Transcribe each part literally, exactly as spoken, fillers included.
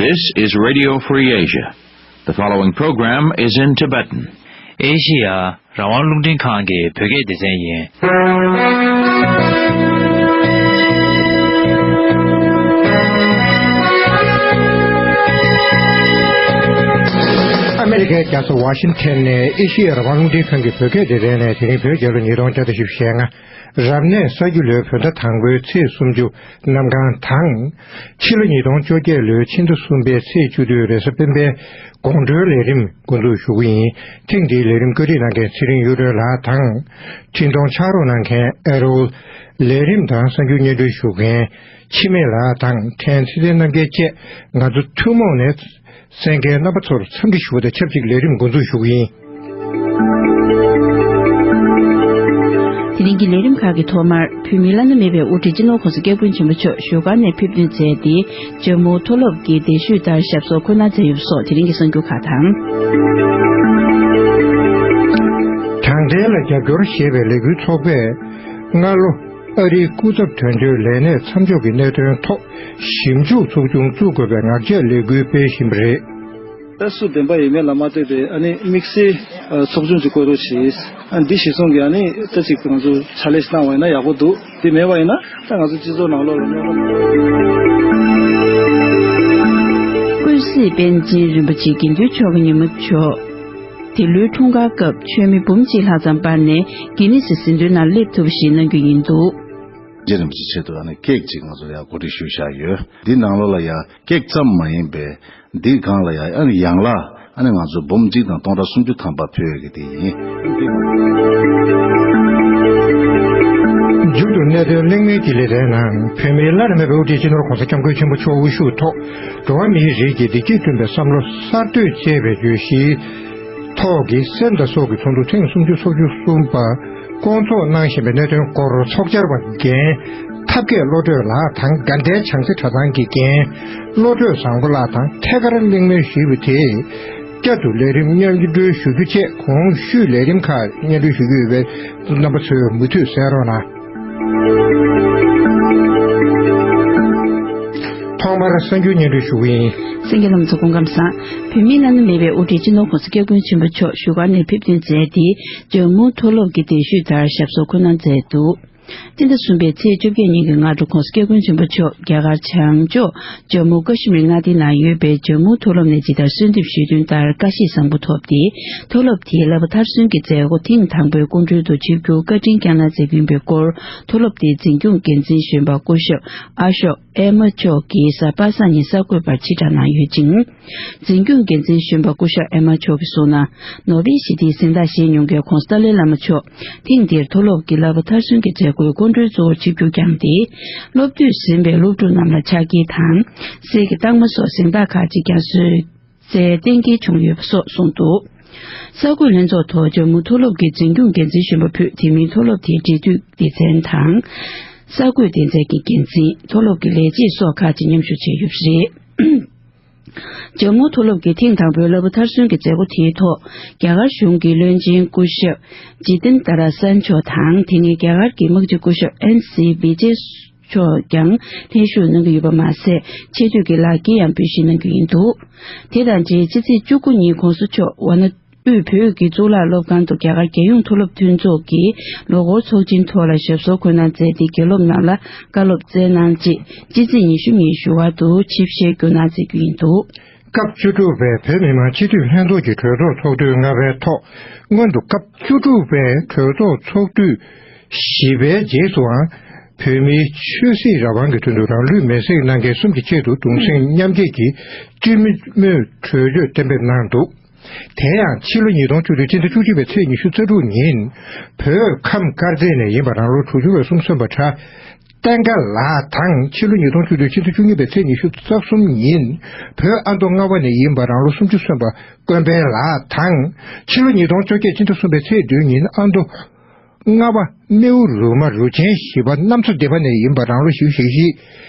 This is Radio Free Asia. The following program is in Tibetan. ཨེ་ཤི་ཡ་རང་དབང་རླུང་འཕྲིན་ཁང་གི་བོད་སྐད་སྡེ་ཚན་ཡིན། ཨ་མེ་རི་ཁའི་རྒྱལ་ས་ཝ་ཤིང་ཐན་ནས་ཨེ་ཤི་ཡ་རང་དབང་རླུང་འཕྲིན་ཁང་གི་བོད་སྐད་སྡེ་ཚན་ནས། དེ་རིང་བོད་རྒྱལ་ལོ་ཉིས་སྟོང་བརྒྱ་དང་བཞི་བཅུ་ཞེ་ལྔ། རབ་གནས་ས་རྒྱུ་ལོའི་བོད་ཟླ་དང་པོའི་ཚེས་སུམ་ཅུ་གནམ་གང་དང་། ཕྱི་ལོ་ཉིས་སྟོང་བཅོ་བརྒྱད་ལོའི་ཕྱི་ཟླ་གསུམ་པའི་ཚེས་བཅུ་དྲུག་རེས་གཟའ་སྤེན་པའི་དགོང་དྲོའི་ལས་རིམ་འགོ་འཛུགས་ཞུ་གི་ཡིན། ཐེངས་འདིའི་ལས་རིམ་བཀོད་སྒྲིག་གནང་མཁན་ཚེ་རིང་གཡུ་སྒྲོན་ལགས་དང་། འཕྲིན་གཏོང་ཕྱག་རོགས་གནང་མཁན་ཨེ་རོལ། ལས་རིམ་དང་གསར་འགྱུར་སྙན་སྒྲོན་ཞུ་མཁན་འཆི་མེད་ལགས་དང་། ཕྲན་ཚེ་བརྟན་རྣམ་རྒྱལ་བཅས་ང་ཚོ་ཐུན་མོང་ནས་གསན་མཁན་རྣམ་པ་ཚོར་འཚམས་འདྲི་ཞུ་བ་དང་ཆབས་ཅིག་ལས་རིམ་འགོ་འཛུགས་ཞུ་གི་ཡིན། དེ་རིང་གི་ལས་རིམ་ཁག་གི་ཐོག་མར། བོད་མིའི་བླ་ན་མེད་པའི་དབུ་ཁྲིད་སྤྱི་ནོར་༸གོང་ས་༸སྐྱབས་མགོན་ཆེན་པོ་མཆོག་བཞུགས་སྒར་ནས་ཕེབས་ཐོན་མཛད་དེ། ཇམ་མུ་མཐོ་སློབ་ཀྱི་གདན་ཞུས་ལྟར་ཞབས་སོར་འཁོད་གནང་མཛད་ཡོད་པ་སོགས་དེ་རིང་གི་གསར་འགྱུར་ཁག་དང་། དྲང་བདེན་ལ་རྒྱབ་སྐྱོར་ཞེས་པའི་ལས་འགུལ་ཚོགས་པས་སྔ་ལོ། ཨ་རིའི་སྐུ་ཚབ་དོན་གཅོད་ལས་གནས་མཚམས་འཇོག་གི་གནད་དོན་ཐོག་ཞིབ་འཇུག་ཚོགས་ཆུང་བཙུགས་དགོས་པའི་ངག་བཅད་ལས་འགུལ་སྤེལ་བཞིན་པ་རེད། ད་སུ་བདེན་པ་ཡིན་མིན་ལ་མ་ལྟོས་པའི་ཨ་ནི་དམིགས་བསལ་ཨ་ཚོགས་ཆུང་ཅིག་བསྐོ་རོགས་བྱེད། ཨ་འདི་གཞིར་བཟུང་གིས་ཨ་ནི་ད་ཅིག་ང་ཚོ་ཕྱག་ལས་ཤིག་གནང་བ་ཡིན་ན་ཡག་པོ་འདུག་དེ་མེད་པ་ཡིན་ན་ད་ང་ཚོ་སྤྱི་ཚོགས་ནང་ལོགས་ལ་རྙོག་དྲ། ཀུན་གཟིགས་པཎ་ཆེན་རིན་པོ་ཆེ་དགེ་འདུན་ཆོ་ག་ཉི་མ་མཆོག་འདི་ལོའི་འཁྲུངས་སྐར་སྐབས་མཆོད་མེ་འབུམ་གཅིག་ལྷག་ཙམ་སྤར་ནས་གྷི་ནི་སི་ཟིན་ཐོའི་ནང་སླེབས་ཐུབ་པ་ཞིག་གནང་རྒྱུ་ཡིན་འདུག་རྗེ་རིན་པོ་ཆེ་ཆེད་དུ་ཨ་ནི་ཀེག་ཅིག་ང་ཚོ་ཡར་གོ་སྒྲིག་ཞུས་བཞག་ཡོད། འདི་ནང་ལོགས་ལ་ཡང་ཀེག་ཙམ་མ་ཡིན་པའི་འདི་སྒང་ལ་ཡང་ཨ་ནི་ཡན་ལག་ཨ་ནི་ང་ཚོ་འབུམ་གཅིག་དང་སྟོང་ཕྲག་སུམ་ཅུ་ཐམ་པ་ཕུལ་ཡོད་ཀྱི་དེ་ཡིན། མཇུག་ཏུ་གནད་དོན་གླེང་མོལ་གྱི་ལེ་ཚན་ནང་། བོད་མིའི་བླ་ན་མེད་པའི་དབུ་ཁྲིད་སྤྱི་ནོར་༸གོང་ས་༸སྐྱབས་མགོན་ཆེན་པོ་མཆོག་དབུ་བཞུགས་ཐོག་འགྲོ་བ་མིའི་རིགས་ཀྱི་བདེ་སྐྱིད་བསྐྲུན་པའི་བསམ་བློ་གསར་གཏོད་ཅེས་པའི་བརྗོད་གཞིའི་ཐོག་གི་སེམས་དང་སྲོག་གི་ཚོགས་འདུ་ཐེངས་སུམ་ཅུ་སོ་བཅུ་གསུམ་པ་བསྐོང་ཚོགས་གནང་བཞིན་པའི་གནད་དོན་སྐོར་ཚོགས་བཅར་བ་རྒན་ཐབས་མཁས་བློ་གྲོས་ལགས་དང་། དགའ་ལྡན་བྱང་རྩེ་གྲྭ་ཚང་གི་རྒན་བློ་གྲོས་བཟང་པོ་ལགས་དང་ཐད་ཀར་གླེང་མོལ་ཞུས་པ་དེས། བསྐྱར་དུ་ལས་རིམ་མཉམ་འགྲོ་ཞུ་རྒྱུ་བཅས་གོང་ཞུས་ལས་རིམ་ཁག་མཉམ་འགྲོ་ཞུ་རྒྱུ་ཡོད་པས་རྣམ་པ་ཚོས་མུ་མཐུད་གསན་རོགས་གནང་། ཐོག་མར་གསར་འགྱུར་སྙན་སྒྲོན་ཞུ་གི་ཡིན། གསན་མཁན་རྣམ་ཚོ་སྐུ་ཁམས་བཟང་། བོད་མིའི་བླ་ན་མེད་པའི་དབུ་ཁྲིད་སྤྱི་ནོར་༸གོང་ས་༸སྐྱབས་མགོན་ཆེན་པོ་མཆོག་བཞུགས་སྒར་ནས་ཕེབས་ཐོན་མཛད་དེ། ཇམ་མུ་མཐོ་སློབ་ཀྱི་གདན་ཞུས་ལྟར་ཞབས་སོར་འཁོད་གནང་མཛད་འདུག་སྤྱི་ཟླ་གསུམ་པའི་ཚེས་བཅོ་བརྒྱད་ཉིན་གྱི་སྔ་དྲོ་༸གོང་ས་༸སྐྱབས་མགོན་ཆེན་པོ་མཆོག་རྒྱ་གར་བྱང་ཕྱོགས་ཇམ་མུ་ཀ་ཤི་མིར་མངའ་སྡེའི་ནང་ཡོད་པའི་ཇམ་མུ་མཐོ་སློབ་ནས་ཇི་ལྟར་གསོལ་འདེབས་ཞུས་དོན་ལྟར་བཀའ་ཤིས་བཟང་པོ་ཐོབ་སྟེ། མཐོ་སློབ་དེའི་བསླབ་པ་མཐར་སོན་གྱི་མཛད་སྒོ་ཐེངས་དང་པོའི་སྐུ་མགྲོན་དུ་ཆིབས་བསྒྱུར་བཀའ་དྲིན་བསྐྱངས་གནང་མཛད་ཀྱི་ཡིན་པའི་སྐོར། མཐོ་སློབ་དེའི་འཛིན་སྐྱོང་འགན་འཛིན་གཞོན་པ་སྐུ་ཞབས་ཨ་ཤོག་ཨེ་མ་མཆོག་གིས་གཟའ་པ་སངས་ཉིན་གསར་འགོད་པར་ཕྱིར་བསྒྲགས་གནང་ཡོད་ཅིང་། འཛིན་སྐྱོང་འགན་འཛིན་གཞོན་པ་སྐུ་ཞབས་ཨེ་མ་མཆོག་གིས་གསུངས་ན། ནོ་བེལ་ཞི་བདེའི་གཟེངས་རྟགས་བཞེས་མྱོང་མཁན་༸གོང་ས་ཏཱ་ལའི་བླ་མ་མཆོག་ཐེངས་འདིར་མཐོ་སློབ་ཀྱི་བསླབ་པ་མཐར་སོན་གྱི་མཛད་སྒོའི་སྐུ་མགྲོན་གཙོ་བོར་ཆིབས་བསྒྱུར་བསྐྱངས་ཏེ། སློབ་དུས་ཟིན་པའི་སློབ་ཕྲུག་རྣམས་ལ་ཕྱག་འཁྱེར་དང་། གསེར་གྱི་རྟགས་མ་སོགས་གཟེངས་རྟགས་ཁག་ཅིག་ཀྱང་གསོལ་སྩལ་གཏན་འཁེལ་བྱུང་ཡོད་པ་སོགས་གསུངས་འདུག་གསར་འགོད་ལྷན་ཚོགས་ཐོག་ཇོ་མོ་མཐོ་སློབ་ཀྱི་འཛིན་སྐྱོང་འགན་འཛིན་གཞོན་པ་ཕུད་དེ་མིན་མཐོ་སློབ་དེའི་འབྲེལ་མཐུད་སྡེ་ཚན་དང་། གསར་འགོད་སྡེ་ཚན་གྱི་འགན་འཛིན། མཐོ་སློབ་ཀྱི་ལས་བྱེད་སོགས་ཁག་ཅིག་མཉམ་ཞུགས་བྱས་ཡོད་པ་རེད། ཇོ་མོ་མཐོ་སློབ་ཀྱི་ཐེངས་དང་པོའི་བསླབ་པ་མཐར་སོན་གྱི་མཛད་སྒོ་དེའི་ཐོག་རྒྱ་གར་གཞུང་གི་བློན་ཆེན་སྐུ་ཞབས་ཇི་ཏན་ཏ་ར་སན་མཆོག་དང་། དེ་སྔའི་རྒྱ་གར་གྱི་དམག་སྤྱི་སྐུ་ཞབས་ཨེན་སི་བི་ཇེ་མཆོག་ཀྱང་ལྷན་ཞུགས་གནང་གི་ཡོད་པ་མ་ཟད། ཆེ་བསྟོད་ཀྱི་ལག་འཁྱེར་ཡང་འབུལ་བཞེས་གནང་རྒྱུ་ཡིན་འདུག་དེ་དང་འབྲེལ་ཕྱི་ཚེས་བཅུ་དགུ་ཉིན་༸གོང་ས་མཆོག་ཝཱ་ཎ་དབུས་བོད་ཀྱི་གཙུག་ལག་སློབ་ཁང་དུ་རྒྱ་གར་རྒྱལ་ཡོངས་མཐོ་སློབ་མཐུན་ཚོགས་ཀྱི་ལོ་འཁོར་ཚོགས་ཆེན་ཐོག་ལ་ཞབས་སོར་འཁོད་གནང་མཛད་དེ། དགེ་སློབ་རྣམས་ལ་བཀའ་སློབ་སྩལ་གནང་རྗེས། སྤྱི་ཚེས་ཉི་ཤུ་ཉིན་བཞུགས་སྒར་དུ་ཆིབས་ཞལ་བསྒྱུར་གནང་མཛད་རྒྱུ་ཡིན་འདུག་སྐབས་བཅུ་དྲུག་པའི་བོད་མི་མང་སྤྱི་འཐུས་ལྷན་ཚོགས་ཀྱི་གྲོས་ཚོགས་ཚོགས་དུས་ལྔ་པའི་ཐོག་སྔོན་དུ་སྐབས་བཅུ་དྲུག་པའི་གྲོས་ཚོགས་ཚོགས་དུས་བཞི་པའི་རྗེས་སུའང་བོད་མིའི་ཆོས་སྲིད་རང་དབང་གི་དོན་དུ་རང་ལུས་མེར་སྲེག་གནང་མཁན་གསུམ་གྱི་ཆེད་དུ་གདུང་སེམས་མཉམ་སྐྱེད་ཀྱི་སྤྱི་མོས་གྲོས་ཆོད་གཏན་འབེབས་གནང་འདུག་དེ་ཡང་ཕྱི་ལོ་ཉིས་སྟོང་བཅུ་དྲུག་སྤྱི་ཟླ་བཅུ་གཅིག་པའི་ཚེས་ཉི་ཤུ་རྩ་དྲུག་ཉིན་བོད་ཁམས་དཀར་མཛེས་ནས་ཡིན་པ་རང་ལོ་དྲུག་ཅུ་རེ་གསུམ་སོན་པ་གྲྭ་བསྟན་དགའ་ལགས་དང་། ཕྱི་ལོ་ཉིས་སྟོང་བཅུ་དྲུག་སྤྱི་ཟླ་བཅུ་གཉིས་པའི་ཚེས་ཉི་ཤུ་རྩ་གསུམ་ཉིན་བོད་ཨ་མདོ་རྔ་བ་ནས་ཡིན་པ་རང་ལོ་སུམ་ཅུ་སོན་པ་དཀོན་སྤེལ་ལགས་དང་། ཕྱི་ལོ་ཉིས་སྟོང་བཅོ་བརྒྱད་སྤྱི་ཟླ་གསུམ་པའི་ཚེས་བདུན་ཉིན་ཨ་མདོ་རྔ་བ་རྨེའུ་རུ་མ་རུ་ཆེན་བཞི་པ་གནམ་མཚོ་སྡེ་པ་ནས་ཡིན་པ་རང་ལོ་བཞི་བཅུ་ཞེ་བཞི།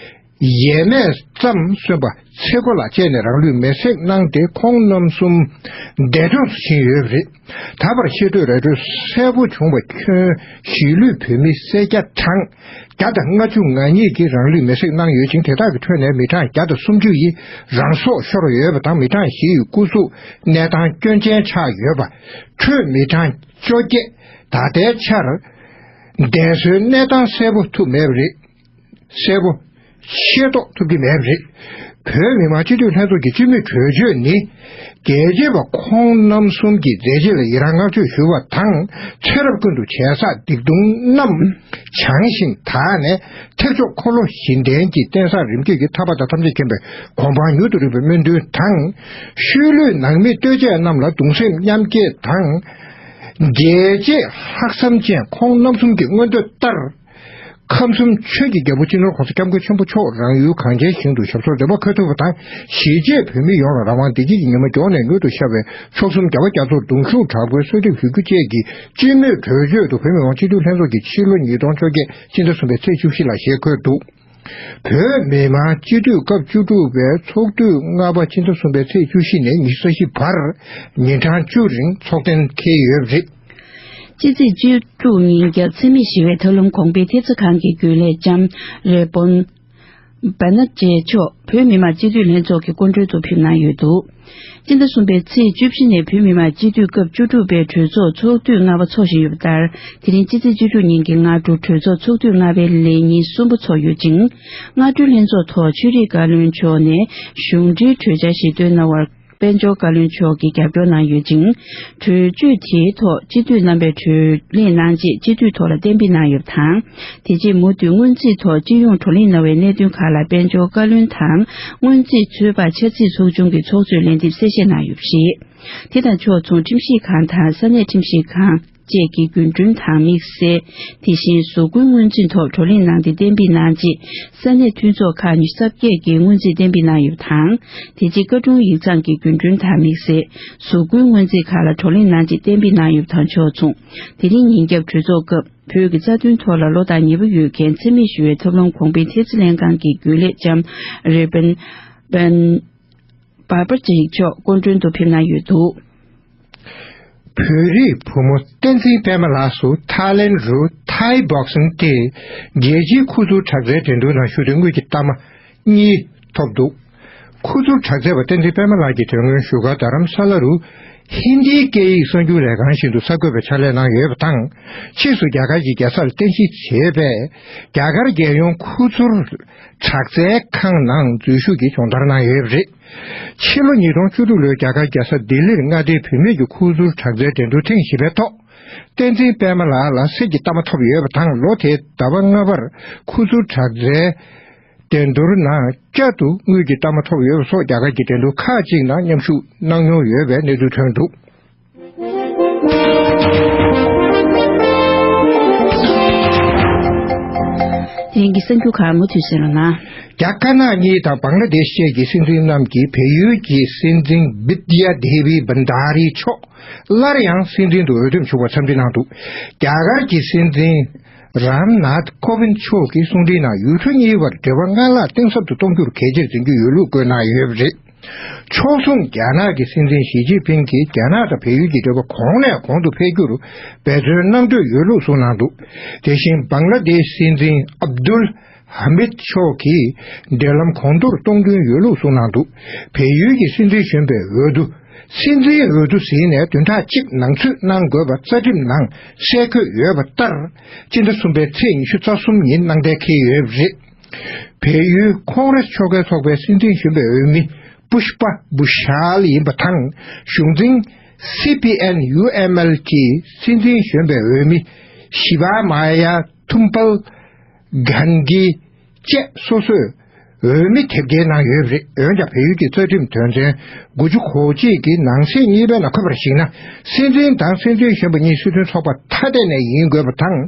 ཡས་མས་ཙམ་སོན་པ་ཚེ་སྒོ་ལགས་བཅས་ནས་རང་ལུས་མེར་སྲེག་གནང་སྟེ། ཁོང་རྣམ་གསུམ་འདས་གྲོངས་སུ་ཕྱིན་ཡོད་པ་རེད། ད་བར་ཤེས་འདོད་ར་སྤྲོད་གསལ་པོ་བྱུང་བ་ཁྱོན་གཞིས་ལུས་བོད་མི་སེར་སྐྱ་གྲངས་བརྒྱ་དང་ལྔ་བཅུ་ང་གཉིས་ཀྱིས་རང་ལུས་མེར་སྲེག་གནང་ཡོད་ཅིང་། དེ་དག་གི་ཁྲོད་ནས་མི་གྲངས་བརྒྱ་དང་སུམ་ཅུ་ཡིས་རང་སྲོག་ཤོར་ཡོད་པ་དང་། མི་གྲངས་བཞི་ཡི་སྐུ་གཟུགས་གནས་སྟངས་སྐྱོན་ཅན་ཆགས་ཡོད་པ་ཁྲོད་མི་གྲངས་བཅོ་བརྒྱད་ད་ལྟའི་ཆར་བདེ་གསོའི་གནས་སྟངས་གསལ་པོ་ཐུབ་མེད་པ་རེད། གསལ་པོ་ཤེས་རྟོགས་ཐུབ་ཀྱི་མེད་པ་རེད། བོད་མི་མང་སྤྱི་འཐུས་ལྷན་ཚོགས་ཀྱི་སྤྱི་མོས་གྲོས་ཆོད་ནི། རྒྱལ་གཅེས་པ་ཁོང་རྣམ་གསུམ་གྱི་མཛད་རྗེས་ལ་ཡི་རང་བསྔགས་བརྗོད་ཞུ་བ་དང་། ཚེ་རབས་ཀུན་ཏུ་བྱས་བསགས་སྡིག་ལྟུང་རྣམས་བྱང་ཞིང་དག་ནས། ཐེག་མཆོག་འཁོར་ལོ་བཞི་ལྡན་གྱི་རྟེན་བཟང་རིམ་བརྒྱུད་ཀྱི་ཐར་པ་དང་ཐམས་ཅད་མཁྱེན་པའི་གོ་འཕང་མྱུར་དུ་རེག་པའི་སྨོན་འདུན་དང་། ཤུལ་ལུས་ནང་མི་ལྟོས་བཅས་རྣམས་ལ་གདུང་སེམས་མཉམ་སྐྱེད་དང་། རྒྱལ་གཅེས་ལྷག་བསམ་ཅན་ཁོང་རྣམ་གསུམ་གྱི་མངོན་འདོད་ལྟར། ཁམས་གསུམ་ཆོས་ཀྱི་རྒྱལ་པོ་སྤྱི་ནོར་༸གོང་ས་༸སྐྱབས་མགོན་ཆེན་པོ་མཆོག་རང་ཡུལ་གངས་ཅན་ཞིང་དུ་ཞབས་སོར་བདེ་བར་འཁོད་ཐུབ་པ་དང་། གཞིས་བྱེས་བོད་མི་ཡོངས་ལ་རང་དབང་བདེ་སྐྱིད་ཀྱི་ཉི་མ་མགྱོགས་ནས་མྱུར་དུ་ཤར་བའི་མཆོག་གསུམ་རྒྱལ་བ་རྒྱ་མཚོར་གདུང་ཤུགས་དྲག་པོས་གསོལ་འདེབས་ཞུ་རྒྱུ་བཅས་ཀྱི་སྤྱི་མོས་གྲོས་ཆོད་དུ་བོད་མི་མང་སྤྱི་འཐུས་ལྷན་ཚོགས་ཀྱི་ཕྱི་ལོ་ཉིས་སྟོང་བཅོ་བརྒྱད་སྤྱི་ཟླ་གསུམ་པའི་ཚེས་བཅུ་བཞི་ལ་ཞེས་འཁོད་འདུག་བོད་མི་མང་སྤྱི་འཐུས་སྐབས་བཅུ་དྲུག་པའི་ཚོགས་དུས་ལྔ་པ་སྤྱི་ཟླ་གསུམ་པའི་ཚེས་བཅུ་བཞི་ནས་ཉི་ཤུ་རྩ་བཞི་བར་ཉིན་གྲངས་བཅུ་རིང་ཚོགས་གཏན་འཁེལ་ཡོད་པ་རེད། སྤྱི་ཚེས་བཅུ་དྲུག་ཉིན་རྒྱབ་འཚེ་མེད་ཞི་བའི་ཐབས་ལམ་གོང་འཕེལ་ཐེབས་རྩ་ཁང་གི་རྒྱུན་ལས་ལྕམ་རེ་བོན་བ་ན་ཅེ་མཆོག་བོད་མི་མང་སྤྱི་འཐུས་ལྷན་ཚོགས་ཀྱི་སྐུ་མགྲོན་དུ་ཕེབས་གནང་ཡོད་འདུག་སྤྱི་ཟླ་གསུམ་པའི་ཚེས་བཅུ་བཞི་ནས་བོད་མི་མང་སྤྱི་འཐུས་སྐབས་བཅུ་དྲུག་པའི་གྲོས་ཚོགས་ཚོགས་དུས་ལྔ་པ་འཚོགས་བཞིན་ཡོད་པ་ལྟར། དེ་རིང་སྤྱི་ཚེས་བཅུ་དྲུག་ཉིན་གྱི་སྔ་དྲོ་གྲོས་ཚོགས་ཚོགས་དུས་ལྔ་པའི་ལས་ཉིན་གསུམ་པ་ཚོགས་ཡོད་ཅིང་། སྔ་དྲོའི་ལྷན་ཚོགས་ཐོག་ཆོས་རིག་བཀའ་བློན་མཆོག་ནས་གཞུང་འབྲེལ་གྲོས་འཆར་ཞིག་བཏོན་གནང་བར། དཔལ་འབྱོར་བཀའ་བློན་མཆོག་གིས་རྒྱབ་སྐྱོར་གནང་ཡོད་ཅིང་། གྲོས་ཆོད་དེའི་ཐོག་སྤྱི་འཐུས་རྣམ་པས་བགྲོ་གླེང་གནང་རྗེས་སྤྱི་འཐུས་ཐོག་ལ་གཏན་འབེབས་གནང་ཡོད་པ་དང་། དེ་རྗེས་མུ་མཐུད་སྔོན་རྩིས་ཐོག་སྤྱི་ཡོངས་བགྲོ་གླེང་གནང་བའི་གནད་དོན་ཁག་ལ་དཔལ་འབྱོར་བཀའ་བློན་དང་སྔོན་རྩིས་ཚོད་དཔག་འཆར་རྩིས་ཚོགས་ཆུང་གི་ཚོགས་གཙོས་ལན་འདེབས་གསལ་བཤད་གནང་ཡོད་པ་རེད། དེ་དང་ཕྱོགས་མཚུངས་ཁྲིམས་ཞིབ་ཁང་དང་ས་གནས་ཁྲིམས་ཞིབ་ཁང་བཅས་ཀྱི་རྒྱུན་གྲོན་དང་དམིགས་བསལ། དེ་བཞིན་གཟུགས་སྐུའི་སྔོན་རྩིས་ཐོག་བགྲོ་གླེང་གནང་སྟེ་གཏན་འབེབས་གནང་རྗེས། ས་གནས་མཐུན་ཚོགས་ཁག་ཉི་ཤུ་རྩ་བརྒྱད་ཀྱིས་སྔོན་རྩིས་གཏན་འབེབས་གནང་ཡོད་པ་དང་། དེ་རྗེས་བཀའ་དྲུང་ཡིག་ཚང་གི་རྒྱུན་གྲོན་དང་དམིགས་བསལ་གཟུགས་སྐུའི་སྔོན་རྩིས་ཁག་ལ་བགྲོ་གླེང་གནང་རྗེས་གཏན་འབེབས་གནང་ཡོད་པ་དང་ཕྱོགས་མཚུངས། དེ་རིང་ཉིན་རྒྱབ་གྲོས་ཚོགས་སྐབས་བོད་ཀྱི་རྩ་དོན་ཐོག་ལ་བློ་ཐག་ཉེ་པོ་ཡོད་མཁན་འཚེ་མེད་ཞི་བའི་ཐབས་ལམ་གོང་འཕེལ་ཐེབས་རྩ་ལྷན་ཁང་གི་རྒྱུན་ལས་ལྕམ་རེ་བན་བན་བར་པར་ཅིག་མཆོག་སྐུ་མགྲོན་དུ་ཕེབས་གནང་ཡོད་འདུག་བོད་རིགས་བུ་མོ་བསྟན་འཛིན་པད་མ་ལགས་སུ་ཐའི་ལེན་རུ་ཐའི་བོག་སིང་སྟེ་རྒྱལ་སྤྱིའི་ཁུ་ཚུར་དྲག་རྩལ་འགྲན་བསྡུར་ནང་ཞུགས་ཏེ་དངུལ་གྱི་རྟགས་མ་གཉིས་ཐོབ་འདུག་ཁུ་ཚུར་དྲག་རྩལ་པ་བསྟན་འཛིན་པད་མ་ལགས་ཀྱིས་དོན་དངོས་བཞུགས་སྒར་རྡ་རམ་ས་ལ་རུ་ཧིན་དིའི་སྐད་ཡིག་གསར་འགྱུར་ལས་ཁང་བཞིན་དུ་གསར་འགོད་པའི་ཕྱག་ལས་གནང་ཡོད་པ་དང་། ཕྱིས་སུ་རྒྱ་གར་གྱི་རྒྱལ་སར་རྟེན་གཞི་བྱས་པའི་རྒྱ་གར་རྒྱལ་ཡོངས་ཁུ་ཚུར་དྲག་རྩལ་ཁང་ནང་འཛུལ་ཞུགས་ཀྱིས་སྦྱོང་བརྡར་གནང་ཡོད་པ་རེད། ཕྱི་ལོ་ཉིས་སྟོང་བཅུ་དྲུག་ལོའི་རྒྱ་གར་རྒྱལ་ས་ལྡི་ལིར་མངའ་སྡེའི་བུད་མེད་ཀྱི་ཁུ་ཚུར་དྲག་རྩལ་འགྲན་བསྡུར་ཐེངས་བཞི་པའི་ཐོག་བསྟན་འཛིན་པད་མ་ལགས་ལ་གསེར་གྱི་རྟགས་མ་ཐོབ་ཡོད་པ་དང་། ལོ་དེའི་ཟླ་བ་ལྔ་པར་ཁུ་ཚུར་དྲག་རྩལ་འགྲན་བསྡུར་ནང་བསྐྱར་དུ་དངུལ་གྱི་རྟགས་མ་ཐོབ་ཡོད་པ་སོགས་རྒྱ་གར་གྱི་འགྲན་བསྡུར་ཁག་ཅིག་ནང་མཉམ་ཞུགས་གནང་མྱོང་ཡོད་པའི་གནས་ཚུལ་ཐོན་འདུག་དེ་རིང་གི་གསར་འགྱུར་ཁག་མུ་མཐུད་གསན་རོགས་གནང་། རྒྱ་དཀར་ནག་གཉིས་དང་བང་ལ་དེཤ་བཅས་ཀྱི་སྲིད་འཛིན་རྣམས་ཀྱིས་བལ་ཡུལ་གྱི་སྲིད་འཛིན་བི་དི་ཡ་དེ་བི་བྷན་དྷ་རི་མཆོག་སླར་ཡང་སྲིད་འཛིན་དུ་འོས་འདེམས་ཞུ་བར་འཚམས་འདྲི་གནང་འདུག་རྒྱ་གར་གྱི་སྲིད་འཛིན་རམ་ནཱཐ་ཀོ་བིན་མཆོག་གིས་གསུང་འཕྲིན་ནང་ཡུལ་གྲུ་གཉིས་བར་འབྲེལ་བ་སྔར་ལྷག་གཏིང་ཟབ་ཏུ་གཏོང་རྒྱུར་གལ་ཆེར་འཛིན་རྒྱུ་ཡོད་ལུགས་བཀོད་གནང་ཡོད་པ་རེད། ཕྱོགས་མཚུངས་རྒྱ་ནག་གི་སྲིད་འཛིན་ཞི་ཅིན་ཕིང་གིས་རྒྱ་ནག་དང་བལ་ཡུལ་གྱི་འབྲེལ་བ་གོང་ནས་གོང་དུ་འཕེལ་རྒྱུར་འབད་བརྩོན་གནང་འདོད་ཡོད་ལུགས་གསུངས་གནང་འདུག་དེ་བཞིན་བང་ལ་དེཤ་སྲིད་འཛིན་ཨབ་དུལ་ཧ་མིད་མཆོག་གིས་འབྲེལ་ལམ་གོང་མཐོར་གཏོང་འདུན་ཡོད་ལུགས་གསུངས་གནང་འདུག་བལ་ཡུལ་གྱི་སྲིད་འཛིན་གཞོན་པའི་འོས་བསྡུ། སྲིད་འཛིན་འོས་བསྡུ་ཟིན་ནས་བདུན་ཕྲག་གཅིག་ནང་ཚུད་གནང་དགོས་པ་རྩ་ཁྲིམས་ནང་གསལ་འཁོད་ཡོད་པ་ལྟར། སྤྱི་ཟླ་གསུམ་པའི་ཚེས་ཉི་ཤུ་རྩ་གསུམ་ཉིན་གནང་གཏན་འཁེལ་ཡོད་པ་རེད། བལ་ཡུལ་ཁོང་རེས་ཆོལ་ཁའི་ཚོགས་པའི་སྲིད་འཛིན་གཞོན་པའི་འོས་མི་པུཤ་པ་བུ་ཤཱལ་ཡིན་པ་དང་། གཞུང་འཛིན་སི་པི་ཨེན་ཡུ་ཨེམ་ཨེལ་གྱི་སྲིད་འཛིན་གཞོན་པའི་འོས་མི་ཤི་བ་མ་ཡ་ཐུམ་པལ་གྷན་གྷི་བཅས་སོ་སོས་འོས་མི་དེབ་སྐྱེལ་གནང་ཡོད་པ་རེད། འོན་ཀྱང་བལ་ཡུལ་གྱི་རྩ་ཁྲིམས་དོན་ཚན་དགུ་བཅུ་གོ་གཅིག་གི་ནང་གསེས་གཉིས་པའི་ནང་འཁོད་པར་གཞིགས་ན། སྲིད་འཛིན་དང་སྲིད་འཛིན་གཞོན་པ་གཉིས་སྲིད་དོན་ཚོགས་པ་ཐ་དད་ནས་ཡིན་དགོས་པ་དང་།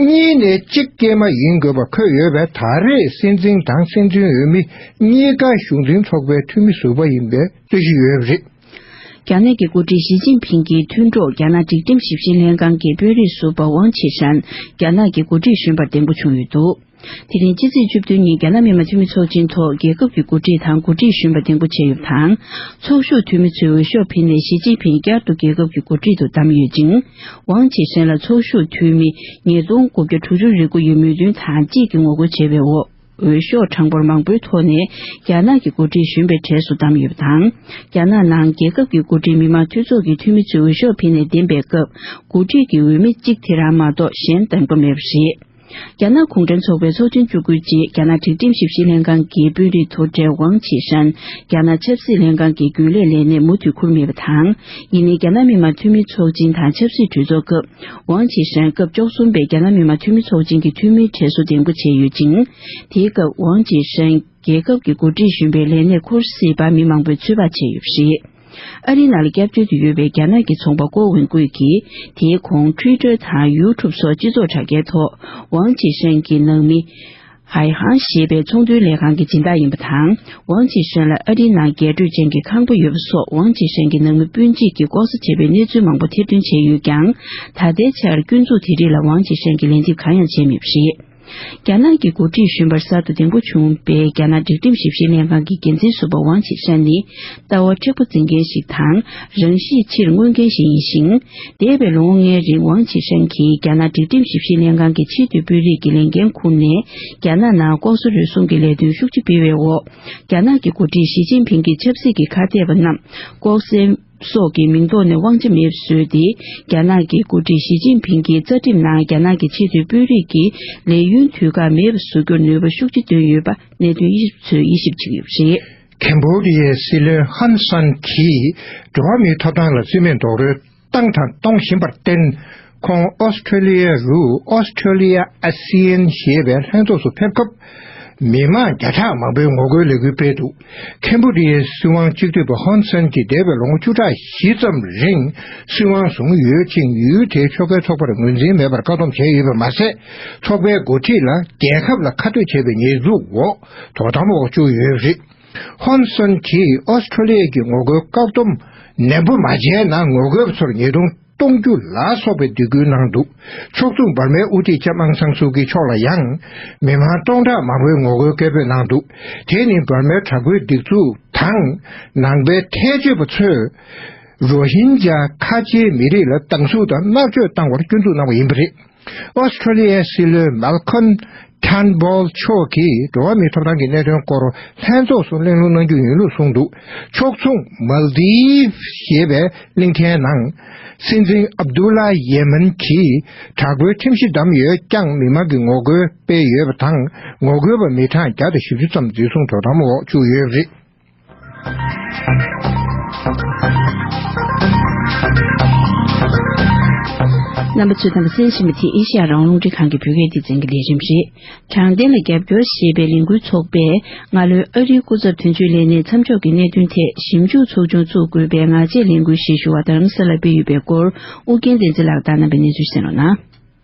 གཉིས་ནས་གཅིག་སྐྱེས་མ་ཡིན་དགོས་པ་འཁོད་ཡོད་པས། ད་རེས་སྲིད་འཛིན་དང་སྲིད་འཛིན་འོས་མི་གཉིས་ཀ་གཞུང་འཛིན་ཚོགས་པའི་འཐུས་མི་ཟུར་པ་ཡིན་པའི་རྩོད་གཞི་ཡོད་པ་རེད། རྒྱ་ནག་གི་འགོ་ཁྲིད་ཞི་ཅིན་ཕིང་གི་མཐུན་གྲོགས་རྒྱ་ནག་སྒྲིག་ཁྲིམས་ཞིབ་བཤེར་ལྷན་ཁང་གི་དཔོན་རིགས་ཟུར་པ་ཝང་ཆི་ཧྲན་རྒྱ་ནག་གི་འགོ་ཁྲིད་གཞོན་པར་འདེམས་བསྐོ་བྱུང་ཡོད་འདུག་དེ་རིང་ཕྱི་ཚེས་བཅུ་བདུན་ཉིན་རྒྱ་ནག་མི་དམངས་འཐུས་མི་ཚོགས་ཆེན་ཐོག་རྒྱལ་ཁབ་ཀྱི་འགོ་ཁྲིད་དང་འགོ་ཁྲིད་གཞོན་པ་འདེམས་བསྐོ་བྱས་ཡོད་པ་དང་། ཚོགས་ཞུགས་འཐུས་མི་ཚོས་འོས་ཤོག་འཕེན་ནས་ཞི་ཅིན་ཕིང་བསྐྱར་དུ་རྒྱལ་ཁབ་ཀྱི་འགོ་ཁྲིད་དུ་བདམས་ཡོད་ཅིང་། ཝང་ཆི་ཧྲན་ལ་ཚོགས་ཞུགས་འཐུས་མི་ཉིས་སྟོང་དགུ་བརྒྱ་དྲུག་ཅུ་རེ་དགུ་ཡི་མོས་མཐུན་དང་གཅིག་གི་ངོ་རྒོལ་བྱས་པའི་འོག་འོས་ཤོག་གྲངས་འབོར་མང་པོའི་ཐོག་ནས་རྒྱ་ནག་གི་འགོ་ཁྲིད་གཞོན་པའི་གྲས་སུ་བདམས་ཡོད་པ་དང་། རྒྱ་ནག་ནང་རྒྱལ་ཁབ་ཀྱི་འགོ་ཁྲིད་མི་དམངས་འཐུས་ཚོགས་ཀྱི་འཐུས་མི་ཚོས་འོས་ཤོག་འཕེན་ནས་འདེམས་པའི་སྐབས། འགོ་ཁྲིད་ཀྱི་འོས་མི་གཅིག་དེ་རང་མ་གཏོགས་གཞན་འདེམས་ཀྱི་མེད་པ་རེད། རྒྱ་ནག་གུང་ཁྲན་ཚོགས་པའི་ཚོགས་ཆེན་བཅུ་དགུའི་རྗེས་རྒྱ་ནག་སྒྲིག་ཁྲིམས་ཞིབ་བཤེར་ལྷན་ཁང་གི་དཔོན་རིགས་མཐོ་གྲས་ཝང་ཆི་ཧྲན་རྒྱ་ནག་ཆབ་སྲིད་ལྷན་ཁང་གི་རྒྱུན་ལས་ལས་གནས་མུ་མཐུད་འཁུར་མེད་པ་དང་། ཡིན་ནའི་རྒྱ་ནག་མི་དམངས་འཐུས་མི་ཚོགས་ཆེན་དང་ཆབ་སྲིད་གྲོས་ཚོགས་སྐབས། ཝང་ཆི་ཧྲན་སྐབས་བཅུ་གསུམ་པའི་རྒྱ་ནག་མི་དམངས་འཐུས་མི་ཚོགས་ཆེན་གྱི་འཐུས་མིའི་གྲས་སུ་འདེམས་བསྐོ་བྱས་ཡོད་ཅིང་། དེའི་སྐབས་ཝང་ཆི་ཧྲན་རྒྱལ་ཁབ་ཀྱི་འགོ་ཁྲིད་གཞོན་པའི་ལས་གནས་འཁུར་སྲིད་པ་མི་མང་པོས་ཚོད་དཔག་བྱས་ཡོད་པ་རེད། ཨ་རིའི་ནང་ལ་སྐྱབས་བཅོལ་དུ་ཡོད་པའི་རྒྱ་ནག་གི་ཚོང་པ་ཀོ་ཝེན་ཀུའེ་གིས་དེའི་གོང་Twitter་དང་YouTube་སོགས་སྤྱི་ཚོགས་དྲ་རྒྱའི་ཐོག་ཝང་ཆི་ཧྲན་གྱི་ནང་མི་ཧའེ་ཧང་ཞེས་པའི་ཚོང་དོན་ལས་ཁང་གི་སྦྱིན་བདག་ཡིན་པ་དང་། ཝང་ཆི་ཧྲན་ལ་ཨ་རིའི་ནང་རྒྱས་སྤྲོས་ཅན་གྱི་ཁང་པ་ཡོད་པ་སོགས་ཝང་ཆི་ཧྲན་གྱི་ནང་མི་སྤུན་མཆེད་ཀྱིས་ལྐོག་ཟ་བྱས་པའི་གནས་ཚུལ་མང་པོ་ཐེར་འདོན་བྱས་ཡོད་ཀྱང་། ད་ལྟའི་ཆར་སྐྱོན་འཛུགས་དེ་རིགས་ལ་ཝང་ཆི་ཧྲན་གྱིས་ལན་འདེབས་གང་ཡང་བྱས་མེད་པ་རེད། རྒྱ་ནག་གི་འགོ་ཁྲིད་གཞོན་པར་གསར་དུ་འདེམས་བསྐོ་བྱུང་བའི་རྒྱ་ནག་སྒྲིག་ཁྲིམས་ཞིབ་བཤེར་ལྷན་ཁང་གི་འགན་འཛིན་ཟུར་པ་ཝང་ཆི་ཧྲན་ནི་ལྟ་བ་མཁྲེགས་པོ་འཛིན་མཁན་ཞིག་དང་། རང་གཤིས་ཕྱིར་མངོན་མཁན་ཞིག་ཡིན་ཞིང་། འདས་པའི་ལོ་ངོ་ལྔའི་རིང་ཝང་ཆི་ཧྲན་གྱིས་རྒྱ་ནག་སྒྲིག་ཁྲིམས་ཞིབ་བཤེར་ལྷན་ཁང་གི་ཆེས་མཐོའི་དཔོན་རིགས་ཀྱི་ལས་འགན་འཁུར་ནས། རྒྱ་ནག་ནང་ལྐོག་ཟ་རུལ་སུངས་ཀྱི་ལས་དོན་ཤུགས་ཆེ་སྤེལ་བའི་འོག་རྒྱ་ནག་གི་འགོ་ཁྲིད་ཞི་ཅིན་ཕིང་གིས་ཆབ་སྲིད་ཀྱི་ཁ་གཏད་པ་རྣམས་ལྐོག་ཟའི་སོགས་ཀྱི་མིང་ཐོག་ནས་དབང་ཆ་མེད་པ་བཟོས་ཏེ། རྒྱ་ནག་གི་འགོ་ཁྲིད་ཞི་ཅིན་ཕིང་གིས་རྩ་ཁྲིམས་ནང་རྒྱ་ནག་གི་ཆེས་མཐོའི་དཔོན་རིགས་ཀྱི་ལས་ཡུན་དུས་བཀག་མེད་པར་བཟོ་རྒྱུར་ནུས་པ་ཤུགས་ཆེ་བཏོན་ཡོད་པ་གནད་དོན་དབྱེ་ཞིབ་ཚོས་དབྱེ་ཞིབ་བྱེད་ཀྱི་ཡོད་པ་རེད། ཁེམ་བྷོ་ཌི་ཡའི་སྲིད་བློན་ཧོན་སན་གྱིས་འགྲོ་བ་མིའི་ཐོབ་ཐང་ལ་བརྩི་མེད་རྡོག་རོལ་བཏང་དང་གཏོང་བཞིན་པར་བརྟེན། ཁོང་ཨོ་སི་ཁྲེ་ལི་ཡ་རུ་ཨོ་སི་ཁྲེ་ལི་ཡ་ཨ་སི་ཡན་ཞེས་པའི་ལྷན་ཚོགས་སུ་ཕེབས་སྐབས། མི་མང་བརྒྱ་ཕྲག་མང་པོའི་ངོ་རྒོལ་ལས་འགུལ་སྤེལ་འདུག་ཁེམ་བྷོ་ཌི་ཡའི་སྲིད་དབང་གཅིག་སྡུད་པ་ཧོན་སན་གྱིས་འདས་པའི་ལོ་ངོ་བཅུ་ཕྲག་བཞི་ཙམ་རིང་སྲིད་དབང་བཟུང་ཡོད་ཅིང་། ཡུལ་དེའི་ཕྱོགས་འགལ་ཚོགས་པར་ངོས་འཛིན་མེད་པར་བཀག་སྡོམ་བྱས་ཡོད་པ་མ་ཟད། ཚོགས་པའི་འགོ་ཁྲིད་ལ་རྒྱལ་ཁབ་ལ་ཁ་གཏད་བྱས་པའི་ཉེས་འཛུགས་འོག་དོ་དམ་འོག་བཅུག་ཡོད་པ་རེད། ཧོན་སན་གྱིས་ཨོ་སི་ཁྲེ་ལི་ཡ་གི་ངོ་རྒོལ་བཀག་སྡོམ་ནན་པོ་མ་བྱས་ན། ངོ་རྒོལ་པ་ཚོར་ཉེས་རྡུང་གཏོང་རྒྱུ་ལ་སོགས་པའི་འཇིགས་སྐུལ་གནང་འདུག་ཕྱོགས་མཚུངས་འབར་མའི་དབུ་ཁྲིད་ལྕམ་ཨང་སང་སུའུ་ཀི་མཆོག་ལ་ཡང་མི་མང་སྟོང་ཕྲག་མང་པོས་ངོ་རྒོལ་སྐད་འབོད་གནང་འདུག་དེ་ནི་འབར་མའི་དྲག་པོའི་སྒྲིག་འཛུགས་དང་ནང་པའི་ཐལ་སྤྱོད་པ་ཚོས་རོ་ཧིན་ཇཱ་ཁ་ཆེའི་མི་རིགས་ལ་སྡང་ཟུག་དང་མནར་གཅོད་བཏང་བར་སྐྱོན་འཛུགས་གནང་བ་ཡིན་པ་རེད། ཨོ་སི་ཁྲེ་ལི་ཡའི་སྲིད་བློན་མཱལ་ཁོམ་ཊརན་བྷོལ་མཆོག་གིས་འགྲོ་བ་མིའི་ཐོབ་ཐང་གི་གནད་དོན་སྐོར་ལྷན་ཚོགས་སུ་གླེང་སློང་གནང་རྒྱུ་ཡིན་ལུགས་གསུངས་འདུག་ཕྱོགས་མཚུངས་མཱལ་དིབ་ཞེས་པའི་གླིང་ཕྲན་ནང་སྲིད་འཛིན་ཨབ་དུ་ལ་ཡེ་མན་གྱིས་དྲག་པོའི་ཁྲིམས་གཞི་བསྡམས་ཡོད་ཀྱང་། མི་མང་གིས་ངོ་རྒོལ་སྤེལ་ཡོད་པ་དང་། ངོ་རྒོལ་པ་མི་གྲངས་བརྒྱ་དང་བཞི་བཅུ་ཙམ་འཛིན་བཟུང་དོ་དམ་འོག་བཅུག་ཡོད་པ་རེད། རྣམ་པ་ཚོས་དང་པོ་གསན་བཞིན་པ་དེ་ཨེ་ཤེ་ཡ་རང་དབང་རླུང་འཕྲིན་ཁང་གི་བོད་སྐད་སྡེ་ཚན་གྱི་ལས་རིམ་རེད། དྲང་བདེན་ལ་རྒྱབ་སྐྱོར་ཞེས་པའི་ལས་འགུལ་ཚོགས་པས་སྔ་ལོའི་ཨ་རིའི་སྐུ་ཚབ་དོན་གཅོད་ལས་སྣེའི་མཚམས་འཇོག་གི་གནད་དོན་ཐད་ཞིབ་འཇུག་ཚོགས་ཆུང་བཙུགས་དགོས་པའི་ངག་བཅད་ལས་འགུལ་ཞིག་ཞུ་བ་རྡ་རམ་ས་ལར་སྤེལ་ཡོད་པའི་སྐོར་ཨུ་རྒྱན་བསྟན་འཛིན་ལགས་དང་རྣམ་པས་གནས་ཚུལ་གསན་རོགས་གནང་།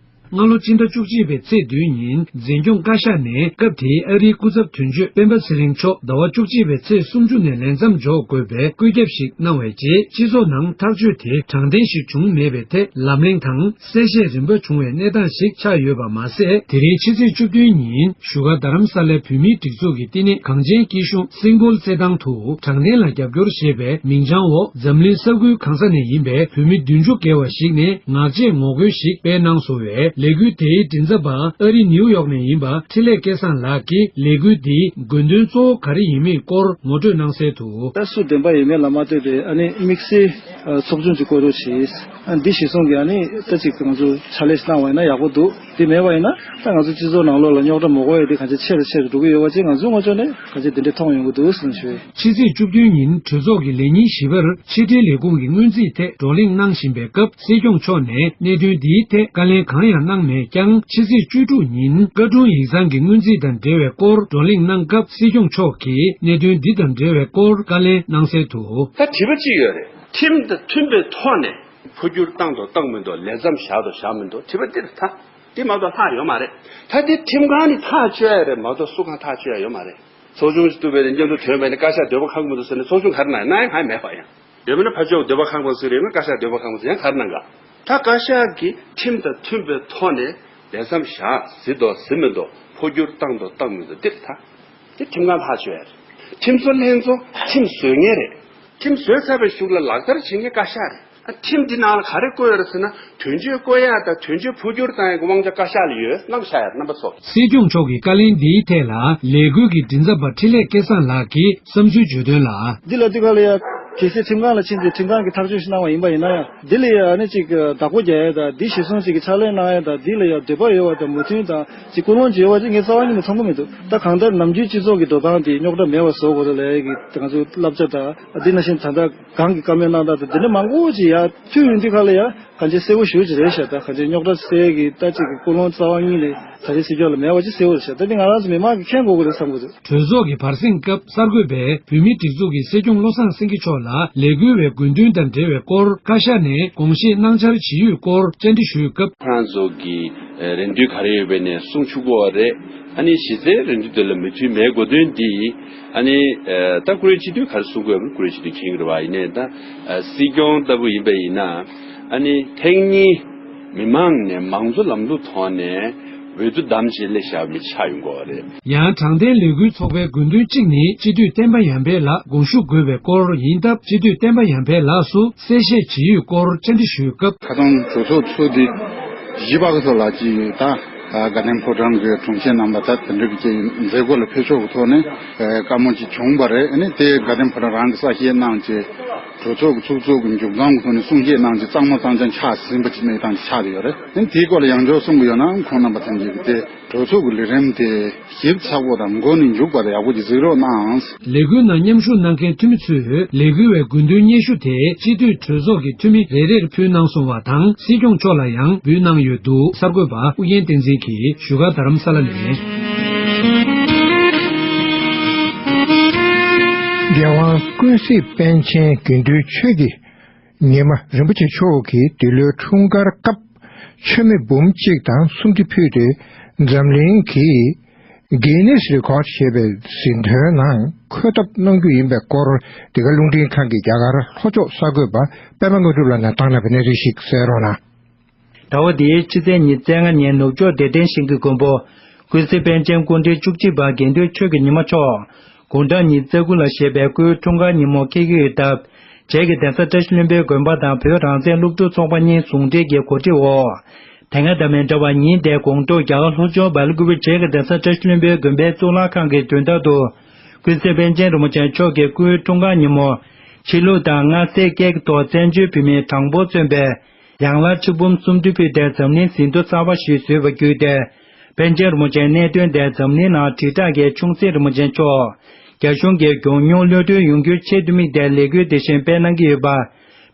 སྔ་ལོ་སྤྱི་ཟླ་བཅུ་གཅིག་པའི་ཚེས་བདུན་ཉིན་འཛིན་སྐྱོང་བཀའ་ཤག་ནས་སྐབས་དེའི་ཨ་རིའི་སྐུ་ཚབ་དོན་གཅོད་སྤེན་པ་ཚེ་རིང་མཆོག་ཟླ་བ་བཅུ་གཅིག་པའི་ཚེས་སུམ་ཅུ་ནས་ལས་མཚམས་འཇོག་དགོས་པའི་བཀོད་ཁྱབ་ཞིག་གནང་བའི་རྗེས། སྤྱི་ཚོགས་ནང་ཐག་གཅོད་དེ་དྲང་བདེན་ཞིག་བྱུང་མེད་པའི་ཐད་ལམ་གླེང་དང་གསལ་བཤད་རིམ་པ་བྱུང་བའི་གནས་སྟངས་ཤིག་ཆགས་ཡོད་པ་མ་ཟད། དེ་རིང་ཕྱི་ཚེས་བཅུ་བདུན་ཉིན་བཞུགས་སྒར་རྡ་རམ་ས་ལའི་བོད་མིའི་སྒྲིག་འཛུགས་ཀྱི་བསྟི་གནས་གངས་ཅན་སྐྱིད་གཤོངས་སིང་པོལ་རྩེད་ཐང་དུ་དྲང་བདེན་ལ་རྒྱབ་སྐྱོར་ཞེས་པའི་མིང་བྱང་འོག་འཛམ་གླིང་ས་ཁུལ་གང་ས་ནས་ཡིན་པའི་བོད་མི་བདུན་ཅུ་བརྒལ་བ་ཞིག་ནས་ངག་བཅད་ངོ་རྒོལ་ཞིག་སྤེལ་གནང་སོང་བས། ལས་འགུལ་དེའི་མགྲིན་ཚབ་པ་ཨ་རི་ནིའུ་ཡོག་ནས་ཡིན་པ་འཕྲིན་ལས་སྐལ་བཟང་ལགས་ཀྱིས་ལས་འགུལ་འདིའི་དགོས་འདུན་གཙོ་བོ་ག་རེ་ཡིན་མིན་སྐོར་ངོ་སྤྲོད་གནང་གསལ་དུ། ད་སུ་བདེན་པ་ཡོད་མེད་ལ་མ་ལྟོས་པའི་ཨ་ནི་དམིགས་བསལ་ཚོགས་ཆུང་ཅིག་བསྐོ་རོགས་བྱས། ཨ་འདི་གཞིར་བཟུང་གིས་ཨ་ནི་ད་ཅིག་ང་ཚོ་ཕྱག་ལས་ཤིག་གནང་བ་ཡིན་ན་ཡག་པོ་འདུག་དེ་མེད་པ་ཡིན་ན་ད་ང་ཚོ་སྤྱི་ཚོགས་ནང་ལོགས་ལ་རྙོག་དྲ་མི་དགོས་ཡ་དེ་གང་ཆེ་ཆེ་རུ་ཆེ་རུ་འགྲོ་གི་ཡོད་པ་ཅིག་ང་ཚོའི་ངོས་ཕྱོགས་ནས་གང་ཆེ་དེ་འདྲའི་མཐོང་ཡོང་གི་འདུག་ཟེར་ཞུ་ཡ། ཕྱི་ཚེས་བཅུ་བདུན་ཉིན་གྲོས་ཚོགས་ཀྱི་ལས་ཉིན་བཞི་པར་ཕྱི་འབྲེལ་ལས་ཁུངས་ཀྱི་སྔོན་རྩིས་ཐད་བགྲོ་གླེང་གནང་བཞིན་པའི་སྐབས། སྲིད་སྐྱོང་མཆོག་ནས་གནད་དོན་འདིའི་ཐད་བཀའ་ལན་གང་ཡང་གནང་མེད་ཀྱང་། ཕྱི་ཚེས་བཅུ་དྲུག་ཉིན་བཀའ་དྲུང་ཡིག་ཚང་གི་སྔོན་རྩིས་དང་འབྲེལ་བའི་སྐོར་བགྲོ་གླེང་གནང་སྐབས། སྲིད་སྐྱོང་མཆོག་གིས་གནད་དོན་འདི་དང་འབྲེལ་བའི་སྐོར་བཀའ་ལན་གནང་གསལ་དུ། ད་དྲི་བ་གཅིག་ཡོད་རེད། ཁྲིམས་དང་མཐུན་པའི་ཐོག་ནས་འཕོ་འགྱུར་བཏང་དང་བཏང་མི་འདུག་ལས་མཚམས་བཞག་དང་བཞག་མི་འདུག་དྲི་བ་འདི་རེད་ད། འདི་མ་གཏོགས་ལྷག་ཡོད་མ་རེད། ད་འདི་ཁྲིམས་ཁང་ནས་ཐག་གཅོད་ཡ་རེད་མ་གཏོགས་སུ་གང་ཐག་གཅོད་ཡ་ཡོད་མ་རེད། ཚོགས་ཆུང་ཞིག་བཙུགས་པའི་རིང་སྐྱོན་དུ་ཐོན་པ་ཡིན་ན་བཀའ་ཤག་འདོད་པ་ཁེངས་མི་འདུག་ཟེར་ནས་ཚོགས་ཆུང་ག་རེ་གནང་ཡ། གནང་ཡ་གང་ཡང་མེད་པ་ཡང་། ཡོད་མིན་ན་ཕར་ཕྱོགས་འདོད་པ་ཁེངས་པ་ཟེར་ཡོད་ན་བཀའ་ཤག་འདོད་པ་ཁེངས་པ་ཟེར་ཡང་ག་རེ་གནང་ག་ད་བཀའ་ཤག་གིས་ཁྲིམས་དང་མཐུན་པའི་ཐོག་ནས་ ལས་མཚམས་བཞག་ཟིན་འདུག་ཟིན་མི་འདུག་འཕོ་འགྱུར་བཏང་འདུག་བཏང་མི་འདུག་འདིར་ད། དེ་ཁྲིམས་ཁང་ལྷག་ཆོས་རེད། ཁྲིམས་བཟོ་ལྷན་ཚོགས་ཁྲིམས་བཟོས་མཁན་རེད། ཁྲིམས་བཟོས་ཚར་བའི་གཞུག་ལ་ལག་བསྟར་བྱེད་མཁན་བཀའ་ཤག་རེད། ཨ་ཁྲིམས་འདི་ནང་ལ་ག་རེ་བཀོད་ཡོད་རེད་ཟེར་ན། དོན་གཅོད་བཀོད་ཡག་དང་དོན་གཅོད་འཕོ་འགྱུར་བཏང་ཡག་གི་དབང་ཆ་བཀའ་ཤག་ལ་ཡོད། གནང་བཞག་ཡ་རྣམ་པ་ཚོ། སྲིད་སྐྱོང་མཆོག་གིས་བཀའ་ལན་འདིའི་ཐད་ལ་ལས་འགུལ་གྱི་མགྲིན་ཚབ་པ་འཕྲིན་ལས་སྐལ་བཟང་ལགས་ཀྱིས་བསམ་ཚུལ་བརྗོད་དོན་ལ། འདི་ལ་འདི་ག་ལ་ཡ། གལ་སྲིད་ཁྲིམས་ཁང་ལ་ཕྱིན་ཏེ་ཁྲིམས་ཁང་གིས་ཐག་གཅོད་ཞིག་གནང་བ་ཡིན་པ་ཡིན་ན་ཡང་། འདི་ལ་ཡ་ཨ་ནི་ཅིག་བདག་པོ་རྒྱག་ཡ་དང་། འདི་གཞི་བཟུང་ཅིག་གི་ཕྱག་ལས་གནང་ཡ་དང་། འདི་ལ་ཡ་འདོད་པ་ཡོད་པ་དང་། མོས་མཐུན་དང་ཅིག་ཀུན་སློང་ཅིག་ཡོད་པ་ཅིག་ངས་རྩ་བ་ཉིད་ནས་མཐོང་གི་མི་འདུག་ད་གང་ལྟར་ནམ་རྒྱུན་སྤྱི་ཚོགས་ཀྱི་འགྲོ་སྟངས་དེ་རྙོག་དྲ་མེད་པ་བཟོ་དགོས་རེད་ལབ་ཡ་གི་ང་ཚོའི་བསླབ་བྱ་དང་། འདི་ནང་བཞིན་ད་ལྟ་གང་གི་བཀའ་མོལ་གནང་སྟངས་དང་། འདི་འདྲ་མང་པོ་ཅིག་ཡ་ཐུག་ཡོང་དུས་ག་ལ་ཡ། གང་ཅི་གསལ་བོ་ཞེ་པོ་ཅིག་རེད་ཤག་ད་གང་ཅི་རྙོག་དྲ་སེལ་གྱི་ད་ཅིག་གི་ཀུན་སློང་རྩ་བ་ཉིད་ནས་ད་རེས་སྲིད་སྐྱོང་ལ་མེད་པ་ཅིག་གསལ་བོ་རེད་ཤག་ད་འདི་ང་རང་ཚོ་མི་མང་གིས་མཁྱེན་དགོས་ཀྱི་རེད་བསམ་གྱི་འདུག་གྲོས་ཚོགས་ཀྱི་བར་གསེང་སྐབས་གསར་འགོད་པས་བོད་མིའི་སྒྲིག་འཛུགས་ཀྱི་སྲིད་སྐྱོང་བློ་བཟང་སེང་གེ་མཆོག་ལ་ལས་འགུལ་བའི་དགོས་འདུན་དང་འབྲེལ་བའི་སྐོར་བཀའ་ཤག་ནས་དགོངས་བཞེས་གནང་འཆར་ཇི་ཡོད་སྐོར་བཅར་འདྲི་ཞུས་སྐབས། ཁོ་རང་ཚོ་གི་རེ་འདུན་ག་རེ་ཡོད་པ་ནས་གསུང་ཆོག་གི་རེད། ཨ་ནི་གཞི་རྩའི་རེ་འདུན་དེ་ལ་མོས་མཐུན་མེད་དགོས་དོན་འདི། ཨ་ནི་ད་བཀུར་འོས་སྤྱི་འཐུས་ག་རེ་གསུང་དགོས་ཡོད་པ་བཀུར་འོས་སྤྱི་འཐུས་མཁྱེན་གྱི་རེད་པ། ཡིན་ནའི་ད་སྲིད་སྐྱོང་ལྟ་བུ་ཡིན་པ་ཡིན་ན། ཨ་ནི་ཐེངས་གཉིས་མི་མང་ནས་མང་གཙོ་ལམ་ལུགས་ཐོག་ནས་འོས་བསྡུ་བདམས་བྱས་སླེབས་བཞག་པ་མི་ཆགས་ཡོང་གི་རེད། ཡང་དྲང་བདེན་ལས་འགུལ་ཚོགས་པའི་དགོས་འདུན་གཅིག་ནི་སྤྱི་འཐུས་བསྟན་པ་ཡར་འཕེལ་ལགས་དགོངས་ཞུ་དགོས་པའི་སྐོར་ཡིན་སྟབས། སྤྱི་འཐུས་བསྟན་པ་ཡར་འཕེལ་ལགས་སུ་གསལ་བཤད་ཇི་ཡོད་སྐོར་བཅར་འདྲི་ཞུས་སྐབས། ཁ་སང་གྲོས་ཚོགས་ཚོགས་འདུ་བཞི་པ་གི་ཐོག་ལ་ཅིག་ད་དགའ་ལྡན་ཕོ་བྲང་གི་དྲུང་ཆེ་རྣམ་པ་ད་དེ་འདྲ་གི་ཅིག་མཛད་སྒོ་ལ་ཕེབས་ཕྱོགས་ཀྱི་ཐོག་ནས་བཀའ་མོལ་ཅིག་བྱུང་བ་རེད། ཨ་ནི་དེ་དགའ་ལྡན་ཕོ་བྲང་རང་གི་གསལ་བཤད་གནང་བྱས། གྲོས་ཚོགས་ཀྱི་ཚོགས་གཙོ་གི་མཇུག་སྡོམ་གྱི་ཐོག་ནས་གསུང་བཤད་གནང་བྱས། གཙང་མ་གཙང་རྐྱང་ཆགས་ཟིན་པ་ཅིག་གནས་སྟངས་ཅིག་ཆགས་བསྡད་ཡོད་རེད། ཨ་ནི་དེའི་སྐོར་ལ་ཡང་བསྐྱར་གསུང་གི་ཡོད་ན། ཁོང་རྣམ་པ་ཐམས་ཅད་ཀྱིས་དེ་གྲོས་ཚོགས་ཀྱི་ལས་རིམ་དེ་ཞིབ་ཚགས་པོ་དང་མགོ་ནས་མཇུག་བར་དུ་ཡག་པོ་ཅིག་གཟིགས་རོགས་གནང་། ལས་འགུལ་ནང་མཉམ་ཞུགས་གནང་མཁན་འཐུས་མི་ཚོས་ལས་འགུལ་བའི་དགོས་འདུན་སྙན་ཞུ་དེ་སྤྱི་འཐུས་གྲོས་ཚོགས་ཀྱི་འཐུས་མི་རེ་རེར་ཕུལ་གནང་སོང་བ་དང་། སྲིད་སྐྱོང་མཆོག་ལ་ཡང་འབུལ་གནང་ཡོད་འདུག་གསར་འགོད་པ་ཨུ་རྒྱན་བསྟན་འཛིན་གྱིས་བཞུགས་སྒར་རྡ་རམ་ས་ལ་ནས། རྒྱལ་དབང་ཀུན་གཟིགས་པཎ་ཆེན་དགེ་འདུན་ཆོས་ཀྱི་ཉི་མ་རིན་པོ་ཆེ་མཆོག་གིས་འདི་ལོའི་འཁྲུངས་སྐར་སྐབས་མཆོད་མེ་འབུམ་གཅིག་དང་སུམ་ཅུ་ཕུལ་ཏེ། འཛམ་གླིང་གི་གི་ནེ་སི་རི་ཀོཌ་ཞེས་པའི་ཟིན་ཐོའི་ནང་འཁོད་ཐབས་གནང་རྒྱུ་ཡིན་པའི་སྐོར། འདི་ག་རླུང་འཕྲིན་ཁང་གི་རྒྱ་གར་ལྷོ་ཕྱོགས་གསར་འགོད་པ་པད་མ་དངོས་གྲུབ་ལགས་ནས་བཏང་གནང་བའི་གནས་ཚུལ་ཞིག་གསན་རོགས་གནང་། ཟླ་བ་འདིའི་ཕྱི་ཚེས་ཉི་ཤུ་རྩ་ལྔ་ཉིན་ནུབ་ཕྱོགས་བདེ་ལྡན་ཞིང་གི་མགོན་པོ། ཀུན་གཟིགས་པཎ་ཆེན་སྐུ་ཕྲེང་བཅུ་གཅིག་པ་དགེ་འདུན་ཆོས་ཀྱི་ཉི་མ་མཆོག་དགུང་གྲངས་ཉི་ཤུ་རྩ་དགུ་ལ་བཞེས་པའི་སྐུའི་འཁྲུངས་སྐར་ཉིན་མོ་འཁེལ་གྱི་ཡོད་སྟབས། བྱེས་ཀྱི་གདན་ས་བཀྲ་ཤིས་ལྷུན་པོའི་དགོན་པ་དང་བོད་རང་བཙན་སློབ་ཕྲུག་ཚོགས་པ་གཉིས་ཟུང་འབྲེལ་གྱི་གོ་སྒྲིག་འོག་དེ་སྔ་དང་མི་འདྲ་བར་ཉིན་དེའི་དགོང་དྲོ་རྒྱ་གར་ལྷོ་ཕྱོགས་སྦེལ་ཀོབ་བྱེས་ཀྱི་གདན་ས་བཀྲ་ཤིས་ལྷུན་པོའི་དགོན་པའི་གཙུག་ལག་ཁང་གི་མདུན་ཐང་དུ། ཀུན་གཟིགས་པཎ་ཆེན་རིན་པོ་ཆེ་མཆོག་གི་སྐུའི་འཁྲུངས་སྐར་ཉིན་མོ། ཆོས་ལུགས་དང་སྔ་རྩིས་སྐད་ཀྱི་ཐོག་བཙན་བྱོལ་བོད་མིའི་གྲངས་འབོར་མཚོན་པའི་ཡང་ལ་ཆིག་འབུམ་སུམ་ཅུ་ཕུལ་ཏེ་འཛམ་གླིང་ཟིན་ཐོ་གསར་པ་ཞིག་བཟོས་པ་བརྒྱུད་དེ། པཎ་ཆེན་རིན་པོ་ཆེའི་གནད་དོན་དེ་འཛམ་གླིང་ནང་དྲིལ་བསྒྲགས་ཀྱིས་ཆུང་སྲིད་རིན་པོ་ཆེ་མཆོག་རྒྱ་གཞུང་གི་མགྱོགས་མྱུར་གློད་གྲོལ་ཡོང་རྒྱུའི་ཆེད་དུ་དམིགས་ཏེ་ལས་འགུལ་དེ་བཞིན་སྤེལ་གནང་གི་ཡོད་པ།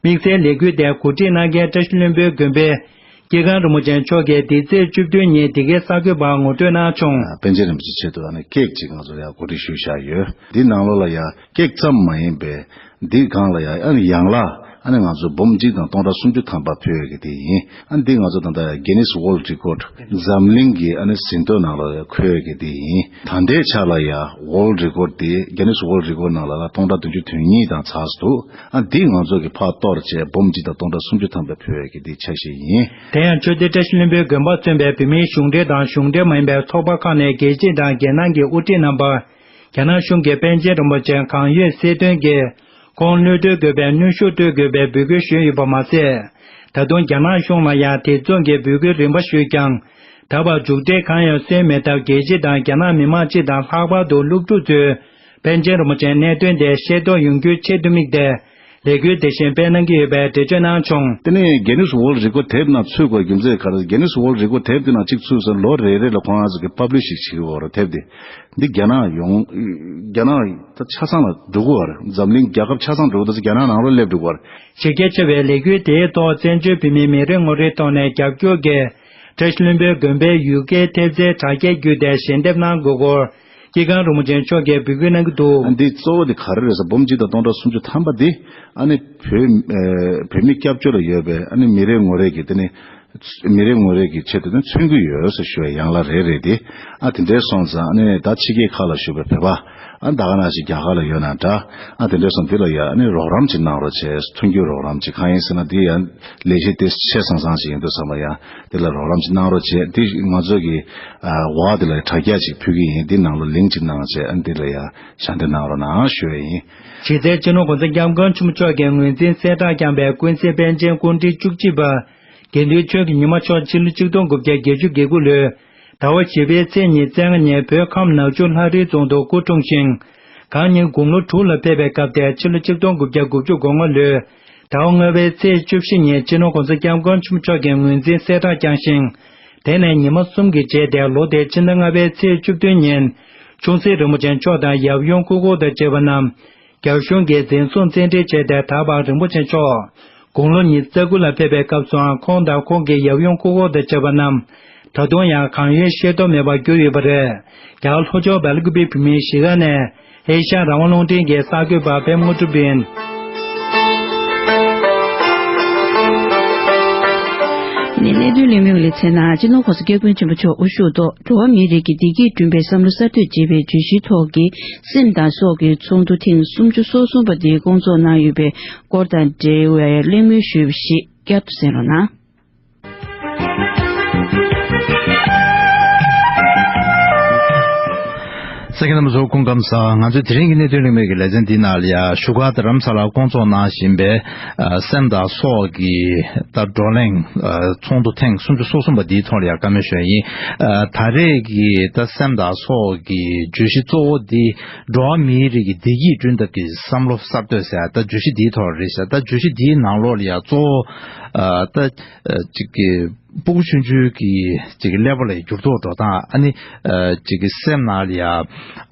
དམིགས་བསལ་ལས་འགུལ་དེ་གོ་སྒྲིག་གནང་མཁན་བཀྲ་ཤིས་ལྷུན་པོའི་དགོན་པའི་སྐྱེས་སྒང་རིན་པོ་ཆེ་མཆོག་གིས་འདི་ཚེས་བཅུ་བདུན་ཉིན་འདི་གའི་གསར་འགོད་པར་ངོ་སྤྲོད་གནང་བྱུང་། པཎ་ཆེན་རིན་པོ་ཆེ་ཆེད་དུ་ཨ་ནི་ཀེག་ཅིག་ང་ཚོ་ཡར་གོ་སྒྲིག་ཞུས་བཞག་ཡོད། འདི་ནང་ལོགས་ལ་ཡ་ཀེག་ཙམ་མ་ཡིན་པའི་འདི་སྒང་ལ་ཡ་ཨ་ནི་ཡང་ལ་ཨ་ནི་ང་ཚོ་འབུམ་གཅིག་དང་སྟོང་ཕྲག་སུམ་ཅུ་ཐམ་པ་ཕུལ་ཡོད་གི་དེ་ཡིན། ཨ་ནི་འདི་ང་ཚོ་ད་ལྟ་Guinness World Record འཛམ་གླིང་གི་ཨ་ནི་ཟིན་ཐོ་ནང་ལ་ཡ་འཁོད་ཡོད་གི་དེ་ཡིན། ད་ལྟའི་ཆ་ལ་ཡ་World Record འདི་Guinness World Record ནང་ལ་ལ་སྟོང་ཕྲག་བདུན་ཅུ་དོན་གཉིས་དང་ཚགས་སུ་འདུག་ཨ་འདི་ང་ཚོ་གི་ཕར་གཏོར་བྱས་འབུམ་གཅིག་དང་སྟོང་ཕྲག་སུམ་ཅུ་ཐམ་པ་ཕུལ་ཡོད་གི་འདི་ཆ་ཤས་ཡིན། དེ་ཡང་ཆོས་སྡེ་བཀྲ་ཤིས་ལྷུན་པོའི་དགོན་པ་མཚོན་པའི་བོད་མིའི་གཞུང་འབྲེལ་དང་གཞུང་འབྲེལ་མ་ཡིན་པའི་ཚོགས་པ་ཁག་ནས་རྒྱལ་སྤྱི་དང་རྒྱལ་ནང་གི་དབུ་ཁྲིད་རྣམ་པ། རྒྱ་ནག་གཞུང་གིས་པཎ་ཆེན་རིན་པོ་ཆེ་གང་ཡོད་གསལ་སྟོན་གྱིས་ཁོང་གློད་གྲོལ་དགོས་པའི་གནོན་ཤུགས་སྤྲོད་དགོས་པའི་འབོད་སྐུལ་ཞུས་ཡོད་པ་མ་ཟད། ད་དུང་རྒྱ་ནག་གཞུང་ལ་ཡང་དེ་མཚུངས་ཀྱི་འབོད་སྐུལ་རིམ་པ་ཞུས་ཀྱང་། ད་བར་མཇུག་འབྲས་གང་ཡང་སོན་མེད་སྟབས། རྒྱལ་སྤྱི་དང་རྒྱ་ནག་མི་མང་སྤྱི་དང་ལྷག་པར་དུ་སློབ་ཕྲུག་ཚོས་པཎ་ཆེན་རིན་པོ་ཆེའི་གནད་དོན་དེ་ཤེས་རྟོགས་ཡོང་རྒྱུའི་ཆེད་དུ་དམིགས་ཏེ། ལས་འགུལ་དེ་བཞིན་སྤེལ་གནང་གི་ཡོད་པའི་འགྲེལ་བརྗོད་གནང་བྱུང་། དེ་ནས་Guinness World Record དེབ་ནང་ཚུད་དགོས་རྒྱུ་མཚན་ག་རེ། Guinness World Record དེབ་དེ་ནང་གཅིག་ཚུད་སོང་། ལོ་རེ་རེ་ལ་ཁོ་རང་ཚོ་གི་པབ་ལི་ཤི་ཞིག་བྱེད་ཀྱི་ཡོད་རེད། དེབ་དེ་འདི་རྒྱ་ནག་ཡོང་རྒྱ་ནག་ད་ཆ་ཚང་ལ་འགྲོ་གི་ཡོད་རེད། འཛམ་གླིང་རྒྱལ་ཁབ་ཆ་ཚང་འགྲོ་གི་འདུག་རྒྱ་ནག་ནང་ལོགས་སླེབས་འགྲོ་གི་ཡོད་རེད། གཞི་རྒྱ་ཆེ་བའི་ལས་འགུལ་དེའི་ཐོག་བཙན་བྱོལ་བོད་མིའི་མི་རེ་ངོ་རེའི་ཐོག་ནས་རྒྱབ་སྐྱོར་གྱིས་བཀྲ་ཤིས་ལྷུན་པོའི་དགོན་པའི་ཡུལ་སྐད་ཐེབས་རྩའི་དྲ་རྒྱའི་བརྒྱུད་དེ་ཞལ་འདེབས་གནང་དགོས་སྐོར་སྐྱེས་སྒང་རིན་པོ་ཆེ་མཆོག་གིས་འབོད་སྐུལ་གནང་གི་འདུག་ཨ་འདི་གཙོ་བོ་དེ་ག་རེ་རེད་ཟེར། འབུམ་གཅིག་དང་སྟོང་ཕྲག་སུམ་ཅུ་ཐམ་པ་འདི་ཨ་ནི་བོད་ཨེ་བོད་མི་སྐྱབས་བཅོལ་ལ་ཡོད་པའི་ཨ་ནི་མི་རེ་ངོ་རེ་གི་དེ་ནི་ མི་རེ་ངོ་རེ་གི་ཆེད་དུ་ནི་མཚོན་གྱི་ཡོད་ཟེར་ཞུ་བའི་ཡང་ལ་རེ་རེ་དེ། ཨ་དེ་འདྲའི་སོང་ཙང་ཨ་ནི་ད་ཕྱི་རྒྱལ་ཁག་ལ་བཞུགས་པའི་བོད་པ་ཨ་ད་ག་ནང་བཞིན་རྒྱ་གར་ལ་ཡོད་ན་འདྲ། ཨ་དེ་འདྲའི་སོང་དེ་ལ་ཡ་ཨ་ནི་རོགས་རམ་ཅིག་གནང་རོགས་བྱས། མཐུན་འགྱུར་རོགས་རམ་ཅིག་གང་ཡིན་ཟེར་ན་དེ་ཡ་ལས་གཞི་དེ་ཆེ་སང་སང་ཞིག་ཡིན་དུས་ཙམ་ལ་ཡ་དེ་ལ་རོགས་རམ་ཅིག་གནང་རོགས་བྱས། དེ་ང་ཚོ་གི་ཨ་འོག་དེ་ལ་དྲ་རྒྱ་ཅིག་ཕུལ་གྱི་ཡིན། དེ་ནང་ལ་ལིང་ཅིག་གནང་བྱས། ཨ་ནི་དེ་ལ་ཡ་ཞལ་འདེབས་གནང་རོགས་གནང་ཞུ་བ་ཡིན། གཞི་རྩའི་སྤྱི་ནོར་༸གོང་ས་༸སྐྱབས་མགོན་ཆེན་པོ་མཆོག་གི་ངོས་འཛིན་གསལ་བསྒྲགས་བསྐྱངས་པའི་ཀུན་གཟིགས་པཎ་ཆེན་སྐུ་ཕྲེང་བཅུ་གཅིག་པ་དགེ་འདུན་ཆོས་ཀྱི་ཉི་མ་མཆོག་ཕྱི་ལོ་ཆིག་སྟོང་དགུ་བརྒྱ་བརྒྱད་ཅུ་གྱ་དགུ་ལོའི་ཟླ་བ་བཞི་པའི་ཚེས་ཉི་ཤུ་རྩ་ལྔ་ཉིན་བོད་ཁམས་ནག་ཆུ་ལྷ་རིའི་རྫོང་དུ་སྐུ་འཁྲུངས་ཤིང་། གང་ཉིད་དགུང་ལོ་དྲུག་ལ་ཕེབས་པའི་སྐབས་དེ་ཕྱི་ལོ་ཆིག་སྟོང་དགུ་བརྒྱ་དགུ་བཅུ་གོ་ལྔ་ལོའི་ཟླ་བ་ལྔ་པའི་ཚེས་བཅུ་བཞི་ཉིན་སྤྱི་ནོར་༸གོང་ས་༸སྐྱབས་མགོན་ཆེན་པོ་མཆོག་གི་ངོས་འཛིན་གསལ་བསྒྲགས་བསྐྱངས་ཤིང་། དེ་ནས་ཉི་མ་གསུམ་གྱི་རྗེས་ཏེ་ལོ་དེའི་ཕྱི་ཟླ་ལྔ་པའི་ཚེས་བཅུ་བདུན་ཉིན་ཆུང་སྲིད་རིན་པོ་ཆེ་མཆོག་དང་ཡབ་ཡུམ་སྐུ་འཁོར་དང་བཅས་པ་རྣམས། རྒྱ་གཞུང་གིས་འཛིན་བཟུང་བཙན་ཁྲིད་བྱས་ཏེ། ད་བར་རིན་པོ་ཆེ་མཆོག་དགུང་ལོ་ཉི་ཤུ་རྩ་དགུ་ལ་ཕེབས་པའི་སྐབས་སུའང་ཁོང་དང་ཁོང་གི་ཡབ་ཡུམ་སྐུ་འཁོར་དང་བཅས་པ་རྣམས་ད་དུང་ཡང་གང་ཡོད་ཤེས་རྟོགས་མེད་པར་གྱུར་ཡོད་པ་རེད། རྒྱ་གར་ལྷོ་ཕྱོགས་བལ་ཀུ་པེ་བོད་མིའི་གཞིས་ཀ་ནས་ཨེ་ཤ་ཡ་རང་དབང་རླུང་འཕྲིན་གྱི་གསར་འགོད་པ་པད་མ་དངོས་གྲུབ་ཡིན། ནས་གནད་དོན་ལེགས་མོལ་ལེ་ཚན་ནང་སྤྱི་ནོར་༸གོང་ས་༸སྐྱབས་མགོན་ཆེན་པོ་མཆོག་དབུ་བཞུགས་ཐོག་འགྲོ་བ་མིའི་རིགས་ཀྱི་བདེ་སྐྱིད་བསྐྲུན་པའི་བསམ་བློ་གསར་གཏོད་ཅེས་པའི་བརྗོད་གཞིའི་ཐོག་གི་སེམས་དང་སྲོག་གི་ཚོགས་འདུ་ཐེངས་སུམ་ཅུ་སོ་གསུམ་པ་དེ་བསྐོང་ཚོགས་གནང་ཡོད་པའི་སྐོར་དང་འབྲེལ་བའི་གླེང་མོལ་ཞུས་པ་ཞིག་བསྐྱར་དུ་གསན་རོགས་གནང་། གསན་མཁན་རྣམ་པ་ཚོ་སྐུ་ཁམས་བཟང་། ང་ཚོའི་དེ་རིང་གི་གནད་དོན་གླེང་མོལ་གྱི་ལེ་ཚན་འདིའི་ནང་ལ་ཡ་བཞུགས་སྒར་རྡ་རམ་ས་ལར་བསྐོང་ཚོགས་གནང་བཞིན་པའི་ཨ་སེམས་དང་སྲོག་གི་ད་བགྲོ་གླེང་ཨ་ཚོགས་འདུ་ཐེངས་སུམ་ཅུ་སོ་གསུམ་པ་འདིའི་ཐོག་ལ་ཡ་བཀའ་མོལ་ཞུ་ཡ་ཡིན། ཨ་ད་རེས་ཀྱི་ད་སེམས་དང་སྲོག་གི་བརྗོད་གཞི་གཙོ་བོ་འདི་འགྲོ་བ་མིའི་རིགས་ཀྱི་བདེ་སྐྱིད་བསྐྲུན་ཐབས་ཀྱི་བསམ་བློ་གསར་གཏོད་ཟེར་ཡ་ད་བརྗོད་གཞི་འདིའི་ཐོག་རེད་ཤག་ད་བརྗོད་གཞི་འདིའི་ནང་ལོགས་ལ་ཡ་གཙོ་བོ་ཨ་ད་ཨ་ཅིག་གི་སྤུ་གུ་ཆུང་ཆུང་གི་ཅིག་གི་ཀླད་པ་ལ་འགྱུར་ལྡོག་འགྲོ་སྟངས། ཨ་ནི་ཨ་ཅིག་གི་སེམས་ནང་ལ་ཡ་ཨ་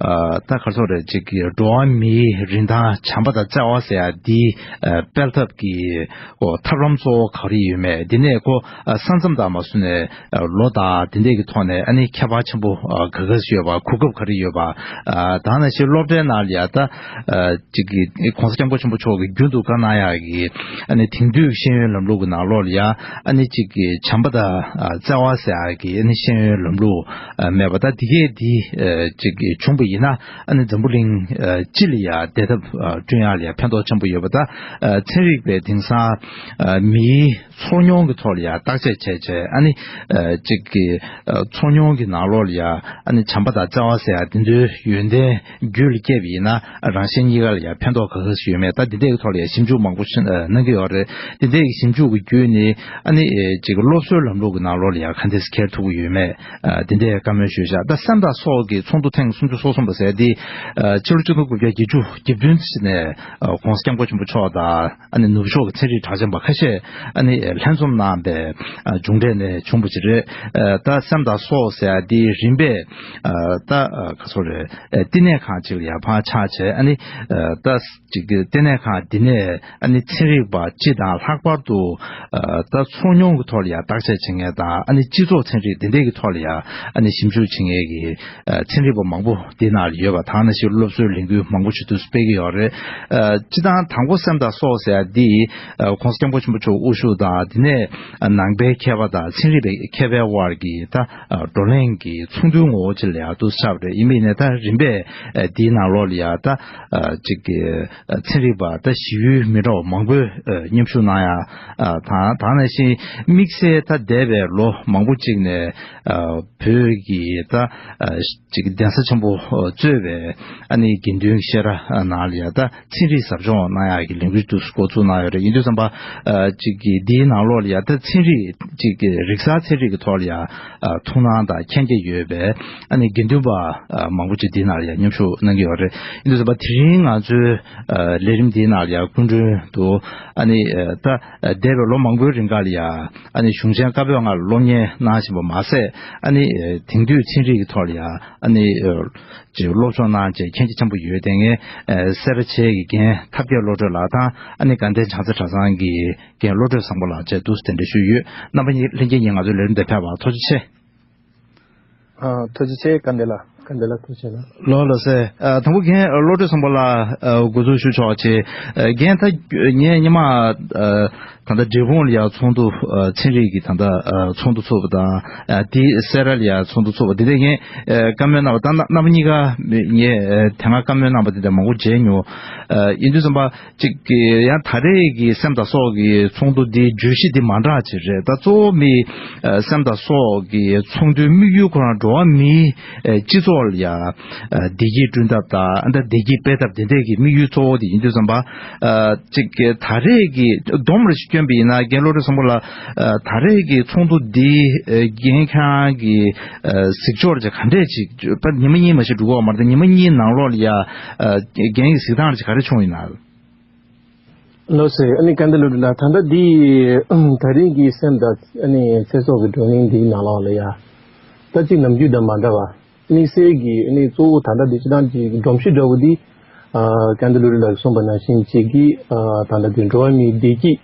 ད་ག་རེ་ཟེར་རེད། ཅིག་གི་འགྲོ་བ་མིའི་རིན་ཐང་བྱམས་པ་དང་བརྩེ་བ་ཟེར་ཡ་འདི་ཨ་སྤེལ་ཐབས་ཀྱི་ཨོ་ཐབས་ལམ་གཙོ་བོ་ག་རེ་ཡོད་མེད། འདི་ནས་ཁོ་ཨ་ས་མཚམས་དང་མ་སུ་ནས་ཨ་ལོ་དང་འདི་འདྲས་ཀྱི་ཐོག་ནས་ཨ་ནི་ཁྱད་པར་ཆེན་པོ་ཨ་ག་ག་ཞིག་ཡོད་པ། གོ་སྐབས་ག་རེ་ཡོད་པ། ཨ་ད་ནང་བཞིན་སློབ་གྲྭའི་ནང་ལ་ཡ་ད་ཨ་ཅིག་གི་༸གོང་ས་༸སྐྱབས་མགོན་ཆེན་པོ་མཆོག་གིས་རྒྱུན་དུ་བཀའ་གནང་ཡག་གི་ཨ་ནི་དེང་དུས་ཤེས་ཡོན་ལམ་ལུགས་ཀྱི་ནང་ལོགས་ལ་ཡ་ཨ་ནི་ཅིག་གི་བྱམས་པ་དང་ཨ་བརྩེ་བ་ཟེར་ཡག་གི་ཨ་ནི་ཤེས་ཡོན་ལམ་ལུགས་ཨ་མེད་པ། ད་འདི་གས་འདི་ཨ་ཅིག་གི་བྱུང་པ་ཡིན་ན་ཨ་ནི་འཛམ་བུ་གླིང་ཨ་སྤྱི་ལ་ཡ་བདེ་ཐབས་ཨ་བསྐྲུན་ཡག་ལ་ཡ་ཕན་ཐོགས་ཆེན་པོ་ཡོད་པ། ད་ཨ་ཚན་རིག་པས་དེང་སང་ཨ་མིའི་ཚོར་མྱོང་གི་ཐོག་ལ་ཡ་བརྟག་དཔྱད་བྱས་བྱས། ཨ་ནི་ཨ་ཅིག་གི་ཨ་ཚོར་མྱོང་གི་ནང་ལོགས་ལ་ཡ་ཨ་ནི་བྱམས་པ་དང་བརྩེ་བ་ཟེར་ཡ་དེ་ཚོའི་ཡོན་ཏན་རྒྱུད་ལ་སྐྱེས་པ་ཡིན་ན་རང་གཞན་གཉིས་ཀ་ལ་ཡ་ཕན་ཐོགས་ག་ག་ཞིག་ཡོད་མེད། ད་འདི་འདྲའི་ཐོག་ལ་ཡ་ཞིབ་འཇུག་མང་པོ་ཞིག་ཨ་གནང་གི་ཡོད་རེད། འདི་འདྲའི་ཞིབ་འཇུག་གི་བརྒྱུད་ནས་ཨ་ནི་ཨ་ཅིག་གི་སློབ་གསོའི་ལམ་ལུགས་ཀྱི་ནང་ལོགས་ལ་ཡ་ག་འདྲས་འཁྱེར་ཐུབ་ཀྱི་ཡོད་མེད། ཨ་འདི་འདྲའི་བཀའ་མོལ་ཞུས་བཞག་ད་སེམས་དང་སྲོག་གི་ཚོགས་འདུ་ཐེངས་སུམ་ཅུ་སོ་གསུམ་པ་ཟེར་འདི་ཨ་ཕྱི་ལོ་ཆིག་སྟོང་དགུ་བརྒྱ་བརྒྱད་ཅུ་གྱ་བདུན་ནས་ཨ་༸གོང་ས་༸སྐྱབས་མགོན་ཆེན་པོ་མཆོག་དང་ཨ་ནི་ནུབ་ཕྱོགས་ཀྱི་ཚན་རིག་གྲགས་ཅན་པ་ཁ་ཤས་ཨ་ནི་ལྷན་འཛོམས་གནང་པའི་ཨ་མཇུག་འབྲས་ནས་བྱུང་བ་ཅིག་རེད། ཨ་ད་སེམས་དང་སྲོག་ཟེར་ཡ་འདི་རིམ་པས་ཨ་ད་ཨ་ག་ཚོད་རེད། ཨ་བསྟི་གནས་ཁང་ཅིག་ལ་ཡ་ཕར་ཆགས་བྱས། ཨ་ནི་ཨ་ད་ཅིག་གི་བསྟི་གནས་ཁང་འདི་ནས་ཨ་ནི་ཚན་རིག་པ་སྤྱི་དང་ལྷག་པར་དུ་ཨ་ད་ཚོར་མྱོང་གི་ཐོག་ལ་ཡ་བརྟག་དཔྱད་བྱེད་མཁན་དང་། ཨ་ནི་སྤྱི་ཚོགས་ཚན་རིག་འདི་འདྲས་ཀྱི་ཐོག་ལ་ཡ་ཨ་ནི་ཞིབ་འཇུག་བྱེད་མཁན་གྱི་ཨ་ཚན་རིག་པ་མང་པོ་འདི་ནང་ལ་ཡོད་པ། ད་ནང་བཞིན་སློབ་གསོའི་ལས་འགུལ་མང་པོ་ཞིག་ཏུ་སྤེལ་གྱི་ཡོད་རེད། ཨ་སྤྱི་བཏང་དང་པོ་སེམས་དང་སྲོག་ཟེར་ཡ་འདི་ཨ་༸གོང་ས་༸སྐྱབས་མགོན་ཆེན་པོ་མཆོག་དབུ་བཞུགས་དང་། འདི་ནས་ཨ་ནང་པའི་མཁས་པ་དང་ཚན་རིག་པའི་མཁས་པའི་དབར་གྱི་ད་ཨ་བགྲོ་གླེང་གི་ཚོགས་འདུའི་ངོ་བོ་ཅིག་ལ་ཡ་འདུག་ཆགས་པ་རེད། ཡིན་པ་ཡིན་ནའི་ད་རིམ་པས་ཨ་འདིའི་ནང་ལོགས་ལ་ཡ་ད་ཨ་ཅིག་གི་ཚན་རིག་པ་ད་ཞི་ཡུལ་མི་འདྲ་བ་མང་པོས་ཨ་མཉམ་ཞུགས་གནང་ཡ། ཨ་དང་དེ་ནང་བཞིན་དམིགས་བསལ་ད་འདས་པའི་ལོ་མང་པོ་ཅིག་ནས་ཨ་བོད་ཀྱི་ད་ཨ་ཅིག་གདན་ས་ཆེན་པོ་གཙོས་པའི་ཨ་ནི་དགེ་འདུན་བཤད་གྲྭ་ནང་ལ་ཡ་ད་ཚན་རིག་ཟབ་སྦྱོང་གནང་ཡག་གི་ལས་འགུལ་དུ་འགོ་ཚུགས་གནང་ཡོད་རེད། ཡིན་དུས་ཙམ་པ་ཨ་ཅིག་གི་འདིའི་ནང་ལོགས་ལ་ཡ་ད་ཚན་རིག་ཅིག་གི་རིག་གསར་ཚན་རིག་གི་ཐོག་ལ་ཡ་ཨ་ཐུགས་སྣང་དང་མཁྱེན་རྒྱ་ཡོད་པའི་ཨ་ནི་དགེ་འདུན་པ་ཨ་མང་པོ་ཅིག་འདིའི་ནང་ལ་ཡ་མཉམ་ཞུགས་གནང་གི་ཡོད་རེད། ཡིན་དུས་ཙམ་པ་དེ་རིང་ང་ཚོའི་ཨ་ལས་རིམ་འདིའི་ནང་ལ་ཡ་སྐུ་མགྲོན་དུ་ཨ་ནི་ཨ་ད་འདས་པའི་ལོ་མང་པོའི་རིང་ག་ལ་ཡ་ཨ་ནི་གཞུང་ཆེན་བཀའ་པོད་ལྔ་ལ་སློབ་གཉེར་གནང་བཞིན་པ་མ་ཟད། ཨ་ནི་ཨ་དེང་དུས་ཚན་རིག་གི་ཐོག་ལ་ཡ་ཨ་ནི་ཨ་ཅིག་སློབ་སྦྱོང་གནང་བྱས་མཁྱེན་རྒྱ་ཆེན་པོ་ཡོད་དེ། ངས་ཨ་སེ་ར་བྱེས་ཀྱི་རྒན་ཐབས་མཁས་བློ་གྲོས་ལགས་དང་། ཨ་ནི་དགའ་ལྡན་བྱང་རྩེ་གྲྭ་ཚང་གི་རྒན་བློ་གྲོས་བཟང་པོ་ལགས་བཅས་འདུག་སེ་གདན་འདྲེན་ཞུས་ཡོད། རྣམ་པ་གཉིས་ལྷན་རྒྱས་གཉིས་ང་ཚོའི་ལས་རིམ་དེ་ཕེབས་པར་ཐུགས་རྗེ་ཆེ། ཨ་ཐུགས་རྗེ་ཆེ། དགའ་ལྡན་ལགས། ག་འདི་ལ་ཐུགས་རྗེ་ཆེ་གནང་། ལགས་ལགས་སེ། ཨ། དང་པོ་རྒན་བློ་གྲོས་བཟང་པོ་ལགས། ཨ། འགོ་འཛུགས་ཞུ་ཆོག་ཅེས། ཨ། རྒན་ད་ངས་སྔོན་མ། ཨ། ད་ལྟ་འབྲས་སྤུངས་ལ་ཡ་ཚོགས་འདུ། ཨ། ཚན་རིག་གི་ད་ལྟ། ཨ། ཚོགས་འདུ་ཚོགས་པ་དང་། ཨ། དེ་སེ་ར་ལ་ཡ་ཚོགས་འདུ་ཚོགས་པ་དེ་འདྲ་ངས། ཨ། བཀའ་མོལ་གནང་བ་ད་རྣམ་པ་གཉིས་ཀ་ངས། ཨ། དེ་སྔ་བཀའ་མོལ་གནང་བ་དེ་འདྲ་མང་པོ་མཇལ་མྱོང་། ཨ། ཡིན་དུས་ཙམ་པ། གཅིག་གི་ཡང་ད་རེས་ཀྱི་སེམས་དང་སྲོག་གི་ཚོགས་འདུ་འདིའི་བརྗོད་གཞི་འདི་མ་འདྲ་ཅིག་རེད། ད་གཙོ་བོ་མི་ཨ་སེམས་དང་སྲོག་གི་ཚོགས་འདུའི་དམིགས་ཡུལ་ཁོ་རང་འགྲོ་བ་མིའི་ཨ་སྤྱི་ཚོགས་ལ་ཡ་ཨ་བདེ་སྐྱིད་བསྐྲུན་ཐབས་དང་ཨ་ད་བདེ་སྐྱིད་སྤེལ་ཐབས་དེ་འདྲས་ཀྱི་དམིགས་ཡུལ་གཙོ་བོ་དེ་ཡིན་དུས་ཙམ་པ། ཨ་གཅིག་གི་ད་རེས་ཀྱི་སྡོམ་རེ་ཞིག་བསྐྱོན་པ་ཡིན་ན་རྒན་བློ་གྲོས་བཟང་པོ་ལ་ཨ་ད་རེས་ཀྱི་ཚོགས་འདུ་འདི་ཨ་རྒན་ཁྱེད་རང་གི་ཨ་གཟིགས་ཕྱོགས་ལ་ག་འདྲས་ཅིག་ད་ཉི་མ་གཉིས་མ་ཞིག་འགྲོ་གི་ཡོད་མ་རེད། ད་ཉི་མ་གཉིས་ནང་ལོགས་ལ་ཡ་ཨ་རྒན་གྱི་གཟིགས་སྟངས་ལ་ག་རེ་བྱུང་ཡིན་ན། ལགས་སེ། ཨ་ནི་སྐལ་ལྡན་བློ་གྲོས་ལགས། ད་ལྟ་འདི་ད་རིང་གི་སེམས་དང་ཨ་ནི་ཚེ་སྲོག་གི་བགྲོ་གླེང་འདིའི་ནང་ལོགས་ལ་ཡ། ད་ཅིག་ནམ་རྒྱུན་དང་མ་འདྲ་བ། དམིགས་བསལ་གྱི་ཨ་ནི་གཙོ་བོ་ད་ལྟ་འདི་སྤྱིར་བཏང་གི་སྒྲོམ་གཞི་འདྲ་བོ་འདི། ཨ་སྐལ་ལྡན་བློ་གྲོས་ལགས་ཀྱིས་གསུངས་པ་ནང་བཞིན་ཅིག་གི་ཨ་ད་ལྟ་འདི་འགྲོ་བ་མིའི་བདེ་སྐྱིད་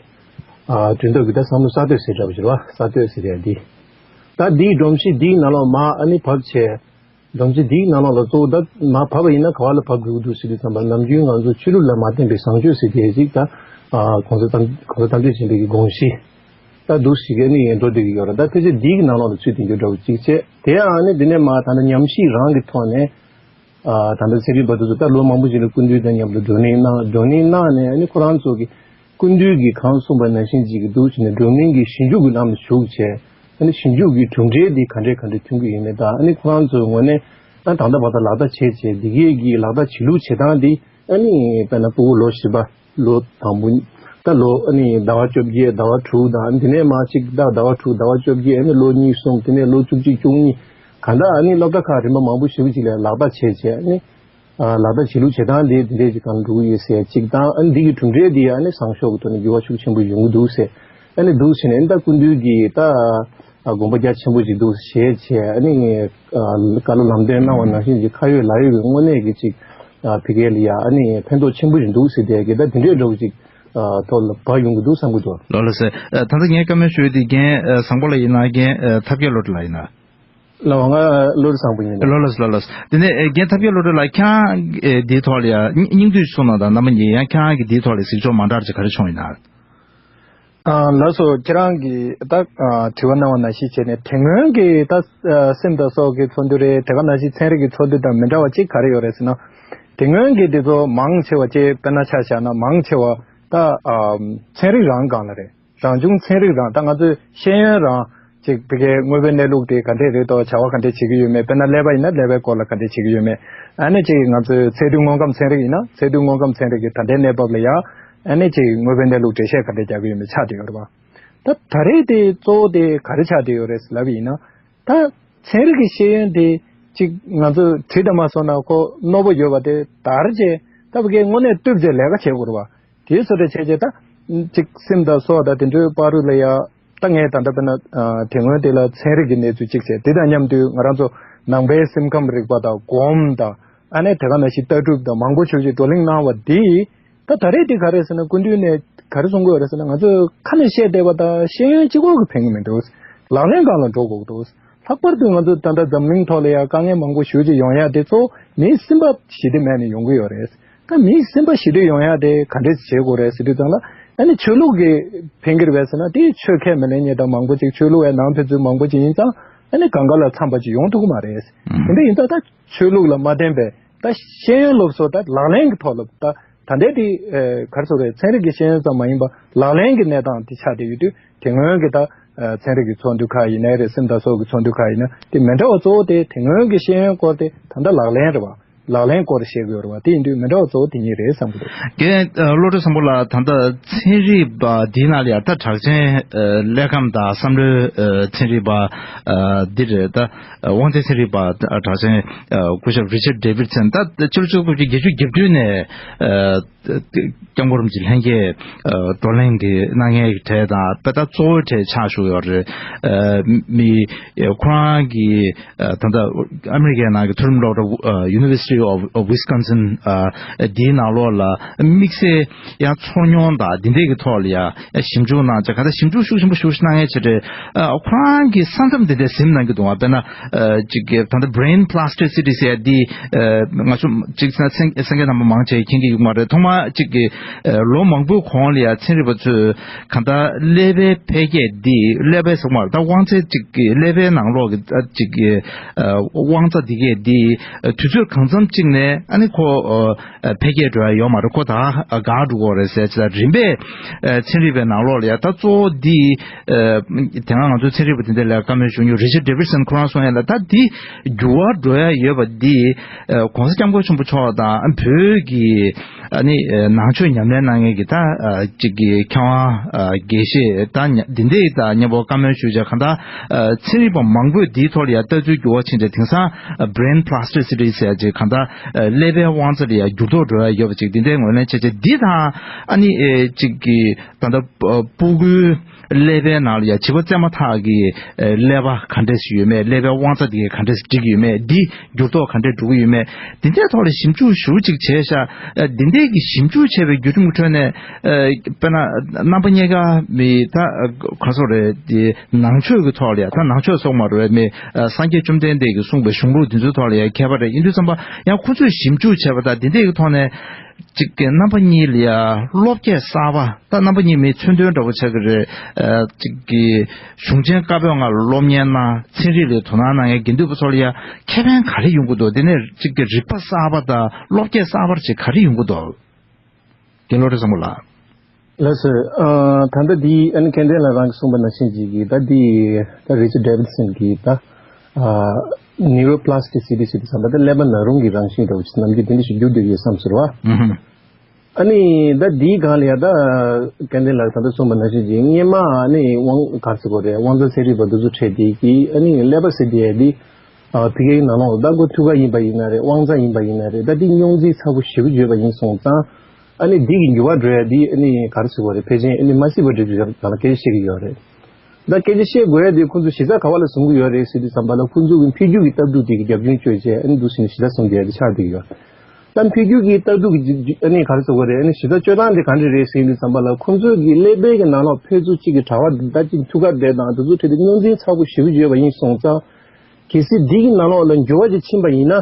ཨ་བསྐྲུན་ཐབས་ཀྱི་ད་བསམ་བློ་གསར་གཏོད་ཟེར་འདྲ་བོ་ཞིག་རེད་བ། གསར་གཏོད་ཟེར་ཡ་འདི། ད་འདིའི་སྒྲོམ་གཞི་འདིའི་ནང་ལོགས་མར་ཨ་ནི་བབས་བྱས། སྒྲོམ་གཞི་འདིའི་ནང་ལོགས་ལ་གཙོ་བོ་ད་མར་བབས་པ་ཡིན་ན་ག་བ་ལ་བབས་དགོས་ཀྱི་འདུག་ཟེར་དུས་ཙམ་པ་ནམ་རྒྱུན་ང་ཚོ་ཆོས་ལུགས་ལ་མ་བརྟེན་པའི་བཟང་སྤྱོད་ཟེར་དེ་ཅིག་ད་ཨ་གོང་ས་ཏང་གོང་ས་ཏང་ཅོ་ཆེན་པོའི་གི་དགོངས་གཞི་ད་འདུག་ཟེར་གི་ནི་ཡིན་འགྲོ་བསྡད་ཀྱི་ཡོད་རེད། ད་ཕལ་ཆེར་འདིའི་གི་ནང་ལོགས་ལ་ཚུད་བསྡད་རྒྱུ་འདྲ་བོ་ཅིག་བྱས། དེ་ཡང་ཨ་ནི་འདི་ནས་མར་ད་ནི་ཉམས་ཞིབ་རང་གི་ཐོག་ནས། ཨ་ད་ལྟ་ཚན་རིག་པ་དེ་ཚོ་ད་ལོ་མང་པོ་ཞིག་ལ་སྐུ་མདུན་དང་མཉམ་དུ་བགྲོ་གླེང་གནང་། བགྲོ་གླེང་གནང་ནས་ཨ་ནི་ཁོ་རང་ཚོ་གི་སྐུ་མདུན་གྱིས་གང་གསུངས་པ་ནང་བཞིན་ཅིག་གི་འདུག་བྱས་ནས་བགྲོ་གླེང་གི་ཞིབ་འཇུག་གི་ལམ་ལ་ཞུགས་བྱས། ཨ་ནི་ཞིབ་འཇུག་གི་གྲུབ་འབྲས་འདི་ག་འདྲས་ག་འདྲས་ཐོན་གྱི་ཡོད་མེད་དང་། ཨ་ནི་ཁོ་རང་ཚོའི་ངོས་ནས་ད་ད་ལྟ་བར་དུ་ལག་བསྟར་བྱས་བྱས་འདི་གས་ཀྱི་ལག་བསྟར་བྱེད་ལུགས་བྱེད་སྟངས་འདི་ཨ་ནི་དཔེར་ན་ཕྲུ་གུ་ལོ་བཞི་པ། ལོ་དང་པོ། ད་ལོ་ཨ་ནི་ཟླ་བ་བཅོ་བརྒྱད་ཟླ་བ་དྲུག་དང་འདི་ནས་མར་གཅིག་ད་ཟླ་བ་དྲུག་ཟླ་བ་བཅོ་བརྒྱད། ཨ་ནི་ལོ་གཉིས་གསུམ། དེ་ནས་ལོ་བཅུ་གཅིག་བཅུ་གཉིས། གང་ལྟར་ཨ་ནི་སློབ་གྲྭ་ཁག་རིམ་པ་མང་པོ་ཞིག་ཅིག་ལ་ལག་བསྟར་བྱས་བྱས་ཨ་ནི། ཨ་ལག་བསྟར་བྱེད་ལུགས་བྱེད་སྟངས་དེ་འདི་འདྲས་ཅིག་གང་འགྲོ་གི་ཡོད་ཟེར་གཅིག་དང་། ཨ་ནི་འདི་གི་གྲུབ་འབྲས་འདི་ཨ་ནི་བཟང་ཕྱོགས་ཀྱི་ཐོག་ནས་འགྱུར་བ་ཤུགས་ཆེན་པོ་ཡོང་གི་འདུག་ཟེར། ཨ་ནི་འདུག་ཟེར་ནས་ཨ་ནི་ད་སྐུ་མདུན་གྱི་ད་ཨ་དགོངས་པ་རྒྱ་ཆེན་པོ་ཞིག་འདུག་ཞེས་བྱས། ཨ་ནི་ཨ་བཀའ་སློབ་ལམ་སྟོན་གནང་བ་ནང་བཞིན་གྱི་ཁ་ཡོད་ལག་ཡོད་ཀྱི་དངོས་གནས་ཀྱི་ཅིག་ཨ་ཕ་གི་ལ་ཡ་ཨ་ནི་ཕན་ཐོགས་ཆེན་པོ་ཞིག་འདུག་ཟེར། དེ་གི་ད་དེ་འདྲས་འདྲ་བོ་ཅིག་ཨ་ཐོག་ལ་བབས་ཡོང་གི་འདུག་བསམ་གྱི་འདུག་ལགས་ལགས་སེ། ཨ་ད་ལྟ་ངས་བཀའ་མོལ་ཞུ་ཡས་དེ་རྒན་ཨ་བཟང་པོ་ལགས་ཡིན་ན་རྒན་ཨ་ཐབས་མཁས་བློ་གྲོས་ལགས་ཡིན་ན། ལགས་ང་བློ་གྲོས་བཟང་པོ་ཡིན། ལགས་ལགས་ལགས་ལགས། དེ་ནས་ཨེ་རྒན་ཐབས་མཁས་བློ་གྲོས་ལགས་ཁྱེད་རང་ཨེ་འདིའི་ཐོག་ལ་ཡ་སྙིང་སྙིང་བསྡུས་གསུངས་གནང་དང་། རྣམ་པ་གཉིས་ཡང་ཁྱེད་རང་གི་འདིའི་ཐོག་ལ་གཟིགས་ཕྱོགས་མ་འདྲ་ཅིག་ག་རེ་བྱུང་ཡིན་ན། ཨ་ལགས་སོ། ཁྱེད་རང་གིས་ད་ཨ་དྲི་བ་གནང་བ་ནང་བཞིན་བྱས་ནས་དེ་སྔོན་གྱི་ད་ཨ་སེམས་དང་སྲོག་གི་ཚོགས་འདུ་རེད། དེ་ག་ནང་བཞིན་ཚན་རིག་གི་ཚོགས་འདུ་དང་མི་འདྲ་བ་གཅིག་ག་རེ་ཡོད་རེད་ཟེར་ན། དེ་སྔོན་གྱི་འདི་ཚོ་མང་ཆེ་བ་ཅིག་དཔེར་ན་ཆ་བཞག་ན་མང་ཆེ་བ་ད་ཨ་ཚན་རིག་རང་སྒང་ལ་རེད། རང་བྱུང་ཚན་རིག་རང་། ད་ང་ཚོའི་ཤེས་ཡོན་རང་ཅིག་ཕ་གིའི་དངོས་པོའི་གནས་ལུགས་དེ་ག་འདྲས་རེད་དོ། བྱ་བ་ག་འདྲས་བྱེད་ཀྱི་ཡོད་མེད། དཔེར་ན་ཀླད་པ་ཡིན་ན་ཀླད་པའི་སྐོར་ལ་ག་འདྲས་བྱེད་ཀྱི་ཡོད་མེད། ཨ་ནི་ཅིག་ང་ཚོའི་ཚད་རྡུལ་དངོས་ཁམས་ཚན་རིག་ཡིན་ན་ཚད་རྡུལ་དངོས་ཁམས་ཚན་རིག་གི་ད་ལྟའི་གནས་བབ་ལ་ཡ་ཨ་ནི་ཅིག་དངོས་པོའི་གནས་ལུགས་འགྲེལ་བཤད་ག་འདྲས་རྒྱག་གི་ཡོད་མེད་ཆགས་བསྡད་ཡོད་རེད་བ། ད་ད་རེས་དེ་གཙོ་བོ་དེ་ག་རེ་ཆགས་བསྡད་ཡོད་རེད་ལབ་ཡིན་ན། ད་ཚན་རིག་གི་ཤེས་ཡོན་དེ་ཅིག་ང་ཚོས་བྲིས་དང་མ་སོང་ན་ཁོ་རྣོ་པོ་ཡོད་པ་དེ་དར་རྗེས་ད་ཕ་གིའི་དངོས་གནས་བཏུབ་རྗེས་ལས་ཀ་བྱེད་དགོས་རེད་བ། དེའི་བཟོ་འདྲ་བྱས་རྗེས་ད་ཅིག་སེམས་དང་སྲོག་དང་དེ་འདྲའི་བར་དུ་ལ་ཡ། ད་ངས་ད་ལྟ་དཔེར་ན་ཨ་དེ་སྔོན་དེ་ལ་ཚན་རིག་གི་གནས་ཚུལ་གཅིག་བྱས། དེ་དང་མཉམ་དུ་ང་རང་ཚོ་ནང་པའི་སེམས་ཁམས་རིག་པ་དང་སྒོམ་དང་ཨ་ནི་དེ་ག་ནང་བཞིན་ལྟ་གྲུབ་དང་མང་པོ་ཞིག་ཅིག་བགྲོ་གླེང་གནང་བ་འདིས། ད་ད་རེས་འདི་ག་རེ་ཟེར་ན་སྐུ་མདུན་ནས་ག་རེ་གསུང་གི་ཡོད་རེད་ཟེར་ན། ང་ཚོས་ཁ་ནས་བཤད་བསྡད་པ་དང་ཤེས་ཡོན་གཅིག་པོ་གིས་ཕན་གྱི་མི་འདུག་ལག་ལེན་སྒང་ལ་འགྲོ་དགོས་ཀྱི་འདུག་ལྷག་པར་དུ་ང་ཚོ་ད་ལྟ་འཛམ་གླིང་ཐོག་ལ་ཡ་དཀའ་ངལ་མང་པོ་ཞེ་ཅིག་ཡོང་ཡ་དེ་གཙོ་བོ་མིའི་སེམས་པ་ཞི་བདེ་མེད་ནས་ཡོང་གི་ཡོད་རེད། ད་མིའི་སེམས་པ་ཞི་བདེ་ཡོང་ཡ་དེ་ག་འདྲས་བྱེད་དགོས་རེད་ཟེར་དུས་ཙང་ལ། ཨ་ནི་ཆོས་ལུགས་ཀྱིས་ཕན་གྱི་རེད་པས་ཟེར་ན་དེ་ཆོས་ཁས་མི་ལེན་མཁན་དང་མང་པོ་ཅིག་ཆོས་ལུགས་ཡ་ནང་ཕན་ཚུན་མང་པོ་ཅིག་ཡིན་ཙང་ཨ་ནི་གང་ག་ལ་འཚམ་པ་ཅིག་ཡོང་ཐུབ་ཀྱི་མ་རེད། དེ་འདྲ་ཡིན་ཙང་ད་ཆོས་ལུགས་ལ་མ་བརྟེན་པའི་ད་ཤེས་ཡོན་སློབ་གསོ་ད་ལག་ལེན་གྱི་ཐོག་ལ་ད་ད་ལྟའི་དེ་ཨ་ག་རེ་ཟེར་དགོས་རེད། ཚན་རིག་གི་ཤེས་ཡོན་ཙམ་མ་ཡིན་པ་ལག་ལེན་གྱི་གནས་སྟངས་དེ་ཆགས་བསྡད་ཡོད་དུས་དེ་སྔོན་གྱི་ད་ཨ་ཚན་རིག་གི་ཚོགས་འདུ་ཁག་ཡིན་ནའི་རེད། སེམས་དང་སྲོག་གི་ཚོགས་འདུ་ཁག་ཡིན་ན་དེ་མི་འདྲ་བ་གཙོ་བོ་དེ་དེ་སྔོན་གྱི་ཤེས་ཡོན་སྐོར་དེ་ད་ལྟ་ལག་ལེན་རེད་བ། ལག་ལེན་སྐོར་བཤད་དགོས་རེད་བ། དེ་ཡིན་དུས་མི་འདྲ་བ་གཙོ་བོ་དེ་གཉིས་རེད་བསམ་གྱི་འདུག་རྒན་བློ་གྲོས་བཟང་པོ་ལགས། ད་ལྟ་ཚན་རིག་པ་འདིའི་ནང་ལ་ཡང་ད་གྲགས་ཅན་ཨ་ཀླད་ཁམས་དང་བསམ་བློའི་ཨ་ཚན་རིག་པ་ཨ་འདི་རེད། ད་དབང་ཆེན་ཚན་རིག་པ་ད་གྲགས་ཅན་ཨ་སྐུ་ཞབས་རི་ཆར་ཌེ་བིད་སན་ད་ཕྱི་ལོ་ཆིག་སྟོང་དགུ་བརྒྱ་བརྒྱད་ཅུ་གྱ་བདུན་ནས་ཨ་སྐྱབས་མགོན་རིན་པོ་ཆེ་ལྷན་རྒྱས་ཨ་བགྲོ་གླེང་གི་གནང་མཁན་གྱི་གྲས་དང་དཔེ་ད་གཙོ་བོའི་གྲས་ཆགས་བཞུགས་ཡོད་རེད། ཨ་མི་ཁོ་རང་གི་ཨ་ད་ལྟ་ཨ་མི་རི་ཀའི་ནང་གི་མཐོ་རིམ་སློབ་གྲྭ་ཨ་University of Wisconsin འདིའི་ནང་ལོགས་ལ་དམིགས་བསལ་ཡང་ཚོར་མྱོང་དང་འདི་འདྲས་ཀྱི་ཐོག་ལ་ཡང་ཞིབ་འཇུག་གནང་བྱས། གང་ལྟར་ཞིབ་འཇུག་ཤུགས་ཆེན་པོ་ཞེ་པོ་ཞིག་གནང་མཁན་ཆེ་གྲས་ཁོ་རང་གི་ས་མཚམས་འདི་འདྲས་ཟིན་གནང་གི་འདུག་བ། དཔེར་ན་ཅིག་གི་ད་ལྟ་brain plasticity ཟེར་ཡ་འདི་ང་ཚོ་ཅིག་སེང་གེ་རྣམ་པ་མང་ཆེ་མཁྱེན་གྱི་ཡོད་མ་རེད། ཐོག་མ་ཅིག་གི་ལོ་མང་པོའི་གོང་ལ་ཡང་ཚན་རིག་པ་ཚོས་གང་ལྟར་ཀླད་པའི་འཕེལ་རྒྱས་འདི་ཀླད་པའི་ཟེར་མ་རེད། ད་དབང་རྩའི་ཅིག་གི་ཀླད་པའི་ནང་ལོགས་ཀྱི་ཅིག་གི་དབང་རྩ་འདི་གས་འདི་དུས་ཚོད་གང་འཚམ་ཅིག་ནས་ཨ་ནི་ཁོ་འཕེལ་རྒྱས་འགྲོ་ཡ་ཡོད་མ་རེད། ཁོ་ད་འགག་འགྲོ་གི་རེད་ཟེར་ཅིག་ད་རིམ་པས་ཚན་རིག་པའི་ནང་ལོགས་ལ་ཡ་ད་གཙོ་བོ་འདི་དེ་སྔ་ང་ཚོའི་ཚན་རིག་པ་དེ་འདྲ་ལ་བཀའ་མོལ་ཞུ་མྱོང་རི་ཆར་ཌེ་བིད་སན་ཁོ་རང་གསུངས་ཡ་ལ། ད་འདི་འགྱུར་བ་འགྲོ་ཡ་ཡོད་པ་འདི་༸གོང་ས་༸སྐྱབས་མགོན་ཆེན་པོ་མཆོག་དང་བོད་ཀྱི་ཨ་ནི་ནང་ཆོས་ཉམས་ལེན་གནང་མཁན་གྱི་ད་ཅིག་གི་མཁས་དབང་དགེ་བཤེས་ད་འདི་འདྲས་དང་མཉམ་པོ་བཀའ་མོལ་ཞུས་བྱས། གང་ལྟར་ཚན་རིག་པ་མང་པོས་འདིའི་ཐོག་ལ་ཡང་ལྟ་ཚུལ་འགྱུར་བ་ཕྱིན་བྱས། དེང་སང་brain plasticity ཟེར་ཅིག་གང་ལྟར་ཀླད་པའི་དབང་རྩ་ལ་ཡང་འགྱུར་ལྡོག་འགྲོ་ཡ་ཡོད་པ་ཅིག་འདི་འདྲས་ངོས་ལེན་བྱས་བྱས། འདི་དང་ཨ་ནི་ཅིག་གི་ད་ལྟ་སྤུ་གུའི་ཀླད་པའི་ནང་ལ་ཡང་བྱིས་པ་བཙས་མ་ཐག་གི་ཀླད་པ་ག་འདྲས་ཡོད་མེད། ཀླད་པའི་དབང་རྩ་དེ་ག་འདྲས་འགྲིག་ཡོད་མེད། འདི་འགྱུར་ལྡོག་ག་འདྲས་འགྲོ་གི་ཡོད་མེད། འདི་འདྲའི་ཐོག་ལ་ཞིབ་འཇུག་ཞེ་པོ་ཅིག་བྱས་ཤག་འདི་འདྲས་ཀྱི་ཞིབ་འཇུག་བྱས་པའི་བརྒྱུད་རིམ་གྱི་ཁྲོད་ནས་དཔེར་ན་རྣམ་པ་གཉིས་ཀ་མི་ད་ག་སོགས་རེད། དེ་ནང་ཆོས་ཀྱི་ཐོག་ལ་ཡང་ད་ནང་ཆོས་སོགས་མ་རེད་མི་སངས་རྒྱས་བཅོམ་ལྡན་འདས་ཀྱིས་གསུངས་པའི་གཞུང་ལུགས་འདི་ཚོའི་ཐོག་ལ་ཡང་མཁས་པ་རེད། ཡིན་དུས་ཙམ་པ་ཡང་ཁོ་ཚོས་ཞིབ་འཇུག་བྱས་པ་དང་འདི་འདྲས་ཀྱི་ཐོག་ནས། གཅིག་གི་རྣམ་པ་གཉིས་ལ་ཡ་བློ་སྐྱེད་གསར་པ། ད་རྣམ་པ་གཉིས་མི་མཚོན་དོན་འདྲ་པོ་ཆགས་ཀྱི་རེད། ཨ་གཅིག་གི་གཞུང་ཆེན་བཀའ་པོད་ལྔ་སློབ་གཉེར་གནང་། ཚན་རིག་ལ་དོ་སྣང་གནང་མཁན་དགེ་འདུན་པ་ཚོ་ལ་ཡ་ཁེ་ཕན་ག་རེ་ཡོང་གི་འདུག་དེ་ནས་གཅིག་གི་རིག་པ་གསར་པ་དང་བློ་སྐྱེད་གསར་པ་ཅིག་ག་རེ་ཡོང་གི་འདུག་རྒན་བློ་གྲོས་བཟང་པོ་ལགས། ལགས་སོ། ཨ་ད་ལྟ་འདི་ཨ་ནི་སྐལ་ལྡན་ལགས་རང་གིས་གསུངས་པ་ནང་བཞིན་ཅིག་གི་ད་འདི་ད་རི་ཆར་ཌེ་བིད་སན་གྱི་ད་ཨ་neuroplasticity ཟེར་དུས་ཙམ་པ་ད་ཀླད་པ་ན་རུང་གི་རང་བཞིན་འདྲ་པོ་ཅིག་ནམ་རྒྱུན་དེ་འདྲ་ཞིག་རྒྱུགས་བསྡད་ཡོད་བསམ་ཟེར་བ། ཨ་ནི་ད་འདིའི་སྒང་ལ་ཡ་ད་སྐལ་ལྡན་ལགས་ད་ལྟ་གསུངས་པ་ནང་བཞིན་གྱི་སྔོན་མ་ཨ་ནི་དབང་ག་རེ་ཟེར་དགོས་རེད། དབང་རྩ་ཚན་རིག་པ་འདི་ཚོ་གྲས་དེ་གིས་ཨ་ནི་ཀླད་པ་ཟེར་དེ་ཡ་འདི་ཨ་ཕ་གིའི་ནང་ལོགས་ལ་ད་ཁོ་ཐུགས་ཀ་ཡིན་པ་ཡིན་ན་རེད། དབང་རྩ་ཡིན་པ་ཡིན་ན་རེད། ད་འདི་རྙོག་འཛིང་ཚ་པོ་ཞེ་པོ་ཡོད་པ་ཡིན་སོང་ཙང་། ཨ་ནི་འདི་གི་འགྱུར་བ་འགྲོ་ཡ་འདི་ཨ་ནི་ག་རེ་ཟེར་དགོས་རེད། ཕལ་ཆེར་ཨ་ནི་མ་སྲིད་པ་འགྲིག་འགྲིག་ག་ལ་སྐད་ཆ་བཤད་ཀྱི་ཡོད་རེད། ད་སྐད་ཆ་བཤད་དགོས་ཡ་དེ་ཁོང་ཚོ་གཞི་རྩ་ག་བ་ལ་བཟུང་གི་ཡོད་རེད་ཟེར་དུས་ཙམ་པ་ལ་ཁོང་ཚོ་གི་འཕེལ་འགྱུར་གྱི་ལྟ་གྲུབ་དེ་གི་རྒྱབ་ལྗོངས་བཅོས་བྱས་ཨ་ནི་འདུག་ཟེར་ནས་གཞི་རྩ་བཟུང་བསྡད་ཡ་དེ་ཆགས་བསྡད་ཀྱི་ཡོད་རེད། ད་འཕེལ་འགྱུར་གྱི་ལྟ་གྲུབ་ཀྱི་ཨ་ནི་ག་རེ་ཟེར་དགོས་རེད། ཨ་ནི་གཞི་རྩ་བཅོས་སྟངས་དེ་ག་འདྲ་རེད་ཟེར་དུས་ཙམ་པ་ལ་ཁོང་ཚོ་གི་ཀླད་པའི་གི་ནང་ལོགས་ཕན་ཚུན་གཅིག་གི་དྲ་བ་ད་གཅིག་ཐུག་ག་བསྡད་དང་དེ་ཚོ་གྲས་དེ་རྙོག་འཛིང་ཚ་པོ་ཞེ་པོ་ཡོད་པ་ཡིན་སོང་ཙང་། གལ་སྲིད་འདི་གི་ནང་ལོགས་ལ་འགྱུར་བ་ཅིག་ཕྱིན་པ་ཡིན་ན།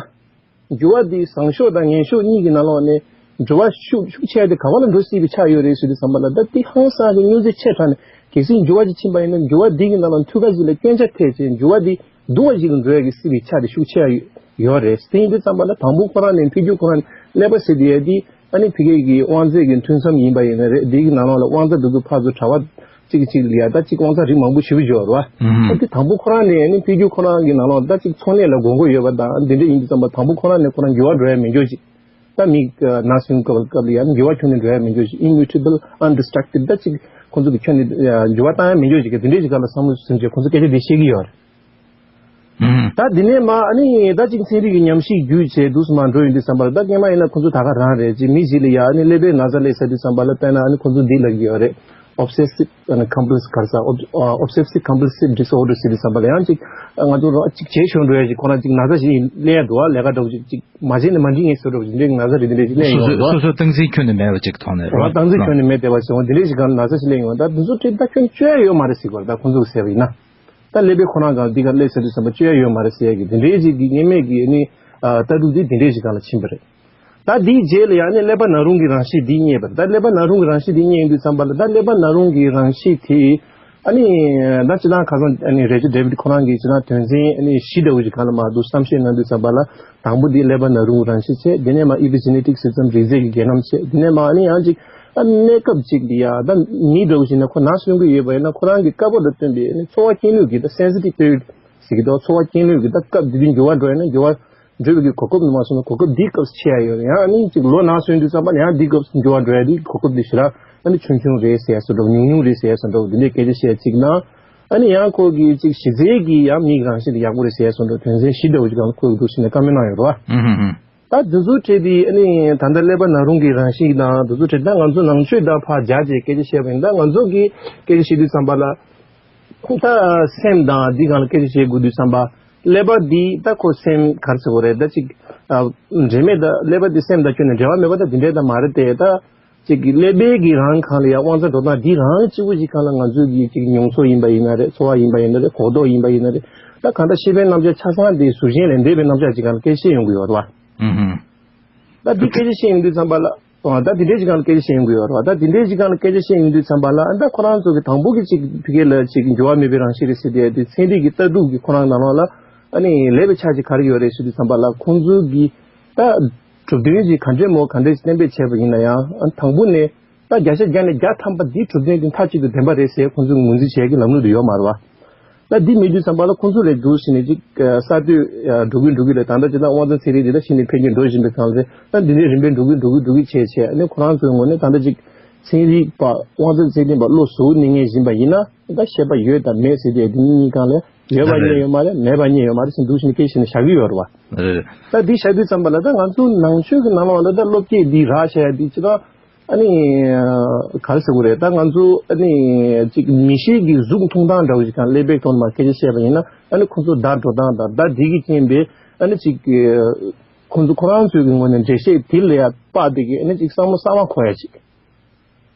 འགྱུར་བ་འདི་བཟང་ཕྱོགས་དང་ངན་ཕྱོགས་གཉིས་ཀྱི་ནང་ལོགས་ནས་འགྱུར་བ་ཤུགས་ཤུགས་ཆེ་དེ་ག་བ་ལ་འགྲོ་སྲིད་པའི་ཆགས་ཡོད་རེད་ཟེར་དུས་ཙམ་པ་ལ་ད་འདི་ཧང་སང་གི་རྙོག་འཛིང་ཆེ་དྲགས་ནས་གལ་སྲིད་འགྱུར་བ་ཅིག་ཕྱིན་པ་ཡིན་ན་འགྱུར་བ་འདི་གི་ནང་ལ་མཐུད་ཀ་ཅིག་ལ་སྐྱོན་ཆ་ཐེབས་བྱས་འགྱུར་བ་འདི་སྡུག་པ་ཞིག་ལ་འགྲོ་ཡ་གི་སྲིད་པའི་ཆ་དེ་ཤུགས་ཆེ་ཡ་ཡོད་རེད། དེ་ཡིན་དུས་ཙམ་པ་ལ་དང་པོ་ཁོ་རང་ནས་འཕེལ་འགྱུར་ཁོ་རང་ནས་ཀླད་པ་ཟེར་དེ་ཡ་འདི་ཨ་ནི་ཕ་གི་གི་དབང་རྩའི་གི་མཐུད་མཚམས་ཡིན་པ་ཡིན་ན་རེད། འདི་གི་ནང་ལོགས་ལ་དབང་རྩ་འདི་ཚོ་ཕར་ཚུར་དྲ་བ་གཅིག་གིས་གཅིག་ལ་ཡ་ད་གཅིག་དབང་རྩ་རིགས་མང་པོ་ཞེ་པོ་ཡོད་རེད་བ། ཨ་འདི་དང་པོ་ཁོ་རང་ནས་ཨ་ནི་འཕེལ་འགྱུར་ཁོ་རང་གི་ནང་ལོགས་ད་གཅིག་ཚོང་ལས་ལ་དགོས་མཁོ་ཡོད་པ་དང་འདི་འདྲ་ཡིན་དུས་ཙམ་པ་དང་པོ་ཁོ་རང་ནས་ཁོ་རང་འགྱུར་བ་འགྲོ་ཡ་མི་འགྱུར་ཅིག་ད་མི་ན་སོན་སྐབས་སྐབས་ལ་ཡང་འགྱུར་བ་ཁྱོན་ནས་འགྲོ་ཡ་མི་འགྱུར་ཞིག Immutable Undestructible ད་ཅིག་ཁོང་ཚོ་གི་ཁྱོན་ནས་འགྱུར་བ་བཏང་ཡ་མི་འགྱུར་ཞིག་གི་དེ་འདྲའི་ཞིག་ག་ལ་བསམ་བློ་ཟིན་བྱས་ཁོང་ཚོ་སྐད་ཆ་འདི་བཤད་ཀྱི་ཡོད་རེད། ད་འདི་ནས་མ་ཨ་ནི་ད་ཅིག་ཚན་རིག་གི་ཉམས་ཞིབ་བརྒྱུད་བྱས་འདུག་སེ་མ་འགྲོ་ཡོང་དུས་ཙམ་པ་ལ་ད་སྔོན་མ་ཡིན་ན་ཁོང་ཚོ་ད་ག་རང་རེད་ཅིག་མི་ཞིག་ལ་ཡ་ཨ་ནི་ཀླད་པའི་ན་ཚ་སླེབས་ཚར་དུས་ཙམ་པ་ལ་དཔེར་ན་ཨ་ནི་ཁོང་ཚོ་འདི་ལབ་ཀྱི་ཡོད་རེད། Obsessive and Compulsive ག་རེ་ཟེར། Obsessive Compulsive Disorder ཟེར་དུས་ཙམ་པ་ལ་ཡང་ཅིག་ང་ཚོ་རང་ཅིག་བྱས་ཆོག་འགྲོ་ཡ་ཅིག་ཁོ་རང་ཅིག་ན་ཚ་ཞིག་སླེབས་འདུག་ལས་ཀ་འདྲ་པོ་ཅིག་ཅིག་མ་བྱས་ནས་མ་འགྲིག་ངེས་བཟོ་འདྲ་པོ་ཅིག་འདྲའི་ན་ཚ་རེད་འདི་འདྲ་ཅིག་སླེབས་ཡོང་འདུག་སོ་སོ་སྟངས་འཛིན་ཁྱོན་ནས་མེད་པ་ཅིག་མཐོང་ནས་རང་སྟངས་འཛིན་ཁྱོན་ནས་མེད་བསྡད་པ་ཅིག་འོ་འདི་འདྲའི་ཞིག་ག་ན་ཚ་ཞིག་སླེབས་ཡོང་ད་འདི་ཚོ་ཁྲིད་ད་ཁྱོན་བཅོས་ཡ་ཡོད་མ་རེད་ཟེར་གི་རེད། ད་ཁོང་ཚོ་གི་ཟེར་བ་ཡིན་ན། ད་ཀླད་པའི་ཁོ་རང་གང་འདི་ག་སླེབས་ཟེར་དུས་ཙམ་པ་བཅོས་ཡ་ཡོད་མ་རེད་ཟེར་ཡ་གི་དེ་འདྲའི་ཅིག་གི་སྔོན་མེད་ཀྱི་ཨ་ནི་ལྟ་གྲུབ་འདི་དེ་འདྲའི་ཞིག་སྒང་ལ་ཕྱིན་པ་རེད། ད་འདིའི་རྗེས་ལ་ཡང་ཨ་ནི་ཀླད་པ་ན་རུང་གི་རང་གཤིས་འདི་རྙེད་པ་རེད། ད་ཀླད་པ་ན་རུང་གི་རང་གཤིས་འདི་རྙེད་ཡོང་དུས་ཙམ་པ་ལ་ད་ཀླད་པ་ན་རུང་གི་རང་གཤིས་དེ་ཨ་ནི་ད་སྤྱིར་བཏང་ཁ་སང་ཨ་ནི་རེ་ཅར་ཌེ་བིད་ཁོ་རང་གིས་སྤྱིར་བཏང་དོན་ཚན་ཨ་ནི་བཞི་འདྲ་བོ་ཞིག་སྒང་ལ་མར་འདུག་བསམ་ཤེས་གནང་དུས་ཙམ་པ་ལ་དང་པོ་འདི་ཀླད་པ་ན་རུང་གི་རང་གཤིས་བྱས། དེ་ནས་མར་ཨི་པི་ཇེ་ནེ་ཊིག་ཟེར་ཙམ་རིགས་རྫས་ཀྱི་རྒྱུན་རྣམ་བྱས། དེ་ནས་མར་ཨ་ནི་ཡང་ཅིག་ཨ་གནས་སྐབས་ཅིག་ལ་ཡ་ད་མི་འདྲ་བོ་ཞིག་ན་ཁོ་ན་སོན་གྱི་ཡོད་པ་ཡིན་ན་ཁོ་རང་གི་དཀའ་བ་དང་བསྟུན་པའི་ཚོར་བ་སྐྱེ་ནུས་ཀྱི་ད་སེན་སི་ཊིབ་པི་རི་ཡོཌ་ཟེར་གྱི་འདུག་ཚོར་བ་སྐྱེ་ནུས་ཀྱི་ད་སྐབས་དེ་དུས་འགྱུར་བ་འགྲོ་ཡ་ན་འགྱུར་བ་འགྲོ་བའི་གི་གོ་སྐབས་ནི་མ་སོང་ན་གོ་སྐབས་འདིའི་སྐབས་སུ་ཆེ་ཡ་ཡོད་རེད། ཡང་ཨ་ནི་ཅིག་ལོ་ན་སོན་དུས་ཙམ་པ་ཡང་འདིའི་སྐབས་སུ་འགྱུར་བ་འགྲོ་ཡ་དེ་གོ་སྐབས་འདི་ཞེ་དྲག་ཨ་ནི་ཆུང་ཆུང་རེད་ཟེར་ཡ་བཟོ་འདྲ་བོ་ཉུང་ཉུང་རེད་ཟེར་ཡ་བཟོ་འདྲ་བོ་འདི་འདྲའི་སྐད་ཆ་བཤད་ཅིག་ན། ཨ་ནི་ཡང་ཁོ་གི་ཅིག་གཞི་རྩའི་གི་ཡང་མིའི་རང་བཞིན་དེ་ཡག་པོ་རེད་ཟེར་ཡ་བཟོ་འདྲ་དོན་ཚན་བཞི་འདྲ་བོ་ཅིག་སྒང་ལ་ཁོས་འདུག་ཟེར་ནས་བཀའ་མོལ་གནང་ཡོད་རེད་བ། ད་དེ་ཚོའི་གྲས་དེ་ཨ་ནི་ད་ལྟ་ཀླད་པ་ན་རུང་གི་རང་བཞིན་དང་དེ་ཚོའི་གྲས་ད་ང་ཚོ་ནང་ཆོས་དང་ཕར་སྦྱར་བྱས་སྐད་ཆ་བཤད་པ་ཡིན་ད་ང་ཚོ་གི་སྐད་ཆ་བཤད་དུས་ཙམ་པ་ལ་ད་སེམས་དང་འདི་སྒང་ལ་སྐད་ཆ་བཤད་དགོས་དུས་ཙམ་པ་ ཀླད་པ་འདི་ད་ཁོ་སེམས་ག་རེ་ཟེར་དགོས་རེད། ད་ཅིག་ཨ་འབྲེལ་མེད། ད་ཀླད་པ་འདི་སེམས་དང་ཁྱོན་ནས་འབྲེལ་བ་མེད་པ་ད་འདི་འདྲས་ད་མ་རེད་དེ། ད་ཅིག་ཀླད་པའི་གི་རང་སྒང་ལ་ཡ་དབང་རྩ་འགྲོ་སྟངས་འདི་རང་གཅིག་པུ་ཞིག་སྒང་ལ་ང་ཚོའི་གི་ཅིག་མྱོང་ཚོར་ཡིན་པ་ཡིན་ན་རེད། ཚོར་བ་ཡིན་པ་ཡིན་ན་རེད། གོ་རྟོགས་ཡིན་པ་ཡིན་ན་རེད། ད་གང་ལྟར་ཤེས་པའི་རྣམ་གཞག་ཆ་ཚང་འདི་གཟུགས་ཅན་ལས་འདས་པའི་རྣམ་གཞག་ཅིག་སྒང་ལ་སྐད་ཆ་བཤད་ཡོང་གི་ཡོད་རེད་བ། ཨུ་ཧུ། ད་འདི་སྐད་ཆ་བཤད་ཡོང་དུས་ཙམ་པ་ལ། ཨོ། ད་འདི་འདྲའི་ཅིག་སྒང་ལ་སྐད་ཆ་བཤད་ཡོང་གི་ཡོད་རེད་བ། ད་འདི་འདྲའི་ཅིག་སྒང་ལ་སྐད་ཆ་བཤད་ཡོང་དུས་ཙམ་པ་ལ། ཨ། ད་ཁོ་རང་ཚོ་གི་དང་པོ་གི་ཅིག་ཕ་གི་ལ་ཅིག་འགྱུར་བ་མེད་པའི་རང་བཞིན་རེད་ཟེར་དེ། དེ་ཚན་རིག་གི་ལྟ་གྲུབ་ཀྱི་ཁོ་རང་ནང་ལོགས་ལ་ཨ་ནི་ལས་པའི་ཆ་ཅིག་ག་རེ་ཡོད་རེད་ཟེར་དུས་ཙམ་པ་ལ། ཁོང་ཚོ་གི་ད་གྲུབ་དོན་ཅིག་ག་འདྲས་མོ་ག་འདྲས་ཅིག་གཏན་འབེབས་བྱས་པ་ཡིན་ན་ཡང་། ཨ། དང་པོ་ནས་ད་བརྒྱ་ཆ་བརྒྱ་ནས་བརྒྱ་ཐམ་པ་འདི་གྲུབ་དོན་འདི་མཐའ་གཅིག་ཏུ་བདེན་པ་རེད་ཟེར་ཁོང་ཚོས་ངོས་འཛིན་བྱེད་ཀྱི་ལམ་ལུགས་དེ་ཡོད་མ་རེད་བ། ད་འདི་མེད་དུས་ཙམ་པ་ལ་ཁོང་ཚོ་ལས་འདུག་ཟེར་ནས་ཅིག་གསར་གཏོད་འགྲོ་གི་འགྲོ་གི་ལས། ད་ལྟ་ཅིག་ད་དབང་རྩ་ཚན་རིག་འདི་ད་གཞི་ནས་འཕེལ་རྒྱས་འགྲོ་བཞིན་པའི་སྒང་ལ་རེད། ད་འདི་འདྲའི་རིམ་པས་འགྲོ་གི་འགྲོ་གི་འགྲོ་གི་བྱས་བྱས། ཨ་ནི་ཁོ་རང་ཚོའི་ངོས་ནས་ད་ལྟ་ཅིག་ཚན་རིག་པ། དབང་རྩ་ཚན་རིག་པ་བློ་གཟུ་བོ་གནས་མཁན་ཡིན་པ་ཡིན་ན། ད་ཤེས་པ་ཡོད་དང་མེད་ཟེར་དེ་འདི་གཉིས་སྒང་ལ་ཡོད་པ་རྙེད་ཡོད་མ་རེད། མེད་པ་རྙེད་ཡོད་མ་རེད་ཟེར་འདུག་ཟེར་ནས་སྐད་བཤད་ནས་བཞག་གི་ཡོད་རེད་བ། རེད། ད་འདི་བཞག་དུས་ཙམ་པ་ལ་ད་ང་ཚོ་ནང་ཆོས་ཀྱི་ནང་ལོགས་ལ་ད་བློ་སྐྱེད་འདི་རག་བྱས་ཡ་འདི་ཅི་ད། ཨ་ནི་ག་རེ་ཟེར་དགོས་རེད། ད་ང་ཚོ་ཨ་ནི་ཅིག་མི་ཤེས་ཀྱི་གཟུགས་མཐོང་སྟངས་འདྲ་བོ་ཞིག་དང་ཀླད་པའི་ཐོག་ནས་མར་སྐད་ཆ་བཤད་པ་ཡིན་ན། ཨ་ནི་ཁོ་ཚོ་བརྡ་འགྲོ་སྟངས་དང་། བརྡ་འདི་གི་རྐྱེན་པས་ཨ་ནི་ཅིག་ཁོ་ཚོ་ཁོ་རང་ཚོའི་གི་ངོས་ནས་འགྲེལ་བཤད་དེ་ལ་ཡ་དཔག་སྟེ་གི་ཨ་ནི་ཅིག་བསམ་བློ་གསར་བ་འཁོར་ཡ་ཅིག་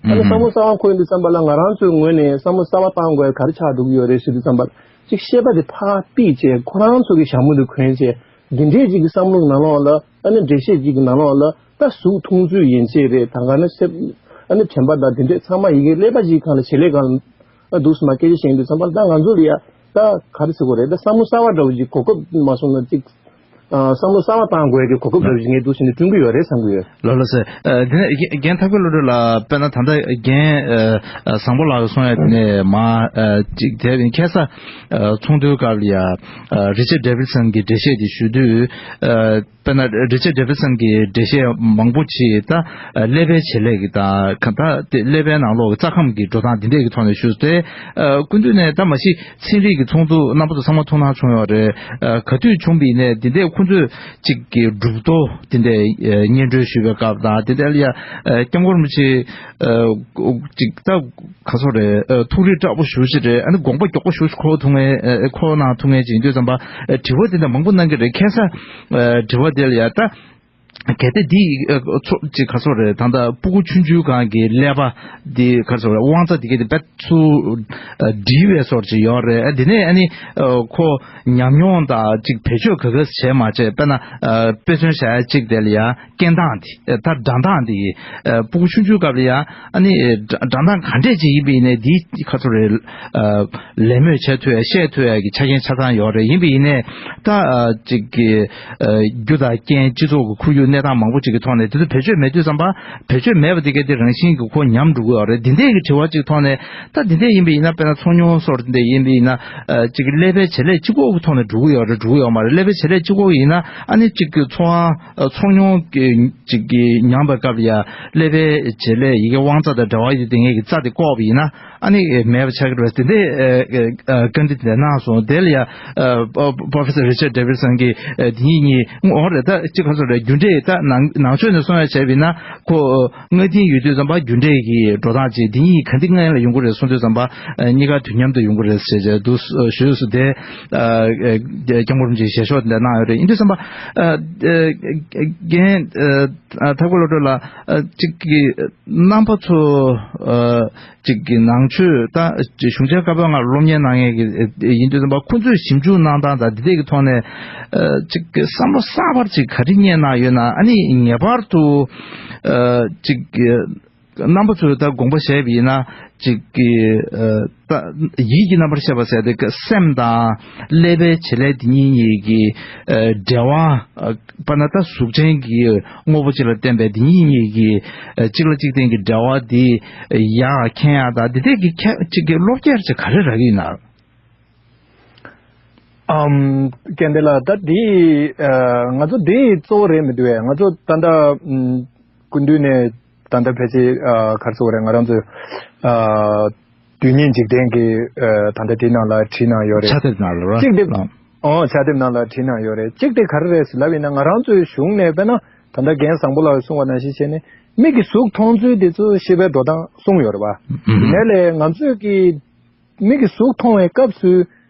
ཨ་ནི་བསམ་བློ་གསར་བ་འཁོར་ཡོང་དུས་ཙམ་པ་ལ་ང་རང་ཚོའི་ངོས་ནས་བསམ་བློ་གསར་བ་བཏང་དགོས་ཡ་ག་རེ་ཆགས་འགྲོ་གི་ཡོད་རེད་ཟེར་དུས་ཙམ་པ་ལ། ཅིག་ཤེས་པ་དེ་ཕར་ཕུད་བྱས། ཁོ་རང་ཚོ་གི་ཞྭ་མོ་དེ་གོན་བྱས། འདི་འདྲས་ཅིག་གི་བསམ་བློ་ནང་ལོགས་ལ། ཨ་ནི་འགྲེལ་བཤད་ཅིག་གི་ནང་ལོགས་ལ་ད་གཟུགས་མཐོང་ཚུལ་ཡན་ཆད་རེད། ད་ག་ནི་སེམས། ཨ་ནི་དྲན་པ་དང་དེ་འདྲས་ཚང་མ་ཡི་གེ་ཀླད་པ་ཅིག་སྒང་ལ་བྱེད་ལས་སྒང་ལ་འདུག་སེ་མར་སྐད་ཆ་བཤད་དུས་ཙམ་པ་ལ། ད་ང་ཚོ་ལ་ཡ་ད་ག་རེ་ཟེར་དགོས་རེད། ད་བསམ་བློ་གསར་བ་འདྲ་བོ་ཅིག་གོ་སྐབས་མ་སོང་ན་ཅིག་ཨ། བསམ་བློ་གསར་བ་བཏང་དགོས་ཀྱི་གོ་སྐབས་འདྲ་བོ་ཞིག་ངས་འདུག་ཟེར་ནས་བསྐྲུན་གྱི་ཡོད་རེད་བསམ་གྱི་ཡོད། ལགས་ལགས་སེ། ཨ། དེ་ནས་རྒན་ཐབས་མཁས་བློ་གྲོས་ལགས། དཔེར་ན་ད་ལྟ་རྒན་ཨ་བཟང་པོ་ལགས་ཀྱིས་གསུངས་ཡ་དེ་ནས་མར་ཨ་ཅིག་དེ་ཁ་སང་ཨ་ཚོགས་འདུའི་སྐབས་ལ་ཡ་ཨ་རི་ཅར་ཌེ་བིད་སན་གྱི་འགྲེལ་བཤད་དེ་ཞུ་དུས། ཨ། དཔེར་ན་རི་ཅར་ཌེ་བིད་སན་གྱི་འགྲེལ་བཤད་མང་པོ་ཅིག་ད་ཨ་ཀླད་པའི་བྱེད་ལས་ཀྱི་དང་། གང་ལྟར་དེ་ཀླད་པའི་ནང་ལོགས་ཀྱི་རྩ་ཁམས་ཀྱི་འགྲོ་སྟངས་འདི་འདྲས་ཀྱི་ཐོག་ནས་ཞུས་ཏེ། ཨ། སྐུ་མདུན་ནས་ད་མ་གཞི་ཚན་རིག་གི་ཚོགས་འདུ་རྣམ་པ་ཚོ་ཚང་མ་ཐུགས་སྣང་བྱུང་ཡོད་རེད། ཨ། ག་དུས་བྱུང་བ་ཡིན་ནའི་འདི་འདྲའི་ཁོང་ཚོས་ཅིག་གི་གྲུབ་ཐོབ་འདི་འདྲའི་ཨ་སྙན་སྒྲོན་ཞུ་བའི་སྐབས་དང་། འདི་འདྲ་ལ་ཡ་ཨ་སྐྱབས་མགོན་རིན་པོ་ཆེ་ཨ་ཅིག་ད་ག་ཚོད་རེད། ཨ་ཐུགས་རིག་དྲག་པོ་ཞེ་པོ་ཅིག་རེད། ཨ་ནི་དགོངས་པ་མགྱོགས་པོ་ཞེ་པོ་ཅིག་འཁོར་ཐུབ་མཁན། ཨ་འཁོར་གནང་ཐུབ་མཁན་ཅིག་ཡིན་དུས་ཙམ་པ། ཨ་དྲི་བ་འདི་འདྲ་མང་པོ་གནང་གི་རེད། ཁ་སང་ཨ་དྲི་བ་དེ་ལ་ཡ་ད། གལ་ཏེ་འདི་ཨ་ཚོ་ཅིག་ག་ཚོད་རེད། ད་ལྟ་སྤུ་གུ་ཆུང་ཆུང་སྒང་གི་ཀླད་པ་འདི་ག་ཚོད་རེད། དབང་རྩ་འདི་ག་དེ་དཔེ་ཚུར་ཨ་འདྲིལ་བའི་སོར་ཅིག་ཡོད་རེད། ཨ་འདི་ནས་ཨ་ནི་ཨ་ཁོ་ཉམས་མྱོང་དང་ཅིག་བེད་སྤྱོད་ག་ག་བྱས་མ་བྱས། དཔེར་ན་ཨ་དཔེ་མཚོན་བཞག་ཡ་གཅིག་དེ་ལ་ཡ་རྐྱེན་སྟངས་འདི། ཨ་ད་སྒྲ་གདངས་འདི་ཨ་སྤུ་གུ་ཆུང་ཆུང་སྐབས་ལ་ཡ་ཨ་ནི་སྒྲ་སྒྲ་གདངས་ག་འདྲས་ཅིག་ཡིན་པ་ཡིན་ནའི་འདི་ག་ཚོད་རེད། ཨ་ལད་མོ་བྱེད་ཐུབ་ཡ། བཤད་ཐུབ་ཡ་གི་ཆ་རྐྱེན་ཆ་ཚང་ཡོད་རེད། ཡིན་པ་ཡིན་ནའི་ད་ཨ་ཅིག་གི་ཨ་རྒྱུ་དང་རྐྱེན། སྤྱི་ཚོགས་ཀྱི་ཁོར་ཡུག་གནས་སྟངས་མང་པོ་ཅིག་གི་ཐོག་ནས་དེ་ཚོ་བེད་སྤྱོད་མེད་དུས་ཙམ་པ། བེད་སྤྱོད་མེད་པ་དེ་ག་དེ་རང་བཞིན་གྱིས་ཁོ་ཉམས་འགྲོ་གི་ཡོད་རེད། འདི་འདྲའི་གི་དྲི་བ་ཅིག་ཐོག་ནས། ད་འདི་འདྲ་ཡིན་པ་ཡིན་ན། དཔེར་ན་ཚོགས་ཉུང་སོར་འདི་འདྲ་ཡིན་པ་ཡིན་ན། ཨ་ཅིག་གི་ཀླད་པའི་བྱེད་ལས་གཅིག་པོ་གི་ཐོག་ནས་འགྲོ་གི་ཡོད་རེད། འགྲོ་གི་ཡོད་མ་རེད། ཀླད་པའི་བྱེད་ལས་གཅིག་པོ་ཡིན་ན་ཨ་ནི་ཅིག་གི་ཚོགས་ཨ་ཚོགས་ཉུང་གི་ཅིག་གི་ཉམས་པའི་སྐབས་ལ་ཡ་ཀླད་པའི་བྱེད་ལས་ཡི་གེ་དབང་རྩ་དང་འབྲེལ་བ་ཡོད་དེ་ངེད་ཀྱི་རྩ་དེ་བཀོག་པ་ཡིན་ན། ཨ་ནི་མེད་པ་ཆགས་ཀྱི་རེད་ཟེར་དེ་འདྲའི་ཨ་ཨ་བཀའ་འདྲི་དེ་གནང་སོང་། དེ་ལ་ཡ་ཨ་Professor Richard Davidson གྱིས་ཨ་དེ་གཉིས་གཉིས་འོ་རེད། ད་ཅི་ག་ཚོད་རེད། རྒྱུ་འབྲས་ད་ནང་ནང་ཆོས་ནས་གསུང་ཡ་བྱས་པ་ཡིན་ན་ཁོ་སྔ་རྟིང་ཡོད་དུས་ཙམ་པ་རྒྱུ་འབྲས་ཀྱི་འགྲོ་སྟངས་ཅིག་དེ་གཉིས་ག་འདི་སྔ་ལ་ཡོང་གི་རེད་གསུང་དུས་ཙམ་པ་ཨ་གཉིས་ཀ་དུས་མཉམ་དུ་ཡོང་གི་རེད་ཟེར་བྱས་འདུག་ཞུས་སོང་། དེ་ཨ་ཨ་སྐྱབས་མགོན་རིན་པོ་ཆེས་ཞལ་ཤོག་དེ་འདྲ་གནང་ཡོད་རེད། ཡིན་དུས་ཙམ་པ་ཨ་ཨ་རྒན་ཨ་ཐབས་མཁས་བློ་གྲོས་ལགས། ཨ་ཅིག་གི་རྣམ་པ་ཚོ་ཨ་ཅིག་གི་ནང་ཆོས་ད་གཞུང་ཆེན་བཀའ་པོད་ལྔ་སློབ་གཉེར་གནང་མཁན་གྱི་ཡིན་དུས་ཙམ་པ་ཁོང་ཚོས་ཞིབ་འཇུག་གནང་སྟངས་དང་འདི་འདྲས་ཀྱི་ཐོག་ནས་ཨ་ཅིག་གི་བསམ་བློ་གསར་པ་ཅིག་ག་རེ་རྙེད་གནང་ཡོད་ན། ཨ་ནི་ངེས་པར་དུ་ཨ་ཅིག་གི་རྣམ་པ་ཚོས་ད་དགོངས་པ་བཞེས་པ་ཡིན་ན་ཅིག་གི་ཨ་ད་ཡིད་ཀྱི་རྣམ་པར་ཤེས་པ་ཟེར་དེ་གི་སེམས་དང་ཀླད་པའི་བྱེད་ལས་དེ་གཉིས་གཉིས་ཀྱི་ཨ་འབྲེལ་བ། ཨ་དཔེར་ན་ད་གཟུགས་ཅན་གྱི་དངོས་པོ་ཅིག་ལ་བརྟེན་པའི་དེ་གཉིས་གཉིས་ཀྱི་ཨ་གཅིག་ལ་གཅིག་བརྟེན་གྱི་འབྲེལ་བ་འདི་ཡག་མཁྱེན་ཡག་དང་འདི་འདྲས་ཀྱི་ཁྱད་ཅིག་གི་བློ་སྐྱེད་ཅིག་ག་རེ་རག་གི་ཡིན་ན། ཨམ། རྒན་བདེ་ལགས། ད་འདི་ཨ་ང་ཚོ་འདི་གཙོ་བོ་རེད་མི་འདུག་བས། ང་ཚོ་ད་ལྟ་ཨམ་སྐུ་མདུན་ནས་ད་ལྟ་ཕལ་ཆེར་ཨ་ག་རེ་ཟེར་དགོས་རེད། ང་རང་ཚོ་ཨ་དུས་ངན་འཇིག་རྟེན་གྱི་ཨ་ད་ལྟ་དེ་ནང་ལ་བྲིས་གནང་ཡོད་རེད། ཕྱག་དེབ་ནང་ལ་ར། གཅིག་དེ་ལགས། ཨོ་ཕྱག་དེབ་ནང་ལ་བྲིས་གནང་ཡོད་རེད། གཅིག་དེ་ག་རེ་རེད་ཟེར་ལབ་ཡིན་ན། ང་རང་ཚོའི་གཞུང་ནས་དཔེར་ན་ད་ལྟ་རྒན་བཟང་པོ་ལགས་གསུངས་པ་ནང་བཞིན་བྱས་ནས་མིག་གིས་གཟུགས་མཐོང་ཚུལ་དེ་ཚོ་ཤེས་པའི་འགྲོ་སྟངས་གསུངས་ཡོད་རེད་བ། ཨུ་ཧུ། དེ་ནས་ལས་ང་ཚོས་ཀྱི་མིག་གིས་གཟུགས་མཐོང་བའི་སྐབས་སུ་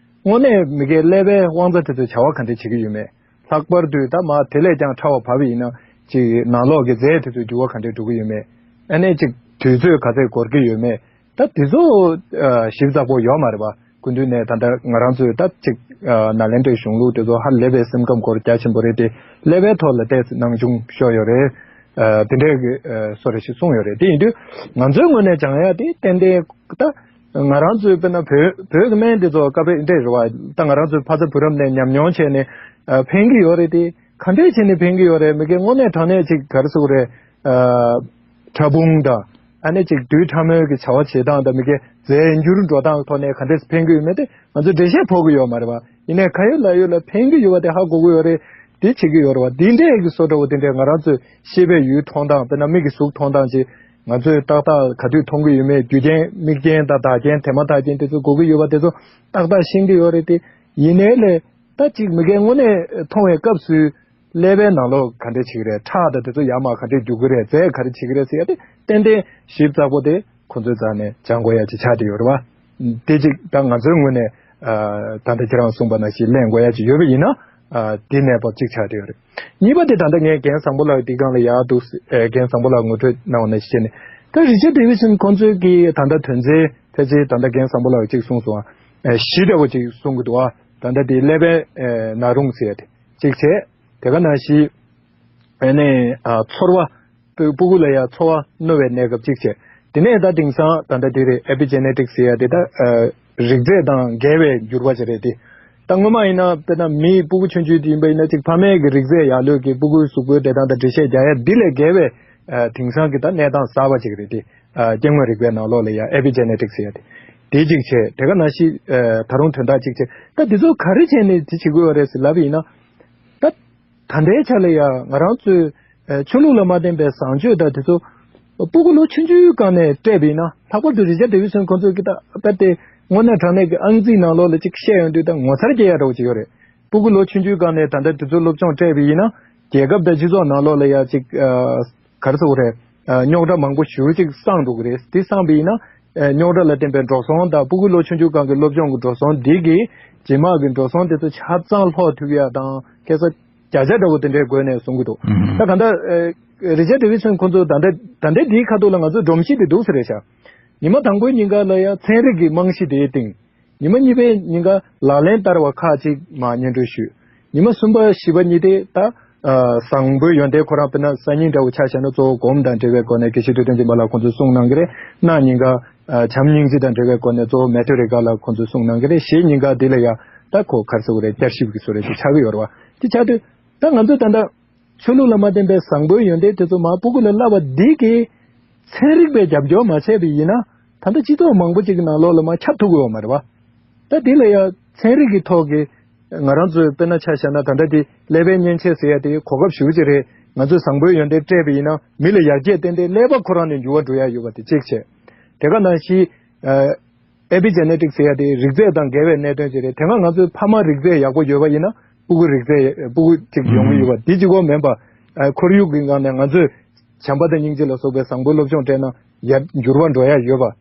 དངོས་གནས་མི་སྒེར་ཀླད་པའི་དབང་རྩ་དེ་ཚོས་བྱ་བ་ག་འདྲ་བྱེད་ཀྱི་ཡོད་མེད། ལྷག་པར་དུ་ད་མ་དེ་ལས་ཀྱང་ཕྲ་བ་བབས་པ་ཡིན་ན་ཅིག་ནང་ལོགས་ཀྱི་རྫས་དེ་ཚོའི་འགྱུར་བ་ག་འདྲ་འགྲོ་གི་ཡོད་མེད། ཨ་ནི་ཅིག་དུས་ཚོད་ག་ཚད་འགོར་གྱི་ཡོད་མེད། ད་དེ་ཚོ་ཨ་ཞིབ་ཚགས་པོ་ཡོད་མ་རེད་པ། སྐུ་མདུན་ནས་ད་ལྟ་ང་རང་ཚོས་ད་ཅིག་ཨ་ནཱ་ལེནྡྲའི་གཞུང་ལུགས་དེ་ཚོ་ཧ་ལས་པའི་སེམས་ཁམས་སྐོར་རྒྱ་ཆེན་པོ་རེད་དེ། ཀླད་པའི་ཐོག་ལ་ཏོག་ཙམ་སྣང་ཆུང་ཤོར་ཡོད་རེད། ཨ་དེ་འདྲའི་གི་ཨ་བཟོ་འདྲ་ཞིག་གསུངས་ཡོད་རེད། དེ་ཡིན་དུས་ང་ཚོའི་ངོས་ནས་སྦྱང་ཡ་དེ་ཏན་ཏན་ད་ང་རང་ཚོའི་དཔེར་ན་བོད་བོད་ཀྱི་སྨན་དེ་ཚོ་ཀ་པེ་འདྲ་རེད་བ། ད་ང་རང་ཚོའི་ཕ་ཚ་བུ་རམ་ནས་ཉམས་མྱོང་བྱས་ནས་ཨ་ཕན་གྱི་ཡོད་རེད་དེ། ག་འདྲས་བྱས་ནས་ཕན་གྱི་ཡོད་རེད། མི་སྒེར་དངོས་གནས་དྲང་གནས་ཅིག་ག་རེ་ཟེར་དགོས་རེད། ཨ་ཕྲ་ཕུང་དང་། ཨ་ནི་ཅིག་རྡུལ་ཕྲ་མོའི་གི་བྱ་བ་བྱེད་སྟངས་དང་མི་སྒེར་རྫས་འགྱུར་འགྲོ་སྟངས་ཐོག་ནས་ག་འདྲས་ཕན་གྱི་ཡོད་མེད་དེ་ང་ཚོ་འགྲེལ་བཤད་ཕོག་གི་ཡོད་མ་རེད་བ། ཡིན་ནའི་ཁ་ཡོད་ལག་ཡོད་ལ་ཕན་གྱི་ཡོད་པ་དེ་ཧ་གོ་གི་ཡོད་རེད། དེ་བྱེད་ཀྱི་ཡོད་རེད་བ། དེ་འདྲས་ཀྱི་བཟོ་འདྲ་བོ་དེ་འདྲས་ང་རང་ཚོའི་ཤེས་པའི་ཡུལ་མཐོང་སྟངས། དཔེར་ན་མིག་གི་གཟུགས་མཐོང་སྟངས་ཅིག་ང་ཚོས་ཏག་ཏག་ག་དུས་མཐོང་གི་ཡོད་མེད། རྒྱུ་རྐྱེན་མིག་རྐྱེན་དང་བདག་རྐྱེན་དེ་མ་ཐག་རྐྱེན་དེ་ཚོ་གོ་གི་ཡོད་པ་དེ་ཚོ་ཏག་ཏག་ཤེས་ཀྱི་ཡོད་རེད་དེ། ཡིན་ནའི་ལས་ད་ཅིག་མི་སྒེར་དངོས་གནས་མཐོང་བའི་སྐབས་སུ་ཀླད་པའི་ནང་ལོགས་ག་འདྲས་བྱེད་ཀྱི་རེད། ཁྲག་དང་དེ་ཚོ་ཡར་མར་ག་འདྲས་རྒྱུག་གི་རེད། རྫས་ག་རེ་བྱེད་ཀྱི་རེད་ཟེར་ཡ་དེ་ཏན་ཏན་ཞིབ་ཚགས་པོ་དེ་ཁོ་ཚོའི་རྩ་ནས་སྦྱང་དགོས་ཡ་ཅིག་ཆགས་བསྡད་ཡོད་རེད་བ། དེ་ཅིག་ད་ང་ཚོའི་ངོས་ནས་ཨ་ད་ལྟ་ཁྱེད་རང་གསུངས་པ་ནང་བཞིན་ལེན་དགོས་ཡ་ཅིག་ཡོད་པ་ཡིན་ན། ཨ་དེ་གནས་བབ་ཅིག་ཆགས་བསྡད་ཡོད་རེད། གཉིས་པ་དེ་ད་ལྟ་ངས་རྒན་བཟང་པོ་ལགས་འདི་སྒང་ལ་ཡར་འདུག་ཨེ་རྒན་བཟང་པོ་ལགས་ངོ་སྤྲོད་གནང་བ་ནང་བཞིན་བྱས་ནས། ད་རི་ཅར་ཌེ་ཝི་སན་ཁོང་ཚོའི་གི་ད་ལྟ་དོན་ཚན་ཕལ་ཆེར་ད་ལྟ་རྒན་བཟང་པོ་ལགས་ཅིག་གསུངས་སོང་། ཨ་བཞི་འདྲ་བོ་ཅིག་གསུང་གི་འདུག་ཨ་ད་ལྟ་དེ་ཀླད་པའི་ཨེ་ན་རུང་ཟེར་ཡ་དེ་གཅིག་བྱས། དེ་ག་ནང་བཞིན་ཨ་ནི་ཨ་ཚོར་བ། སྤུ་སྤུ་གུ་ལ་ཡང་ཚོར་བ་རྣོ་བའི་གནས་སྐབས་གཅིག་བྱས། དེ་ནས་ད་དེང་སང་ད་ལྟ་དེ་རེད། ཨེ་པི་ཇེ་ནེ་ཊིག་ཟེར་ཡ་དེ་ད་ཨ་རིགས་རྫས་དང་འགལ་བའི་འགྱུར་བ་ཅིག་རེད་དེ། ད་སྔོན་མ་ཡིན་ན་དཔེར་ན་མི་སྤུ་གུ་ཆུང་ཆུང་དེ་ཡིན་པ་ཡིན་ན་ཅིག་ཕ་མའི་གི་རིགས་རྫས་ཡར་ལོས་ཀྱི་སྤུ་གུའི་གཟུགས་པོའི་འབྲེལ་སྟངས་དང་འགྲེལ་བཤད་རྒྱག་ཡ་འདི་ལས་བརྒལ་བའི་ཨ་དེང་སང་གི་ད་གནས་སྟངས་གསར་པ་ཅིག་རེད་དེ། ཨ་སྐྱེ་དངོས་རིག་པའི་ནང་ལོགས་ལ་ཡང་ཨེ་པི་ཇེ་ནེ་ཊིག་ཟེར་ཡ་དེ་དེ་གཅིག་བྱས། དེ་ག་ནང་བཞིན་ཨ་ད་རུང་དོན་དག་གཅིག་བྱས། ད་འདི་ཚོ་ག་རེ་བྱས་ནས་དེ་བྱེད་དགོས་པ་རེད་ཟེར་ལབ་པ་ཡིན་ན། ད་ད་ལྟའི་ཆ་ལ་ཡང་ང་རང་ཚོའི་ཨ་ཆོས་ལུགས་ལ་མ་བརྟེན་པའི་བཟང་སྤྱོད་དང་དེ་ཚོ་སྤུ་གུ་ལོ་ཆུང་ཆུང་སྒང་ནས་སྤྲད་པ་ཡིན་ན། ལྷག་པར་དུ་རི་ཅར་ཌེ་ཝི་སན་ཁོང་ཚོས་ཀྱི་ད་དཔེ་དེ་དངོས་གནས་དྲང་གནས་ཀྱི་ཨང་རྩིས་ནང་ལོགས་ལ་ཅིག་བཤད་ཡོང་དུས་ད་ངོ་མཚར་སྐྱེ་ཡ་འདྲ་བོ་ཅིག་ཡོད་རེད། སྤུ་གུ་ལོ་ཆུང་ཆུང་སྒང་ནས་ད་ལྟ་དེ་ཚོ་སློབ་སྦྱོང་སྤྲད་པ་ཡིན་ན། རྒྱལ་ཁབ་དང་སྤྱི་ཚོགས་ནང་ལོགས་ལ་ཡ་ཅིག་ཨ་ག་རེ་ཟེར་དགོས་རེད། ཨ་རྙོག་དྲ་མང་པོ་ཞེ་པོ་ཅིག་སངས་འགྲོ་གི་རེད། དེ་སངས་པ་ཡིན་ན། ཨ་རྙོག་དྲ་ལ་བརྟེན་པའི་འགྲོ་སོང་དང་སྤུ་གུ་ལོ་ཆུང་ཆུང་སྒང་གི་སློབ་སྦྱོང་གི་འགྲོ་སོང་འདི་གི་རྗེས་མ་གི་འགྲོ་སོང་དེ་ཚོ་ཆ་ཚང་ལྷོག་ཐུབ་ཡ་དང་ཁ་སང་བརྒྱ་ཆ་འདྲ་བོ་དེ་འདྲའི་སྒོ་ནས་གསུང་གི་འདུག་ཨུམ། ད་གང་ལྟར་ཨ་རི་ཅར་ཌེ་ཝི་སན་ཁོང་ཚོ་ད་ལྟ་ད་ལྟའི་འདིའི་ཁ་ཐུག་ལ་ང་ཚོ་སྒྲོམ་གཞི་དེ་འདུག་ཟེར་རེད་ཤག་ཉི་མ་དང་པོའི་ཉིན་ཀ་ལ་ཡ་ཚན་རིག་གི་རྨང་གཞི་དེའི་སྟེང་། ཉི་མ་གཉིས་པའི་ཉིན་ཀ་ལག་ལེན་བསྟར་བ་ཁག་ཅིག་མར་སྙན་སྒྲོན་ཞུས། ཉི་མ་གསུམ་པ་བཞི་པ་གཉིས་དེ་ད་ཨ་བཟང་པོའི་ཡོན་ཏན་ཁོ་རང་དཔེར་ན་སང་ཉིན་འདྲ་བོ་ཆ་བཞག་ན་གཙོ་བོ་སྒོམ་དང་འབྲེལ་བའི་སྒོ་ནས་དགེ་བཤེས་ཐུབ་བསྟན་སྦྱིན་པ་ལགས་ཁོང་ཚོས་གསུང་གནང་གི་རེད། གནངས་ཉིན་ཀ་ཨ་བྱམས་སྙིང་རྗེ་དང་འབྲེལ་བའི་སྒོ་ནས་གཙོ་བོ་མེ་ཐོ་རི་ཀ་ལགས་ཁོང་ཚོས་གསུང་གནང་གི་རེད། གཞེས་ཉིན་ཀ་འདི་ལ་ཡ་ད་ཁོ་ག་རེ་ཟེར་དགོས་རེད། བསྐྱར་ཞིབ་ཀྱི་བཟོ་འདྲ་ཅིག་ཆགས་ཀྱི་ཡོད་རེད་བ། དེ་ཆགས་དུས་ད་ང་ཚོས་ད་ལྟ་ཆོས་ལུགས་ལ་མ་བརྟེན་པའི་བཟང་པོའི་ཡོན་ཏན་དེ་ཚོ་མར་སྤུ་གུ་ལ་བསླབ་པ་འདི་གིས་ཚན་རིག་པས་རྒྱབ་སྐྱོར་མ་བྱས་པ་ཡིན་ན། ད་ལྟ་སྤྱི་ཚོགས་མང་པོ་ཅིག་གི་ནང་ལོགས་ལ་མར་ཁྱབ་ཐུབ་ཀྱི་ཡོད་མ་རེད་བ། ད་འདི་ལ་ཡང་ཚན་རིག་གི་ཐོག་གི་ང་རང་ཚོའི་དཔེར་ན་ཆ་བཞག་ན་ད་ལྟ་འདི་ཀླད་པའི་མཉེན་ཆས་ཟེར་ཡ་དེ་གོ་སྐབས་ཞེ་པོ་ཅིག་རེད། ང་ཚོས་བཟང་པོའི་ཡོན་ཏན་སྤྲད་པ་ཡིན་ན་མི་ལ་ཡར་རྒྱས་ཏན་ཏན་ཀླད་པ་ཁོ་རང་ནས་འགྱུར་བ་འགྲོ་ཡ་ཡོད་པ་དེ་གཅིག་བྱས། དེ་ག་ནང་བཞིན། ཨེ་པི་ཇེ་ནེ་ཊིག་ཟེར་ཡ་དེ་རིགས་རྫས་དང་འགལ་བའི་གནད་དོན་ཅིག་རེད། དེ་སྔ་ང་ཚོའི་ཕ་མ་རིགས་རྫས་ཡག་པོ་ཡོད་པ་ཡིན་ན་སྤུ་གུ་རིགས་རྫས་སྤུ་གུ་ཅིག་ཡོང་གི་ཡོད་པ་འདི་གཅིག་པོ་མིན་པ། ཨ་ཁོར་ཡུག་གི་ངང་ནས་ང་ཚོས་བྱམས་པ་དང་སྙིང་རྗེ་ལ་སོགས་པའི་བཟང་པོའི་སློབ་སྦྱོང་སྤྲད་ན་ཡར་འགྱུར་བ་འགྲོ་ཡ་ཡོད་པ།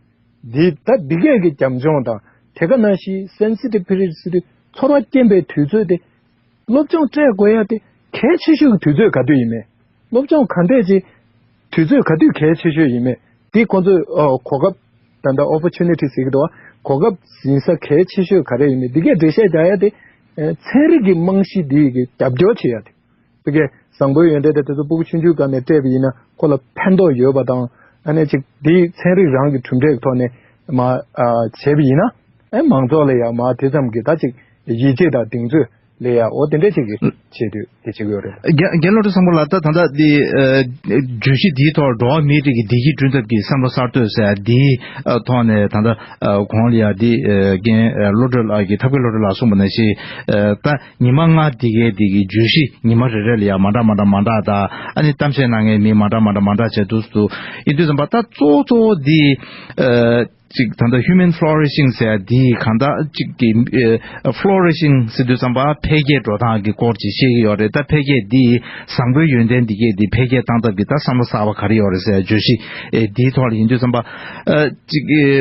འདི་ད་འདི་གས་ཀྱི་རྒྱབ་ལྗོངས་དང་དེ་ག་ནང་བཞིན་སེན་སི་ཊིབ་པི་རི་ཡཌ་ཟེར་དུས་ཚོར་བ་སྐྱེན་པའི་དུས་ཚོད་དེ། སློབ་སྦྱོང་སྤྲད་དགོས་ཡ་དེ་གལ་ཆེ་ཤོས་ཀྱི་དུས་ཚོད་ག་དུས་ཡིན་མེད། སློབ་སྦྱོང་ག་འདྲས་ཅིག་དུས་ཚོད་ག་དུས་གལ་ཆེ་ཤོས་ཡིན་མེད། དེ་ཁོང་ཚོས་ཨོ་གོ་སྐབས་ད་ལྟ་ཨོ་པོར་ཅུ་ནི་ཊི་ཟེར་གྱི་འདུག་བ། གོ་སྐབས་ཟིན་ས་གལ་ཆེ་ཤོས་ག་རེ་ཡིན་མེད་འདི་གས་འགྲེལ་བཤད་རྒྱག་ཡ་དེ། ཨེ་ཚན་རིག་གི་རྨང་གཞི་འདི་གི་རྒྱབ་སྐྱོར་བྱེད་ཡ་དེ། དེ་གས་བཟང་པོའི་ཡོན་ཏན་དེ་དེ་ཚོ་སྤུ་གུ་ཆུང་ཆུང་སྒང་ནས་སྤྲད་པ་ཡིན་ན་ཁོ་ལ་ཕན་ཐོགས་ཡོད་པ་དང་། ཨ་ནི་ཅིག་འདི་ཚན་རིག་རང་གི་གྲུབ་འབྲས་ཀྱི་ཐོག་ནས་མ་ཨ་བྱས་པ་ཡིན་ན། ཨེ་མང་ཚོགས་ལ་ཡང་མ་དེ་ཙམ་གྱི་ད་ཅིག་ཡིད་ཆེས་དང་གདེང་ཚོད་ལས་ཡ་འོ་དེ་འདྲ་ཅིག་གི་ཆེད་དུ་དེ་བྱེད་ཀྱི་ཡོད་རེད། རྒན་རྒན་བློ་གྲོས་བཟང་པོ་ལགས། ད་ད་ལྟ་འདི་ཨ་བརྗོད་གཞི་འདིའི་ཐོག་འགྲོ་བ་མིའི་རིགས་ཀྱི་བདེ་སྐྱིད་བསྐྲུན་ཐབས་ཀྱི་བསམ་བློ་གསར་གཏོད་ཟེར་ཡ་འདིའི་ཨ་ཐོག་ནས་ད་ལྟ་ཨ་གོང་ལ་ཡ་འདི་ཨ་རྒན་ཨ་བློ་གྲོས་ལགས་ཀྱིས་ཐབས་མཁས་བློ་གྲོས་ལགས་གསུངས་པ་ནང་བཞིན་ཨ་ད་ཉི་མ་ལྔ་འདི་གའི་འདི་གི་བརྗོད་གཞི་ཉི་མ་རེ་རེ་ལ་ཡ་མ་འདྲ་མ་འདྲ་མ་འདྲ་དང་། ཨ་ནི་གཏམ་བཤད་གནང་མཁན་མི་མ་འདྲ་མ་འདྲ་མ་འདྲ་བྱས་འདུག་འདུག་ཡིན་དུས་ཙམ་པ་ད་གཙོ་བོ་གཙོ་བོ་འདི་ཨ་ཅིག་ད་ལྟ་human flourishing ཟེར་ཡ་འདི་གང་ལྟར་ཅིག་གི་ཨ་flourishing ཟེར་དུས་ཙམ་པ་འཕེལ་རྒྱས་འགྲོ་སྟངས་ཀྱི་སྐོར་ཅིག་བཤད་ཀྱི་ཡོད་རེད། ད་འཕེལ་རྒྱས་འདི་བཟང་པོའི་ཡོན་ཏན་འདི་གས་འདི་འཕེལ་རྒྱས་བཏང་ཐབས་ཀྱི་ད་བསམ་བློ་གསར་པ་ག་རེ་ཡོད་རེད་ཟེར་ཡ་བརྗོད་གཞི་ཨེ་འདིའི་ཐོག་ལ་ཡིན་དུས་ཙམ་པ་ཨ་ཅིག་ཨེ་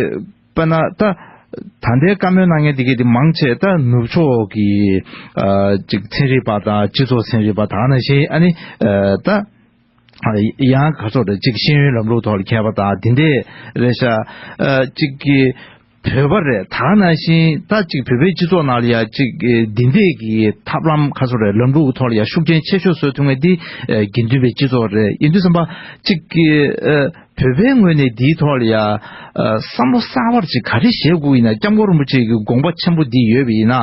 དཔེར་ན་ད་ ད་ལྟའི་བཀའ་མོལ་གནང་མཁན་དེ་གས་དེ་མང་ཆེ་ད་ནུབ་ཕྱོགས་ཀྱི་ཨ་ཅིག་ཚན་རིག་པ་དང་སྤྱི་ཚོགས་ཚན་རིག་པ་དག་ནང་བཞིན་ཨ་ནི་ཨ་ད་ཨ་ཡང་ག་ཚོད་རེད་ཅིག་ཤེས་ཡོན་ལམ་ལུགས་ཐོག་ལ་མཁས་པ་དང་དེ་འདྲས་རེད་ཤག་ཨ་ཅིག་གི་བོད་པ་རེད་དག་ནང་བཞིན་ད་ཅིག་བོད་པའི་སྤྱི་ཚོགས་ནང་ལ་ཡ་ཅིག་འདི་འདྲས་ཀྱི་ཐབས་ལམ་ག་ཚོད་རེད་ལམ་ལུགས་ཐོག་ལ་ཡ་ཤུགས་རྐྱེན་ཆེ་ཤོས་བཟོ་ཐུབ་མཁན་འདི་ཨ་དགེ་འདུན་པའི་སྤྱི་ཚོགས་རེད། ཡིན་དུས་ཙམ་པ་ཅིག་གི་ཨ་བོད་པའི་ངོས་ནས་འདིའི་ཐོག་ལ་ཡ་ཨ་བསམ་བློ་གསར་བར་ཅིག་ག་རེ་བཞེས་དགོས་ཡིན་ན་སྐྱབས་མགོན་རིན་པོ་ཆེ་གི་དགོངས་པ་ཆེན་པོ་འདི་ཡོད་པ་ཡིན་ན་ཨ་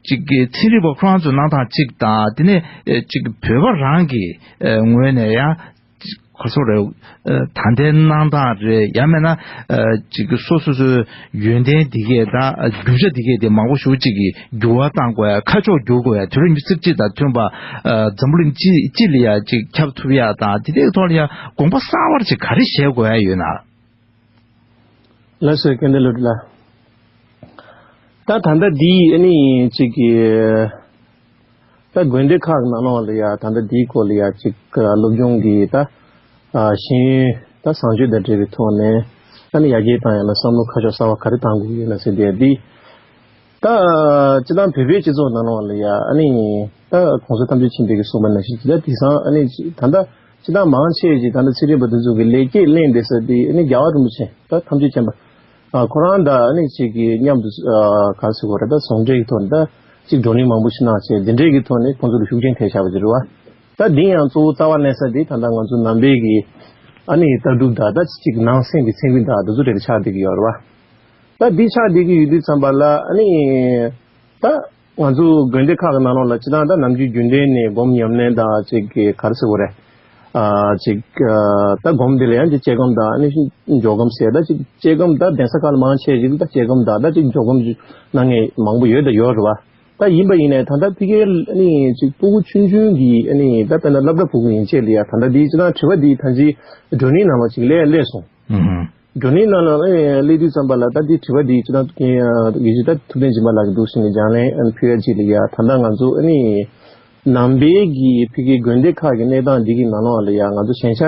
ཅིག་གི་ཚན་རིག་པ་ཁོ་རང་ཚོའི་གནང་སྟངས་གཅིག་དང་དེ་ནས་ཨ་ཅིག་བོད་པ་རང་གི་ཨ་ངོས་ནས་ཡ་ག་ཚོད་རེད། ཨ་ད་ལྟའི་གནང་སྟངས་རེད་ཡང་མིན་ན་ཨ་ཅིག་སོ་སོ་སོའི་ཡོན་ཏན་འདི་གས་དང་རྒྱུ་ཆ་འདི་གས་དེ་མང་པོ་ཞེ་པོ་ཅིག་གི་འགྱུར་བ་གཏང་དགོས་ཡ་ཁ་ཕྱོགས་འགྱུར་དགོས་ཡ་དུས་རབས་ཉི་ཤུ་རྩ་གཅིག་དང་མཐུན་པ་ཨ་འཛམ་བུ་གླིང་སྤྱི་སྤྱི་ལ་ཡ་ཅིག་ཁྱབ་ཐུབ་ཡ་དང་དེ་འདྲའི་ཐོག་ལ་ཡ་དགོངས་པ་གསར་བར་ཅིག་ག་རེ་བཞེས་དགོས་ཡ་ཡོད་ན། ལགས་སོ་སྐལ་ལྡན་སློབ་ཕྲུག་ལགས། ད་ད་ལྟ་འདི་ཨ་ནི་ཅིག་གི་ད་དགོན་སྡེ་ཁག་གི་ནང་ལོགས་ལ་ཡ་ད་ལྟ་འདིའི་སྐོར་ལ་ཡ་ཅིག་སློབ་སྦྱོང་གི་ད་ཤེས་ཡོན་ད་བཟང་སྤྱོད་དང་འབྲེལ་བའི་ཐོག་ནས་ཨ་ནི་ཡར་རྒྱས་བཏང་ཡ་ལ་བསམ་བློ་ཁ་ཕྱོགས་གསར་བ་ག་རེ་བཏང་དགོས་ཡོད་ན་ཟེར་དེ་འདི་ད་སྤྱི་བཏང་བོད་པའི་སྤྱི་ཚོགས་ནང་ལོགས་ལ་ཡ་ཨ་ནི་ད་གོང་ས་ཐམས་ཅད་མཁྱེན་པའི་གི་གསུངས་པ་ནང་བཞིན་ཇི་ལྟར་དེང་སང་ཨ་ནི་ད་ལྟ་སྤྱི་བཏང་མང་ཆེ་ཅིག་ད་ལྟ་ཚན་རིག་པ་དེ་ཚོ་གི་ལེགས་སྐྱེས་ལེན་བསྡད་ས་དེ་ཨ་ནི་རྒྱལ་བ་རིན་པོ་ཆེ་ད་ཐམས་ཅད་མཁྱེན་པ། ཨ་ཁོ་རང་དང་ཨ་ནི་ཅིག་གི་མཉམ་དུ་ཨ་ག་རེ་ཟེར་དགོས་རེད་ད་ཟུང་འབྲེལ་གྱི་ཐོག་ནས་ད་ཅིག་བགྲོ་གླེང་མང་པོ་ཞིག་གནང་བྱས་འདི་འདྲས་ཀྱི་ཐོག་ནས་ཁོང་ཚོ་ལ་ཤུགས་རྐྱེན་ཐེབས་བཞག་པ་ཅིག་རེད་བ། ད་འདི་ཡང་གཙོ་བོ་རྩ་བ་གནས་ས་འདི་ད་ལྟ་ང་ཚོ་ནང་པའི་གི་ཨ་ནི་ལྟ་གྲུབ་དང་ད་ཅིག་ནང་སེམས་ཀྱི་ཚན་རིག་དང་འདི་ཚོ་འབྲེལ་ཆགས་བསྡད་ཀྱི་ཡོད་རེད་བ། ད་འདི་ཆགས་བསྡད་ཀྱི་ཡོད་དུས་ཙམ་པ་ལ་ཨ་ནི་ད་ང་ཚོ་དགོན་སྡེ་ཁག་གི་ནང་ལོགས་ལ་སྤྱི་བཏང་ད་ནམ་རྒྱུན་རྒྱུན་ལྡན་ནས་སྒོམ་ཉམས་ལེན་དང་ཅིག་གི་ག་རེ་ཟེར་དགོས་རེད། ཨ་ཅིག་ཨ་ད་སྒོམ་འདི་ལ་ཡང་ཅིག་དཔྱད་སྒོམ་དང་ཨ་ནི་འཇོག་སྒོམ་ཟེར་ད་ཅིག་དཔྱད་སྒོམ་ད་གདན་ས་ཁག་ལ་མང་ཆེ་ཞིག་ད་དཔྱད་སྒོམ་དང་ད་ཅིག་འཇོག་སྒོམ་གནང་མཁན་མང་པོ་ཡོད་ད་ཡོད་རེད་བ། ད་ཡིན་པ་ཡིན་ནའི་ད་ལྟ་ཕ་གིའི་ཨ་ནི་ཅིག་སྤུ་གུ་ཆུང་ཆུང་གི་ཨ་ནི་ད་དཔེར་ན་སློབ་གྲྭ་ཕྲུ་གུ་ཡན་ཆད་ལ་ཡ་ད་ལྟ་འདི་སྤྱི་བཏང་དྲི་བ་འདི་ད་ཅིག་བགྲོ་གླེང་ནང་ལ་ཅིག་སླེབས་སླེབས་སོང་། ཨུ་ཧུ། བགྲོ་གླེང་ནང་ལ་ཨ་ནི་སླེབས་དུས་ཙམ་པ་ལ་ད་འདི་དྲི་བ་འདི་སྤྱི་བཏང་ཡིན་གྱི་ད་ཐུབ་བསྟན་སྦྱིན་པ་ལགས་ཀྱི་འདུག་ཟེར་ནས་སྦྱང་ལན་ཨ་ནི་ཕུལ་ཡ་ཅིག་ལ་ཡ་ད་ལྟ་ང་ཚོ་ཨ་ནི་ནང་པའི་གི་ཕ་གིའི་དགོན་སྡེ་ཁག་གི་གནས་སྟངས་འདི་གི་ནང་ལོགས་ལ་ཡ་ང་ཚོ་ཞན་ཆ་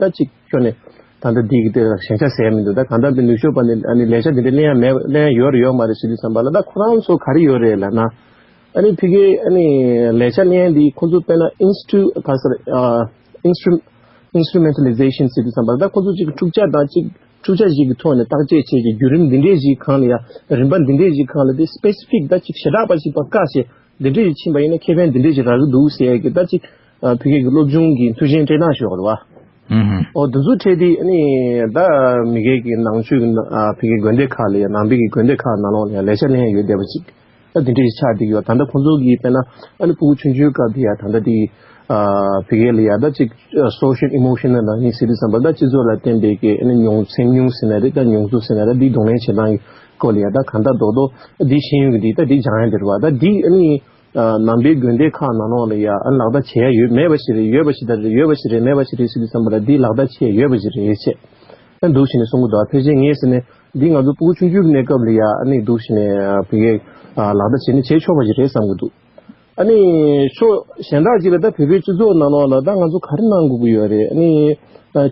ད་ཅིག་ཁྱོན་ནས་ད་ལྟ་འདི་གི་དེ་ལ་ཞན་ཆ་ཟེར་ཡ་མི་འདུག་ད་གང་ལྟར་དེ་ནུབ་ཕྱོགས་པ་ནས་ཨ་ནི་ལས་འཆར་འདི་འདྲ་ལེན་ཡ་མེད་ལེན་ཡ་ཡོད་རེད་ཡོད་མ་རེད་ཟེར་དུས་ཙམ་པ་ལ་ད་ཁོ་རང་ཚོ་ག་རེ་ཡོད་རེད་ལབ་ན། ཨ་ནི་ཕ་གིའི་ཨ་ནི་ལས་འཆར་ལེན་འདི་ཁོང་ཚོ་དཔེར་ན་ཨིན་སི་ཊི་ཊུ་ག་ཟེར་ཨ་ཨིན་སི་ཊུ་ཨིན་སི་ཊུ་མེན་ཊ་ལི་ཟེ་ཤན་ཟེར་དུས་ཙམ་པ་ད་ཁོང་ཚོ་ཅིག་འཁྲུག་ཆ་དང་ཅིག་འཁྲུག་ཆ་ཞིག་གི་ཐོག་ནས་བརྟག་དཔྱད་བྱས་ཀྱི་བརྒྱུད་རིམ་འདི་འདྲས་ཞིག་གང་ལ་ཡ་རིམ་པ་འདི་འདྲས་ཞིག་གང་ལ་དེ་སི་པེ་སི་ཕིག་ད་ཅིག་ཞེ་དྲག་པ་ཞིག་བཀག་བྱས་འདི་འདྲས་ཞིག་ཕྱིན་པ་ཡིན་ན་ཁེ་ཕན་འདི་འདྲས་ཞིག་རག་གི་འདུག་ཟེར་ཡ་གི་ད་ཅིག་ཨ་ཕ་གི་གི་སློབ་སྦྱོང་གི་མཐུན་རྐྱེན་སྤྲད་སྟངས་ཞིག་ཡོད་རེད་བ། ཨུ་ཧུ། ཨོ་དེ་ཚོ་འཕྲད་དེ་ཨ་ནི་ད་མི་སྒེར་གྱི་ནང་ཆོས་ཀྱི་ཨ་ཕ་གི་དགོན་སྡེ་ཁག་ལ་ཡང་ནང་པའི་གི་དགོན་སྡེ་ཁག་ནང་ལོགས་ལ་ཡང་ལས་འཆར་ལེན་ཡ་ཡོད་བསྡད་པ་ཅིག་ད་དེ་འདྲ་ཞིག་ཆགས་བསྡད་ཀྱི་ཡོད། ད་ལྟ་ཁོང་ཚོ་གིས་དཔེར་ན་ཨ་ནི་ཕྲུ་གུ་ཆུང་ཆུང་སྐབས་དེ་ཡ་ད་ལྟ་དེ་ཨ་ཕ་གི་ལ་ཡ་ད་ཅིག་social emotional learning ཟེར་དུས་ཙམ་པ་ད་སྤྱི་ཚོགས་ལ་བརྟེན་པའི་གི་ཨ་ནི་མྱོང་སེམས་མྱོང་ཟེར་ན་རེད་ད་མྱོང་ཚོར་ཟེར་ན་རེད་འདི་གདོང་ལེན་བྱེད་སྟངས་ཀྱི་སྐོར་ལ་ཡ་ད་གང་ལྟར་རྡོག་རྡོག་འདི་ཤེས་ཡོན་གྱི་འདི་ད་འདི་སྦྱང་ཡ་འདི་རེད་བ། ད་འདི་ཨ་ནི། ནང་པའི་དགོན་སྡེ་ཁག་ནང་ལོགས་ལ་ཡ་ཨ་ལག་བསྟར་བྱེད་ཡ་ཡོད་མེད་པ་ཞིག་རེད་ཡོད་པ་ཞིག་ད་རེད་ཡོད་པ་ཞིག་རེད་མེད་པ་ཞིག་རེད་ཟེར་དུས་ཙམ་པ་ལ་འདི་ལག་བསྟར་བྱེད་ཡ་ཡོད་པ་ཞིག་རེད་ཅེས་ཨ་འདུག་བྱས་ནས་གསུང་གི་འདུག་ཕལ་ཆེར་ངས་ཟེར་ནས་འདི་ང་ཚོ་སྤུ་གུ་ཆུང་ཆུང་གི་གནས་སྐབས་ལ་ཡ་ཨ་ནི་འདུག་བྱས་ནས་བོད་སྐད་ལག་བསྟར་བྱས་ནས་བྱེད་ཆོག་པ་ཞིག་རེད་བསམ་གི་འདུག་ཨ་ནི་ཕྱོགས་གཞན་དག་ཅིག་ལ་ད་བོད་པའི་སྤྱི་ཚོགས་ནང་ལོགས་ལ་ད་ང་ཚོ་ག་རེ་གནང་དགོས་ཀྱི་ཡོད་རེད། ཨ་ནི་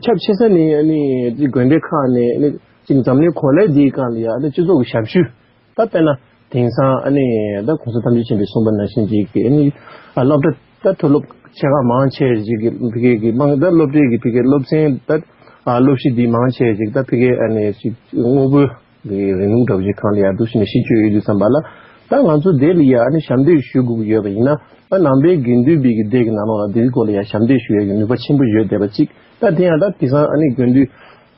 ཁྱབ་ཆེ་ས་ནི་ཨ་ནི་དགོན་སྡེ་ཁག་ནས་ཨ་ནི་ཅིག་འཛམ་གླིང་གོ་ལའི་འདིའི་སྒང་ལ་ཡ་ཨ་ནི་སྤྱི་ཚོགས་ཀྱི་ཞབས་ཞུ། ད་དཔེར་ན་དེང་སང་ཨ་ནི་ད་གོང་ས་ཐམས་ཅད་མཁྱེན་པས་གསུངས་པ་ནང་བཞིན་ཅིག་གི་ཨ་ནི་ཨ་སློབ་གྲྭ་ད་མཐོ་སློབ་ཆེ་ཁག་མང་ཆེ་ཅིག་གི་ཕ་གི་གི་མང་ད་སློབ་གྲྭའི་གི་ཕ་གི་སློབ་ཚན་ད་ཨ་སློབ་གཞི་འདི་མང་ཆེ་ཅིག་ད་ཕ་གི་ཨ་ནི་ཅིག་དངོས་པོའི་གི་རིང་ལུགས་འདྲ་བོ་ཅིག་གང་ལ་ཡ་འདུག་བྱས་ནས་གཞི་བཅོལ་ཡོད་དུས་ཙམ་པ་ལ་ད་ང་ཚོ་དེ་ལ་ཡ་ཨ་ནི་ཞབས་འདེགས་ཞུ་དགོས་ཀྱི་ཡོད་པ་ཡིན་ན་ཨ་ནང་པའི་དགེ་འདུན་པའི་གི་སྡེ་གི་ནང་ལོགས་ལ་དེའི་སྐོར་ལ་ཡ་ཞབས་འདེགས་ཞུ་ཡ་གི་ནུས་པ་ཆེན་པོ་ཡོད་བསྡད་པ་ཅིག་ད་དེ་ཡང་ད་དེང་སང་ཨ་ནི་དགེ་འདུན་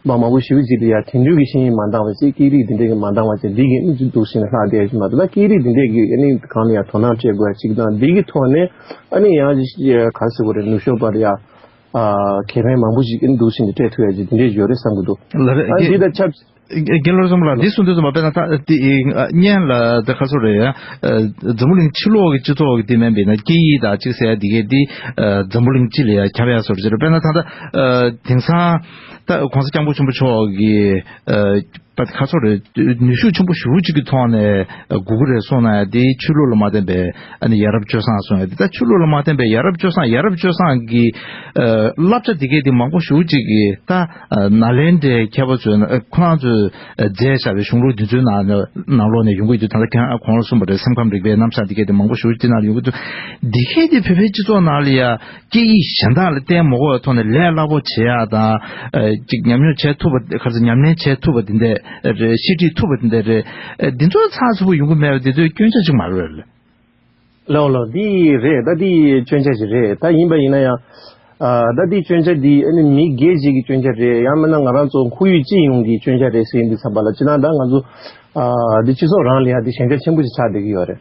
མ་མང་པོ་ཞེ་པོ་ཅིག་ལ་ཡ་དེང་དུས་ཀྱི་ཤེས་ཡོན་མ་འདང་བ་ཅིག་སྐད་རིགས་འདི་འདྲའི་གི་མ་འདང་བ་ཅིག་འདི་གི་ཨ་ནི་འདུག་ཟེར་ནས་ལྷག་བསྡད་ཀྱི་མ་གཏོགས་ད་སྐད་རིགས་འདི་འདྲའི་གི་ཨ་ནི་གང་ལ་ཡ་དོ་སྣང་སྤྲད་དགོས་ཡ་ཅིག་དང་འདི་གི་ཐོག་ནས་ཨ་ནི་ཡང་ག་རེ་ཟེར་དགོས་རེད་ནུབ་ཕྱོགས་པར་ཡ་ཁེ་ཕན་མང་པོ་ཅིག་ཨ་ནི་འདུག་ཟེར་ནས་སྤྲད་ཐུབ་ཡ་ཅིག་འདི་འདྲའི་ཡོད་རེད་བསམ་གི་འདུག་ལ་རེད། ཨ་འདི་དང་ཆབས་རྒན་བློ་བཟང་པོ་ལགས་འདི་གསུང་དུས་ཙམ་པ་དཔེར་ན་ད་དེ་སྔོན་ལ་ད་ག་ཚོད་རེད་ཡ། འཛམ་བུ་གླིང་ཕྱི་ལོགས་ཀྱི་སྤྱི་ཚོགས་ཀྱི་དེ་མིན་པས་ན་སྐད་ཡིག་དང་གཅིག་ཟེར་ཡ་དེ་གས་དེ་འཛམ་བུ་གླིང་སྤྱི་ལ་ཡ་ཁྱབ་ཡ་བཟོ་འདྲ་ཅིག་རེད། དཔེར་ན་ད་ད་དེང་སང་ད་གོང་ས་སྐྱབས་མགོན་ཆེན་པོ་མཆོག་གིས། པ་ཁ་ཚོ་རེད། ནུས་ཤུགས་ཆེན་པོ་ཞེ་པོ་ཅིག་གི་ཐོག་ནས་དགོས་ཀྱི་རེད་གསུངས་ན་ཡང་དེ་ཆོས་ལུགས་ལ་མ་བརྟེན་པའི་ཨ་ནི་ཡ་རབས་སྤྱོད་བཟང་གསུངས་ཡ་དེ། ད་ཆོས་ལུགས་ལ་མ་བརྟེན་པའི་ཡ་རབས་སྤྱོད་བཟང་ཡ་རབས་སྤྱོད་བཟང་གི་བསླབ་བྱ་དེ་གས་དེ་མང་པོ་ཞེ་པོ་ཅིག་གི་ད་ནཱ་ལེནྡྲའི་མཁས་པ་ཚོས་ཁོ་རང་ཚོས་མཛད་བཞག་པའི་གཞུང་ལུགས་འདི་ཚོའི་ནང་ནང་ལོགས་ནས་ཡོང་གི་འདུག་ད་ལྟ་ཁྱེད་རང་གོང་ལ་གསུངས་པ་རེད། སེམས་ཁམས་རིག་པའི་རྣམ་གཞག་འདི་གས་དེ་མང་པོ་ཞེ་པོ་ཅིག་དེ་ནང་ལ་ཡོང་གི་འདུག་འདི་གས་དེ་བོད་པའི་སྤྱི་ཚོགས་ནང་ལ་ཡ་སྐད་ཡིག་གཞན་དག་ལ་བརྟེན་མ་དགོས་པའི་ཐོག་ནས་ལས་སླ་པོ་བྱེད་ཡག་དང་། ཨ་ཅིག་ཉམས་མྱོང་བྱེད་ཐུབ་པ། ག་རེ་ཟེར། ཉམས་ལེན་བྱེད་ཐུབ་པ་འདི་འདྲ་རེད། བཤད་ཁྲིད་ཐུབ་པ་འདི་འདྲ་རེད། ཨ་འདི་ཚོ་ཚགས་ཚུད་པོ་ཡོང་གི་མེད་པ་འདི་ཚོའི་སྐྱོན་ཆ་ཅིག་མ་རེད་ལ། ལགས་ལགས། འདི་རེད། ད་འདི་སྐྱོན་ཆ་ཞིག་རེད། ད་ཡིན་པ་ཡིན་ན་ཡང་། ཨ་ད་འདི་སྐྱོན་ཆ་འདི་ཨ་ནི་མི་སྒེར་ཞིག་གི་སྐྱོན་ཆ་རེད། ཡང་མིན་ན་ང་རང་ཚོ་ཁོར་ཡུག་སྤྱི་ཡོངས་ཀྱི་སྐྱོན་ཆ་རེད་ཟེར་ཡིན་དུས་ཙམ་པ་ལ། སྤྱིར་བཏང་ད་ང་ཚོ་ཨ་འདི་སྤྱི་ཚོགས་རང་ལ་ཡང་འདི་ཞན་ཆ་ཆེན་པོ་ཞིག་ཆགས་བསྡད་ཀྱི་ཡོད་རེད།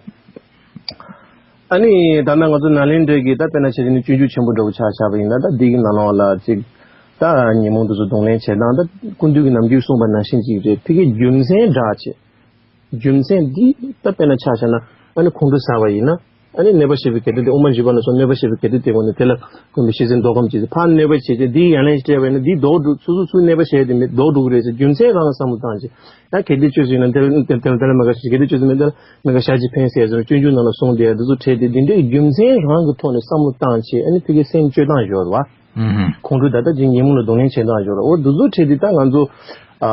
ཨ་ནི་ད་ལྟ་ང་ཚོ་ནཱ་ལེནྡྲའི་གི་ད་དཔེར་ན་བྱས་ན་སྤྱོད་འཇུག་ཆེན་པོ་འདྲ་བོ་ཆ་བཞག་པ་ཡིན་ན། ད་འདི་གི་ནང་ལོགས་ལ་ཅིག་ད་ཉོན་མོངས་དེ་ཚོ་གདོང་ལེན་བྱེད་སྟངས། ད་སྐུ་མདུན་གྱིས་ནམ་རྒྱུན་གསུངས་པ་ནང་བཞིན་ཅིག་རེད། ཕ་གིའི་རྒྱུ་མཚན་བསྒྲགས་བྱས། རྒྱུ་མཚན་འདི་ད་དཔེར་ན་ཆ་བཞག་ན། ཨ་ནི་ཁོང་ཁྲོ་ཟ་བ་ཡིན་ན། ཨ་ནི་གནོད་པ་བྱེད་པའི་གལ་ཏེ་དེ་དབུ་མ་འཇུག་པ་ནས་བཟུང་གནོད་པ་བྱེད་པའི་གལ་ཏེ་དེ་དགོས་ནས། དེ་ལ་ཀུན་པའི་ཤེས་བྱའི་མདོ་ཁམས་ཀྱིས་ཕར་གནོད་པ་བྱེད་ཅེས་འདི་ཡ་ལན་ཞིག་སྤྲད་པ་ཡིན་ན། འདི་ལྡོག་འགྲོ། སོ་སོ་སུས་གནོད་པ་བྱས་དེ་མི་ལྡོག་འགྲོ་གི་རེད་ཟེར་རྒྱུ་མཚན་རང་ལ་བསམ་བློ་བཏང་བྱས། ཡང་གལ་ཏེ་བཅོས་ཟིན་ན་དེ་ལ་དེ་ལ་དེ་ལ་མི་དགའ་ཞིག་གལ་ཏེ་བཅོས་ཟིན་མེད། དེ་ལ་མི་དགའ་ཞག་ཅིག་ཕན་ཟེར་ཟེར་སྤྱོད་འཇུག་ནང་ལ་གསུངས་བསྡད་ཡ་འདི་ཚོ་ཁྲིད་དེ། འདི་འདྲའི་རྒྱུ་མཚན་རང་གི་ཐོག་ནས་བསམ་བློ་བཏང་བྱས། ཨ་ནི་ཕ་གིའི་སེམས་བཅོས་སྟངས་ཡོད་རེད་བ། ཨུ་ཧུམ། ཁོང་ཁྲོ་ད་ལྟ་ཅིག་ཉོན་མོངས་ལ་གདོང་ལེན་བྱེད་སྟངས་ཡོད་རེད། འོ་འདི་ཚོ་ཁྲིད་དེ་ད་ང་ཚོ་ཨ་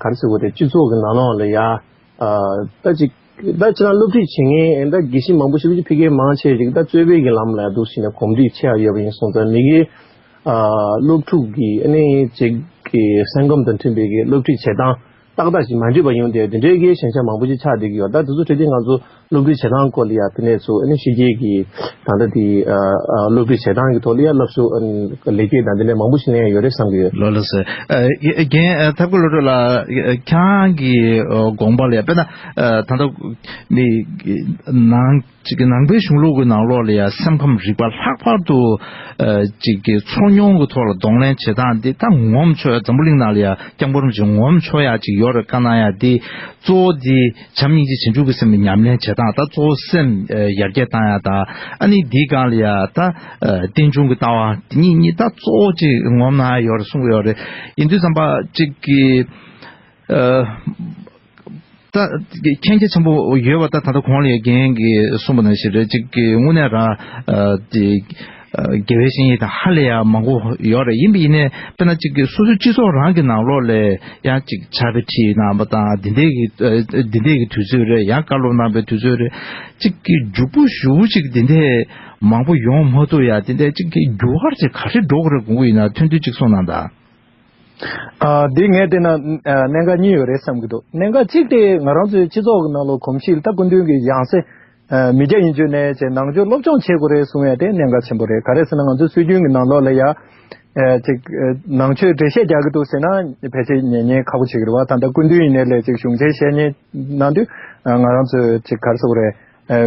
ག་རེ་ཟེར་དགོས་རེད། སྤྱི་ཚོགས་ཀྱི་ནང་ལོགས་ལ་ཡ་ཨ་ད་ཅིག་ད་ཁྱེད་རང་སློབ་ཁྲིད་བྱེད་མཁན་ད་དགེ་བཤེས་མང་པོ་ཞིག་ཅིག་ཕ་གིའི་མང་ཆེ་ཞིག་ད་རྩོད་པའི་གི་ལམ་ལ་འདུག་ཟེར་ནས་གོམས་འདྲིས་ཆེ་ཡ་ཡོད་པ་ཡིན་སོང་ཙང་། མི་གིས་ཨ་སློབ་ཕྲུག་གི་ཨ་ནི་ཅིག་གི་སེམས་ཁམས་དང་མཐུན་པའི་གི་སློབ་ཁྲིད་བྱེད་སྟངས་ཏག་ཏག་ཞིག་མ་འགྲིག་པ་ཡོང་དེ། དེ་འདྲའི་གི་ཞན་ཆ་མང་པོ་ཞིག་ཆགས་བསྡད་ཀྱི་ཡོད། ད་དེ་ཚོ་ཁྲིད་དེ་ང་ཚོ་སློབ་ཁྲིད་བྱེད་སྟངས་སྐོར་ལ་ཡ་དེ་ནས་ཚུར་ཨ་ནི་ཕྱི་རྒྱལ་གྱི་ད་ལྟ་དེ་ཨ་ཨ་སློབ་ཁྲིད་བྱེད་སྟངས་ཀྱི་ཐོག་ལ་ཡ་སློབ་གསོ་ཨ་ནི་ལེགས་སྐྱེས་དང་དེ་འདྲ་མང་པོ་ཞིག་ལེན་ཡ་ཡོད་རེད་བསམ་གྱི་ཡོད། ལགས་ལགས་སོ། ཨ་རྒན་ཨ་ཐབས་མཁས་བློ་གྲོས་ལགས། ཨ་ཁྱེད་རང་གི་ཨ་དགོངས་པ་ལ་ཡ་དཔེར་ན་ཨ་ད་ལྟ་མི་ནང་ཅིག་གི་ནང་པའི་གཞུང་ལུགས་ཀྱི་ནང་ལོགས་ལ་ཡང་སེམས་ཁམས་རིག་པ་ལྷག་པར་དུ་ཨ་ཅིག་གི་འཚོ་མྱོང་གི་ཐོག་ལ་གདོང་ལེན་བྱེད་སྟངས་འདི་ད་ངོམ་ཆོག་ཡ། འཛམ་བུ་གླིང་ནང་ལ་ཡང་སྐྱབས་མགོན་རིན་པོ་ཆེ་ངོམ་ཆོག་ཡ་ཅིག་ཡོད་རེད་བཀའ་གནང་ཡ། འདི་གཙོ་བོ་འདི་བྱམས་སྙིང་རྗེ་བྱང་ཆུབ་ཀྱི་སེམས་ཉམས་ལེན་བྱེད་སྟངས། ད་གཙོ་བོ་སེམས་ཨ་ཡར་རྒྱས་བཏང་ཡ་དང་། ཨ་ནི་འདིའི་སྒང་ལ་ཡ་ད་ཨ་རྟེན་འབྱུང་གི་ལྟ་བ་འདི་གཉིས་གཉིས་ད་གཙོ་བོ་ཅིག་ངོམ་གནང་ཡ་ཡོད་རེད་གསུང་གི་ཡོད་རེད། ཡིན་དུས་ཙམ་པ་ཅིག་གི་ཨ། ད་མཁྱེན་རྒྱ་ཆེན་པོ་ཡོད་པ། ད་ད་ལྟ་གོང་ལ་ཡ་རྒན་གྱིས་གསུངས་པ་ནང་བཞིན་རེད། ཅིག་གི་དངོས་གནས་རང་ཨ་དེ་ཨ་དགེ་བའི་བཤེས་གཉེན་དང་ཧ་ལས་ཡ་མང་པོ་ཡོད་རེད། ཡིན་པ་ཡིན་ནའི་དཔེར་ན་ཅིག་གི་སོ་སོའི་སྤྱི་ཚོགས་རང་གི་ནང་ལོགས་ལ་ཡང་ཅིག་ཕྱག་དཔེ་ཁྲིད་གནང་བ་དང་། འདི་འདྲའི་གི་ཨ་འདི་འདྲའི་གི་དུས་ཚོད་རེད། ཡང་བཀའ་སློབ་གནང་པའི་དུས་ཚོད་རེད། ཅིག་གི་མགྱོགས་པོ་ཞེ་པོ་ཅིག་འདི་འདྲའི་མང་པོ་ཡོང་མ་ཐུབ་ཡ། འདི་འདྲའི་ཅིག་གི་འགྱུར་བ་ཅིག་ག་རེ་འགྲོ་གི་རེད་དགོངས་ཀྱི་ཡོད་ན་ཐུང་ཐུང་ཅིག་གསུངས་གནང་དང་། ཨ་འདི་ངས་བལྟས་ན་ཨ་གནད་འགག་གཉིས་ཡོད་རེད་བསམ་གྱི་འདུག་གནད་འགག་གཅིག་དེ་ང་རང་ཚོའི་སྤྱི་ཚོགས་ཀྱི་ནང་ལོགས་གོམས་གཤིས་ལ་ད་སྐུ་མདུན་གྱིས་ཡང་སེ་ཨ་མི་སྐྱ་ཡིན་རྒྱུ་ནས་བྱས་ནང་ཆོས་སློབ་སྦྱོང་བྱེད་དགོས་རེད་གསུང་ཡ་དེ་གནད་འགག་ཆེན་པོ་རེད། ག་རེ་ཟེར་ན་ང་ཚོའི་སྲོལ་རྒྱུན་གྱི་ནང་ལོགས་ལ་ཡ་ཨ་ཅིག་ཨ་ནང་ཆོས་འགྲེལ་བཤད་རྒྱག་གི་འདུག་ཟེར་ན་ཕལ་ཆེར་ཉན་མཁན་ཁག་པོ་བྱེད་ཀྱི་རེད་བ། ད་ལྟ་སྐུ་མདུན་ཡིན་ནའི་ལས་ཅིག་གཞུང་ཆེན་བཤད་མཁན་ནང་དུས་ཨ་ང་རང་ཚོའི་ཅིག་ག་རེ་ཟེར་དགོས་རེད། ཨ་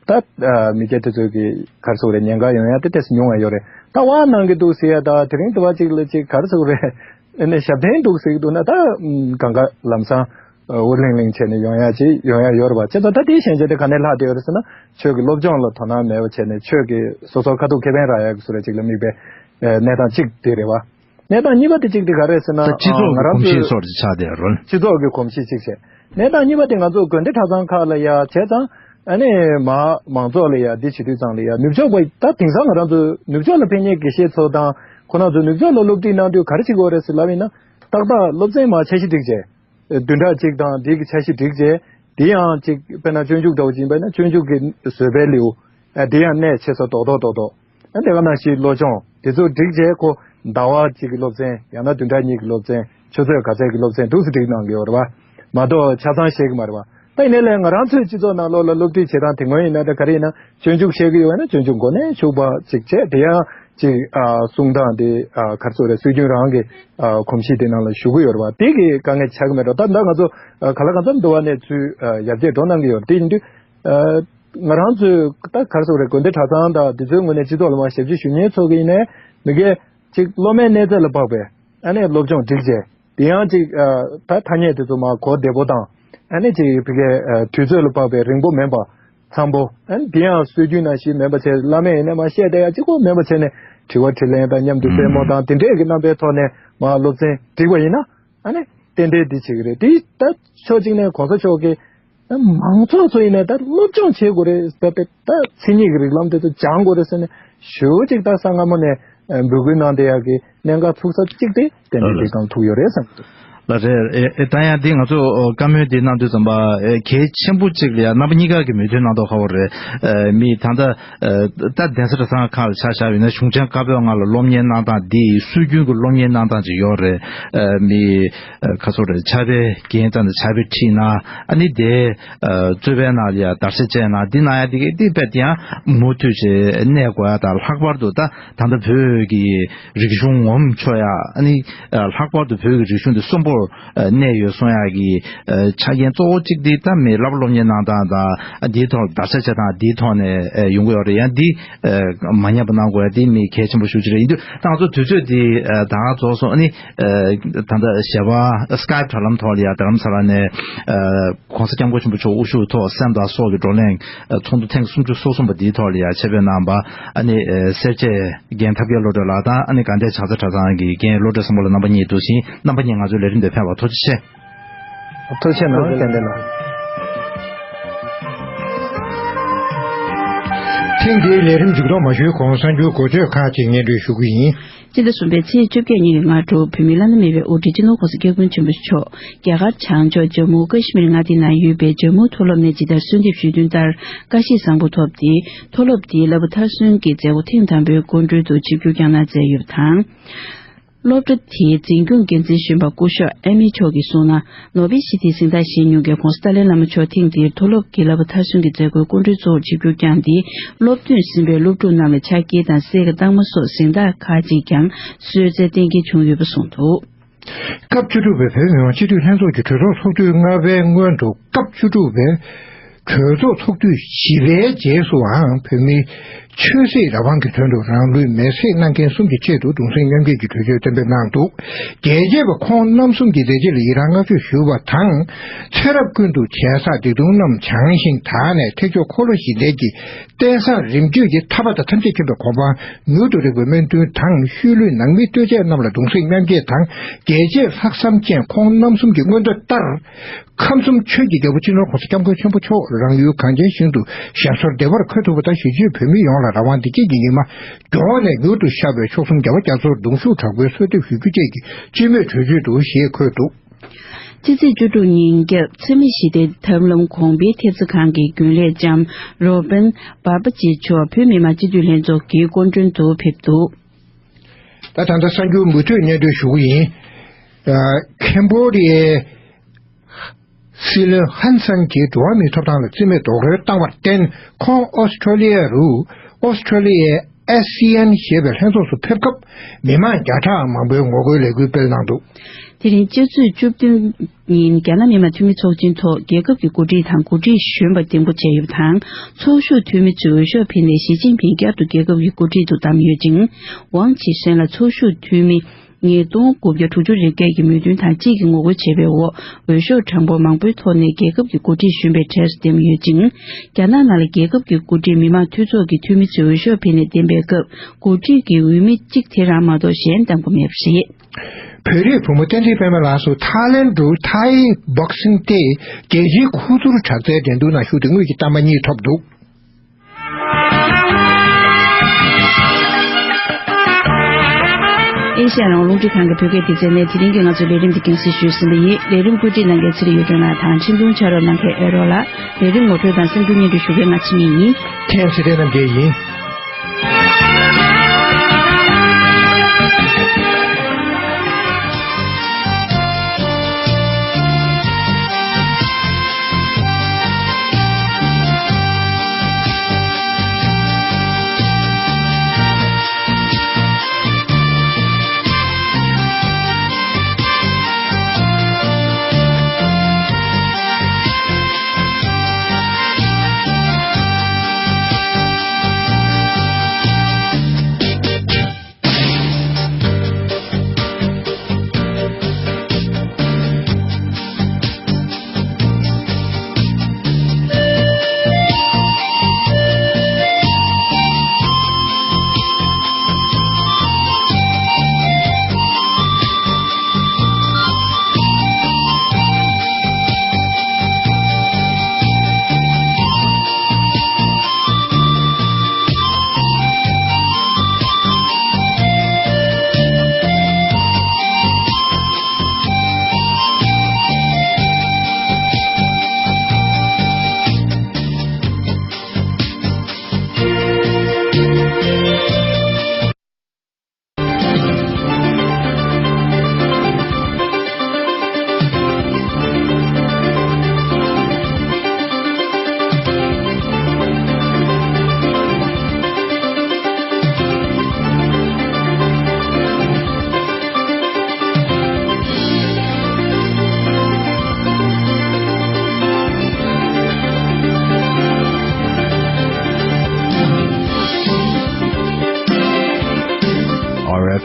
ད་ཨ་མི་སྐྱ་དེ་ཚོས་ཀྱི་ག་རེ་ཟེར་དགོས་རེད། ཉེན་ཁ་ཡོང་ཡ་དེ་ཏོག་ཙམ་ཉུང་བ་ཡོད་རེད། ད་དབང་གནང་གི་འདུག་ཟེར་ཡ། ད་དེ་རིང་དུ་བ་ཅིག་ལ་ཅིག་ག་རེ་ཟེར་དགོས་རེད། ཨ་ནི་ཞབས་བརྟན་འདུག་ཟེར་གྱི་འདུག་ན་ད་གང་ག་ལམ་སང་ཨ་འུར་ལིང་ལིང་བྱས་ནས་ཡོང་ཡ་ཅིག་ཡོང་ཡ་ཡོད་རེད་བ། བྱས་ཙང་ད་དེའི་ཞན་ཆ་དེ་ག་ནས་ལྷག་བསྡད་ཡོད་རེད་ཟེར་ན། ཆོས་ཀྱི་སློབ་སྦྱོང་ལ་དོ་སྣང་མེད་པ་བྱས་ནས་ཆོས་ཀྱི་སོ་སོར་ཁ་ཐུག་ཁེ་ཕན་རག་ཡ་གི་བཟོ་འདྲ་ཅིག་ལ་དམིགས་པའི་ཨ་གནས་སྟངས་གཅིག་དེ་རེད་བ། གནས་སྟངས་གཉིས་པ་དེ་གཅིག་དེ་ག་རེ་ཟེར་ན། ད་སྤྱི་ཚོགས་ཀྱི་ང་རང་གོམས་གཤིས་ཚོ་སོགས་ཀྱི་ཆགས་བསྡད་རོལ། སྤྱི་ཚོགས་ཀྱི་གོམས་གཤིས་གཅིག་བྱས། གནས་སྟངས་གཉིས་པ་དེ་ང་ཚོ་དགོན་སྡེ་གྲྭ་ཚང་ཁག་ལ་ཡ་བྱས་ཙང་། ཨ་ནི་མ་མང་ཚོགས་ལ་ཡ་འདི་བྱེད་དུས་ཙང་ལ་ཡ་ནུབ་ཕྱོགས་པ་ད་དེང་སང་ང་རང་ཚོ་ནུབ་ཕྱོགས་ལ་ཕེབས་མཁན་དགེ་བཤེས་ཚོ་དང་ཁོ་རང་ཚོ་ནུབ་ཕྱོགས་ལ་སློབ་ཁྲིད་གནང་དུས་ག་རེ་བྱེད་དགོས་རེད་ཟེར་ལབ་ཡིན་ན། ཏག་ཏག་སློབ་ཚན་མ་འཆར་གཞི་སྒྲིག་བྱས། བདུན་ཕྲག་གཅིག་དང་འདི་གི་འཆར་གཞི་སྒྲིག་བྱས། དེ་ཡང་ཅིག་དཔེར་ན་སྤྱོད་འཇུག་འདྲ་བོ་ཅིག་ཡིན་པ་ན་སྤྱོད་འཇུག་གི་བཟོད་པའི་ལེའུ། ཨ་དེ་ཡང་གནད་ཆེ་ས་རྡོག་རྡོག་རྡོག་རྡོག་ཨ་དེ་ག་ནང་བཞིན་བློ་སྦྱོང་དེ་ཚོ་སྒྲིག་བྱས། ཁོ་ཟླ་བ་གཅིག་གི་སློབ་ཚན་ཡང་ན་བདུན་ཕྲག་གཉིས་ཀྱི་སློབ་ཚན་ཆུ་ཚོད་ག་ཚད་ཀྱི་སློབ་ཚན་འདུག་སེ་སྒྲིག་གནང་གི་ཡོད་རེད་བ། མ་གཏོགས་ཆ་ཚང་ཤེས་ཀྱི་མ་རེད་བ། ད་ཡིན་ནའི་ལས་ང་རང་ཚོའི་སྤྱི་ཚོགས་ནང་ལོགས་ལ་སློབ་ཁྲིད་བྱེད་སྟངས་དེ་སྔོན་ཡིན་ན་ད་ག་རེ་ཡིན་ན་སྤྱོད་འཇུག་ཤེས་ཀྱི་ཡོད་ན་སྤྱོད་འཇུག་མགོ་ནས་མཇུག་བར་ཅིག་བྱས། དེ་ཡང་ཅིག་ཨ་གསུང་སྟངས་དེ་ཨ་ག་རེ་ཟེར་དགོས་རེད། སྲོལ་རྒྱུན་རང་གི་ཨ་གོམས་གཤིས་དེ་ནང་ལ་ཞུགས་ཀྱི་ཡོད་རེད་བ། དེ་གི་དཀའ་ངལ་ཆགས་ཀྱི་མེད་འགྲོ། ད་ད་ང་ཚོ་ཨ་གང་ལ་གང་འཚམ་འདུ་བ་ནས་ཚུར་ཨ་ཡར་རྒྱས་འགྲོ་གནང་གི་ཡོད་རེད། དེ་ཡིན་དུས་ཨ་ང་རང་ཚོའི་ད་ག་རེ་ཟེར་དགོས་རེད། དགོན་སྡེ་གྲྭ་ཚང་དང་དེ་ཚོའི་ངོས་ནས་སྤྱི་ཚོགས་ལ་མར་ཞབས་ཕྱི་ཞུ་མཁན་ཚོ་གི་ཡིན་ནའི་མི་སྒེར་ཅིག་སློབ་མའི་གནས་ཚད་ལ་དཔག་པའི་ཨ་ནི་སློབ་སྦྱོང་སྒྲིག་བྱས། དེ་ཡང་ཅིག་ཨ་ད་ཐ་སྙད་དེ་ཚོ་མར་གོ་བདེ་པོ་དང་། ཨ་ནི་ཅིག་ཕ་གིའི་ཨ་དུས་ཚོད་ལ་དཔག་པའི་རིང་པོ་མིན་པ། འཚམ་པོ། ཨ་ནི་དེ་ཡང་སྲོལ་རྒྱུན་ནང་བཞིན་མིན་པ་བྱས། བླ་མས་ཡིན་ན་མར་བཤད་བསྡད་ཡ་གཅིག་པོ་མིན་པ་བྱས་ནས་དྲི་བ་དྲིས་ལན་དང་མཉམ་དུ་ཨུམ་ལྟད་མོ་དང་དེ་འདྲས་ཀྱི་རྣམ་པའི་ཐོག་ནས་མར་སློབ་ཚན་བསྒྲིགས་པ་ཡིན་ན། ཨ་ནི་ ཏན་ཏན་འདི་བྱེད་ཀྱི་རེད། དེ་ད་ཕྱོགས་གཅིག་ནས་གོང་ས་མཆོག་གིས་ད་མང་ཚོགས་ཚོ་ཡིན་ནའི་ད་སློབ་སྦྱོང་བྱེད་དགོས་རེད། ད་དཔེ་ད་མཚན་ཉིད་ཀྱི་རིགས་ལམ་དེ་ཚོ་སྦྱང་དགོས་རེད་ཟེར་ནས་ཞེ་པོ་ཅིག་ད་གསང་སྔ་མོ་ནས་འབོད་སྐུལ་གནང་བསྡད་ཡག་གི་གནད་འགག་ཚུགས་ས་གཅིག་དེ་ཏན་ཏན་དེ་གང་ཐུག་ཡོད་རེད་བསམ་གྱི་འདུག་ལགས་རེད། ཨེ་ཨེ་ད་ཡང་འདི་ང་ཚོ་བཀའ་མོལ་འདི་གནང་དུས་ཙམ་པ་ཨེ་གལ་ཆེན་པོ་གཅིག་ལ་ཡང་རྣམ་པ་གཉིས་ཀ་གི་མོས་མཐུན་གནང་མདོག་ཁ་པོ་རེད། ཨེ་མི་ད་ལྟ་ཨེ་ད་གདན་ས་གྲྭ་ཚང་ཁག་ལ་ཆ་བཞག་ཡོད་ན་གཞུང་ཆེན་བཀའ་པོད་ལྔ་ལ་སློབ་གཉེར་གནང་སྟངས་འདི་སྲོལ་རྒྱུན་གྱི་སློབ་གཉེར་གནང་སྟངས་ཅིག་ཡོད་རེད། ཨེ་མི་ཨེ་ཁ་སོ་རེད། ཕྱག་དཔེ་རྒྱན་བཏང་ནས་ཕྱག་དཔེ་ཁྲིད་ན་ཨ་ནི་དེ་ཨེ་རྩོད་པའི་ནང་ལ་ཡང་བརྡར་ཤ་བཅད་ན་འདི་གནང་ཡ་འདི་གི་འདི་དཔེ་དེ་ཡང་མུ་མཐུད་བྱས་གནས་དགོས་ཡ་དང་། ལྷག་པར་དུ་ད་ད་ལྟ་བོད་ཀྱི་རིག་གཞུང་ངོམ་ཆོག་ཡ། ཨ་ནི་ལྷག་པར་དུ་བོད་ཀྱི་རིག་གཞུང་འདི་གསོན་པོར་གནས་ཡོད་གསུང་ཡ་གི་ཆ་རྐྱེན་གཙོ་བོ་གཅིག་འདི་ད་མི་བསླབ་སློབ་གཉེར་གནང་སྟངས་དང་འདིའི་ཐོག་ལ་བརྡར་ཤ་བྱེད་སྟངས་འདིའི་ཐོག་ནས་ཡོང་གི་ཡོད་རེད། ཡང་འདི་མ་ཉམས་པ་གནང་དགོས་ཡ་འདི་མི་གལ་ཆེན་པོ་ཞེ་པོ་ཅིག་རེད། ཡིན་དུས་ད་ང་ཚོ་དུས་ཚོད་འདི་ད་ག་རྫོགས་སོང་། ཨ་ནི་ད་ལྟ་ཞལ་པར་སི་ཀའེབ་དྲ་ལམ་ཐོག་ལ་ཡ་རྡ་རམ་ས་ལ་ནས་གོང་ས་སྐྱབས་མགོན་ཆེན་པོ་མཆོག་དབུ་བཞུགས་ཐོག་སེམས་དང་སྲོག་གི་བགྲོ་གླེང་ཚོགས་འདུ་ཐེངས་སུམ་ཅུ་སོ་གསུམ་པ་འདིའི་ཐོག་ལ་ཡ་ཆེད་ཕེབས་གནང་བ་ཨ་ནི་སེར་བྱེས་རྒན་ཐབས་མཁས་བློ་གྲོས་ལགས་དང་ཨ་ནི་དགའ་ལྡན་བྱང་རྩེ་གྲྭ་ཚང་གི་རྒན་བློ་གྲོས་བཟང་པོ་ལགས་རྣམ་པ་གཉིས་འདུག་ཕྱིན། རྣམ་པ་གཉིས་ང་ཚོའི་ལས་རིམ་དེ་ཕེབས་པར་ཐུགས་རྗེ་ཆེ། ཐུགས་རྗེ་གནང་། བསྟན་འཛིན་ལགས། ཐེངས་འདིའི་ལས་རིམ་མཇུག་སྡོམ་མ་ཞུས་གོང་གསར་འགྱུར་འགོ་བརྗོད་ཁག་ཅིག་སྙན་སྒྲོན་ཞུ་གི་ཡིན། སྤྱི་ཟླ་གསུམ་པའི་ཚེས་བཅོ་བརྒྱད་ཉིན་གྱི་སྔ་དྲོ་བོད་མིའི་བླ་ན་མེད་པའི་དབུ་ཁྲིད་སྤྱི་ནོར་གོང་ས་སྐྱབས་མགོན་ཆེན་པོ་མཆོག་རྒྱ་གར་བྱང་ཕྱོགས་ཇམ་མུ་ཀ་ཤི་མིར་མངའ་སྡེའི་ནང་ཡོད་པའི་ཇམ་མུ་མཐོ་སློབ་ནས་ཇི་ལྟར་གསོལ་འདེབས་ཞུས་དོན་ལྟར་བཀའ་ཤིས་བཟང་པོ་ཐོབ་སྟེ། མཐོ་སློབ་དེའི་བསླབ་པ་མཐར་སོན་གྱི་མཛད་སྒོ་ཐེངས་དང་པོའི་སྐུ་མགྲོན་དུ་ཆིབས་བསྒྱུར་བསྐྱངས་གནང་མཛད་ཡོད་པ་དང་། སློབ་གྲྭ་དེའི་འཛིན་སྐྱོང་འགན་འཛིན་གཞོན་པ་སྐུ་ཞབས་ཨེ་མི་མཆོག་གིས་གསུངས་ན། ནོ་བེལ་ཞི་བདེའི་གཟེངས་རྟགས་བཞེས་མྱོང་མཁན་༧གོང་ས་ཏཱ་ལའི་བླ་མ་མཆོག་ཐེངས་འདིར་མཐོ་སློབ་ཀྱི་བསླབ་པ་མཐར་སོན་གྱི་མཛད་སྒོའི་སྐུ་མགྲོན་གཙོ་བོར་ཆིབས་བསྒྱུར་བསྐྱངས་ཏེ། སློབ་ཐོན་ཟིན་པའི་སློབ་ཕྲུག་རྣམས་ལ་ཕྱག་འཁྱེར་དང་གསེར་གྱི་རྟགས་མ་སོགས་གཟེངས་རྟགས་ཁག་ཅིག་ཀྱང་གསོལ་སྩལ་གཏན་འཁེལ་བྱུང་ཡོད་པ་གསུངས་འདུག། སྐབས་བཅུ་དྲུག་པའི་བོད་མི་མང་སྤྱི་འཐུས་ལྷན་ཚོགས་ཀྱི་གྲོས་ཚོགས་ཚོགས་དུས་ལྔ་པའི་སྔོན་དུ་སྐབས་བཅུ་དྲུག་པའི་གྲོས་ཚོགས་ཚོགས་དུས་བཞི་པའི་རྗེས་སུའང་བོད་མིའི་ཆོས་སྲིད་རང་དབང་གི་དོན་དུ་རང་ལུས་མེར་སྲེག་གནང་མཁན་གསུམ་གྱི་ཆེད་དུ་གདུང་སེམས་མཉམ་སྐྱེད་ཀྱི་གྲོས་ཆོད་གཏན་འབེབས་གནང་འདུག། རྒྱལ་གཅེས་པ་ཁོང་རྣམ་གསུམ་གྱི་མཛད་རྗེས་ལ་ཡི་རང་བསྔགས་བརྗོད་ཞུ་བ་དང་། ཚེ་རབས་ཀུན་ཏུ་བྱས་བསགས་སྡིག་ལྟུང་རྣམས་བྱང་ཞིང་དག་ནས་ཐེག་མཆོག་འཁོར་ལོ་བཞི་ལྡན་གྱི་རྟེན་བཟང་རིམ་བརྗོད་ཀྱི་ཐར་པ་དང་ཐམས་ཅད་མཁྱེན་པའི་གོ་འཕང་མྱུར་དུ་རེག་པའི་སྨོན་འདུན་དང་། ཤུལ་ལུས་ནང་མི་ལྟོས་བཅས་རྣམས་ལ་གདུང་སེམས་མཉམ་སྐྱེད་དང་། རྒྱལ་གཅེས་ལྷག་བསམ་ཅན་ཁོང་རྣམ་གསུམ་གྱི་མངོན་འདོད་ལྟར། ཁམས་གསུམ་ཆོས་ཀྱི་རྒྱལ་པོ་སྤྱི་ནོར་༧གོང་ས་༧སྐྱབས་མགོན་ཆེན་པོ་མཆོག་རང་ཡུལ་གངས་ཅན་ཞིང་དུ་ཞབས་སོར་བདེ་བར་འཁོད་ཐུབ་པ་དང་། གཞིས་བྱེས་བོད་མི་ཡོངས་ལ་རང་དབང་བདེ་སྐྱིད་ཀྱི་ཉི་མ་མགྱོགས་ནས་མྱུར་དུ་ཤར་བའི་མཆོག་གསུམ་རྒྱལ་བ་རྒྱ་མཚོར་གདུང་ཤུགས་དྲག་པོས་གསོལ་འདེབས་ཞུ་རྒྱུ་བཅས་ཀྱི་སྤྱི་མོས་གྲོས་ཆོད་དུ་ཞེས་འཁོད་འདུག། ཕྱི་ཚེས་བཅུ་དྲུག་ཉིན་རྒྱབ་འཚེ་མེད་ཞི་བདེའི་ཐབས་ལམ་གོང་འཕེལ་ཐེབས་རྩ་ཁང་གི་རྒྱུན་ལས་ལྕམ་རོ་བན་བྷ་པ་ཅི་མཆོག་བོད་མི་མང་སྤྱི་འཐུས་ལྷན་ཚོགས་ཀྱི་སྐུ་མགྲོན་དུ་ཕེབས་འདུག། ད་ད་ལྟ་གསར་འགྱུར་མུ་མཐུད་སྙན་སྒྲོན་ཞུ་གི་ཡིན། ཨ། ཁེམ་བྷོ་ཌི་ཡའི་སྲིད་བློན་ཧན་སན་གྱིས་འགྲོ་བ་མིའི་ཐོབ་ཐང་ལ་རྩིས་མེད་རྡོག་རོལ་བཏང་བར་བརྟེན། ཁོང་ཨོ་སི་ཁྲོ་ལི་ཡ་རུ་ཨོ་སི་ཁྲོ་ལི་ཡའི་ཨེ་སི་ཨན་ཞེས་པའི་ལྷན་ཚོགས་སུ་ཕེབས་སྐབས། མི་མང་བརྒྱ་ཕྲག་མང་པོས་ངོ་རྒོལ་ལས་འགུལ་སྤེལ་གནང་འདུག། དེ་རིང་ཕྱི་ཚེས་བཅུ་བདུན་ཉིན་རྒྱ་ནག་མི་དམངས་འཐུས་མི་ཚོགས་ཆེན་ཐོག་རྒྱལ་ཁབ་ཀྱི་འགོ་ཁྲིད་དང་འགོ་ཁྲིད་གཞོན་པ་འདེམས་བསྐོ་བྱས་ཡོད་པ་དང་། ཚོགས་ཞུགས་འཐུས་མི་ཚོས་འོས་ཤོག་འཕེན་ནས་ཞི་ཅིན་ཕིང་བསྐྱར་དུ་རྒྱལ་ཁབ་ཀྱི་འགོ་ཁྲིད་དུ་བདམས་ཡོད་ཅིང་། ཝང་ཆི་ཧྲན་ལ་ཚོགས་ཞུགས་འཐུས་མི་ཉིས་སྟོང་དགུ་བརྒྱ་དྲུག་ཅུ་རེ་བརྒྱད་ཀྱི་མོས་མཐུན་དང་གཅིག་གི་ངོ་རྒོལ་བྱས་པའི་འོག་འོས་ཤོག་གྲངས་འབོར་མང་པོའི་ཐོག་ནས་རྒྱལ་ཁབ་ཀྱི་འགོ་ཁྲིད་གཞོན་པའི་གྲས་སུ་འདེམས་ཡོད་ཅིང་། རྒྱ་ནག་ནང་ལ་རྒྱལ་ཁབ་ཀྱི་འགོ་ཁྲིད་མི་མང་འཐུས་ཚོགས་ཀྱི་འཐུས་མི་ཚོས་འོས་ཤོག་འཕེན་ནས་འདེམས་པའི་སྐབས། འགོ་ཁྲིད་ཀྱི་འོས་མི་གཅིག་དེ་རང་མ་གཏོགས་གཞན་འདེམས་དགོས་མེད་པ་རེད། བོད་རིགས་བུ་མོ་བསྟན་འཛིན་པད་མ་ལགས་སུ་ཐའི་ལེན་ཌུ་ཐའི་བོག་སིང་སྟེ་རྒྱལ་སྤྱིའི་ཁུ་ཚུར་དྲག་རྩལ་འགྲན་བསྡུར་ནང་ཞུགས་ཏེ་དངུལ་གྱི་རྟགས་མ་གཉིས་ཐོབ་འདུག། ཨེ་ཤ་ཡ་རང་དབང་རླུང་འཕྲིན་ཁང་གི་བོད་སྐད་སྡེ་ཚན་ནས་དེ་རིང་གི་ང་ཚོའི་ལས་རིམ་འདི་རྒྱང་སྲིང་ཞུས་ཟིན་པ་ཡིན། ལས་རིམ་བཀོད་སྒྲིག་གནང་མཁན་ཚེ་རིང་གཡུ་སྒྲོན་ལགས་དང་། འཕྲིན་ཐུང་ཕྱག་རོགས་གནང་མཁན་ཨེ་རོ་ལགས། ལས་རིམ་ངོ་སྤྲོད་དང་གསར་འགྱུར་སྙན་སྒྲོན་ཞུ་མཁན་ང་ཚེ་རིང་ཡིན། མཁན་ཚེ་བརྟན་རྣམ་རྒྱལ་ཡིན།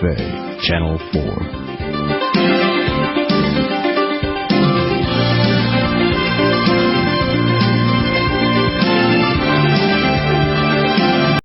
Bay, Channel four.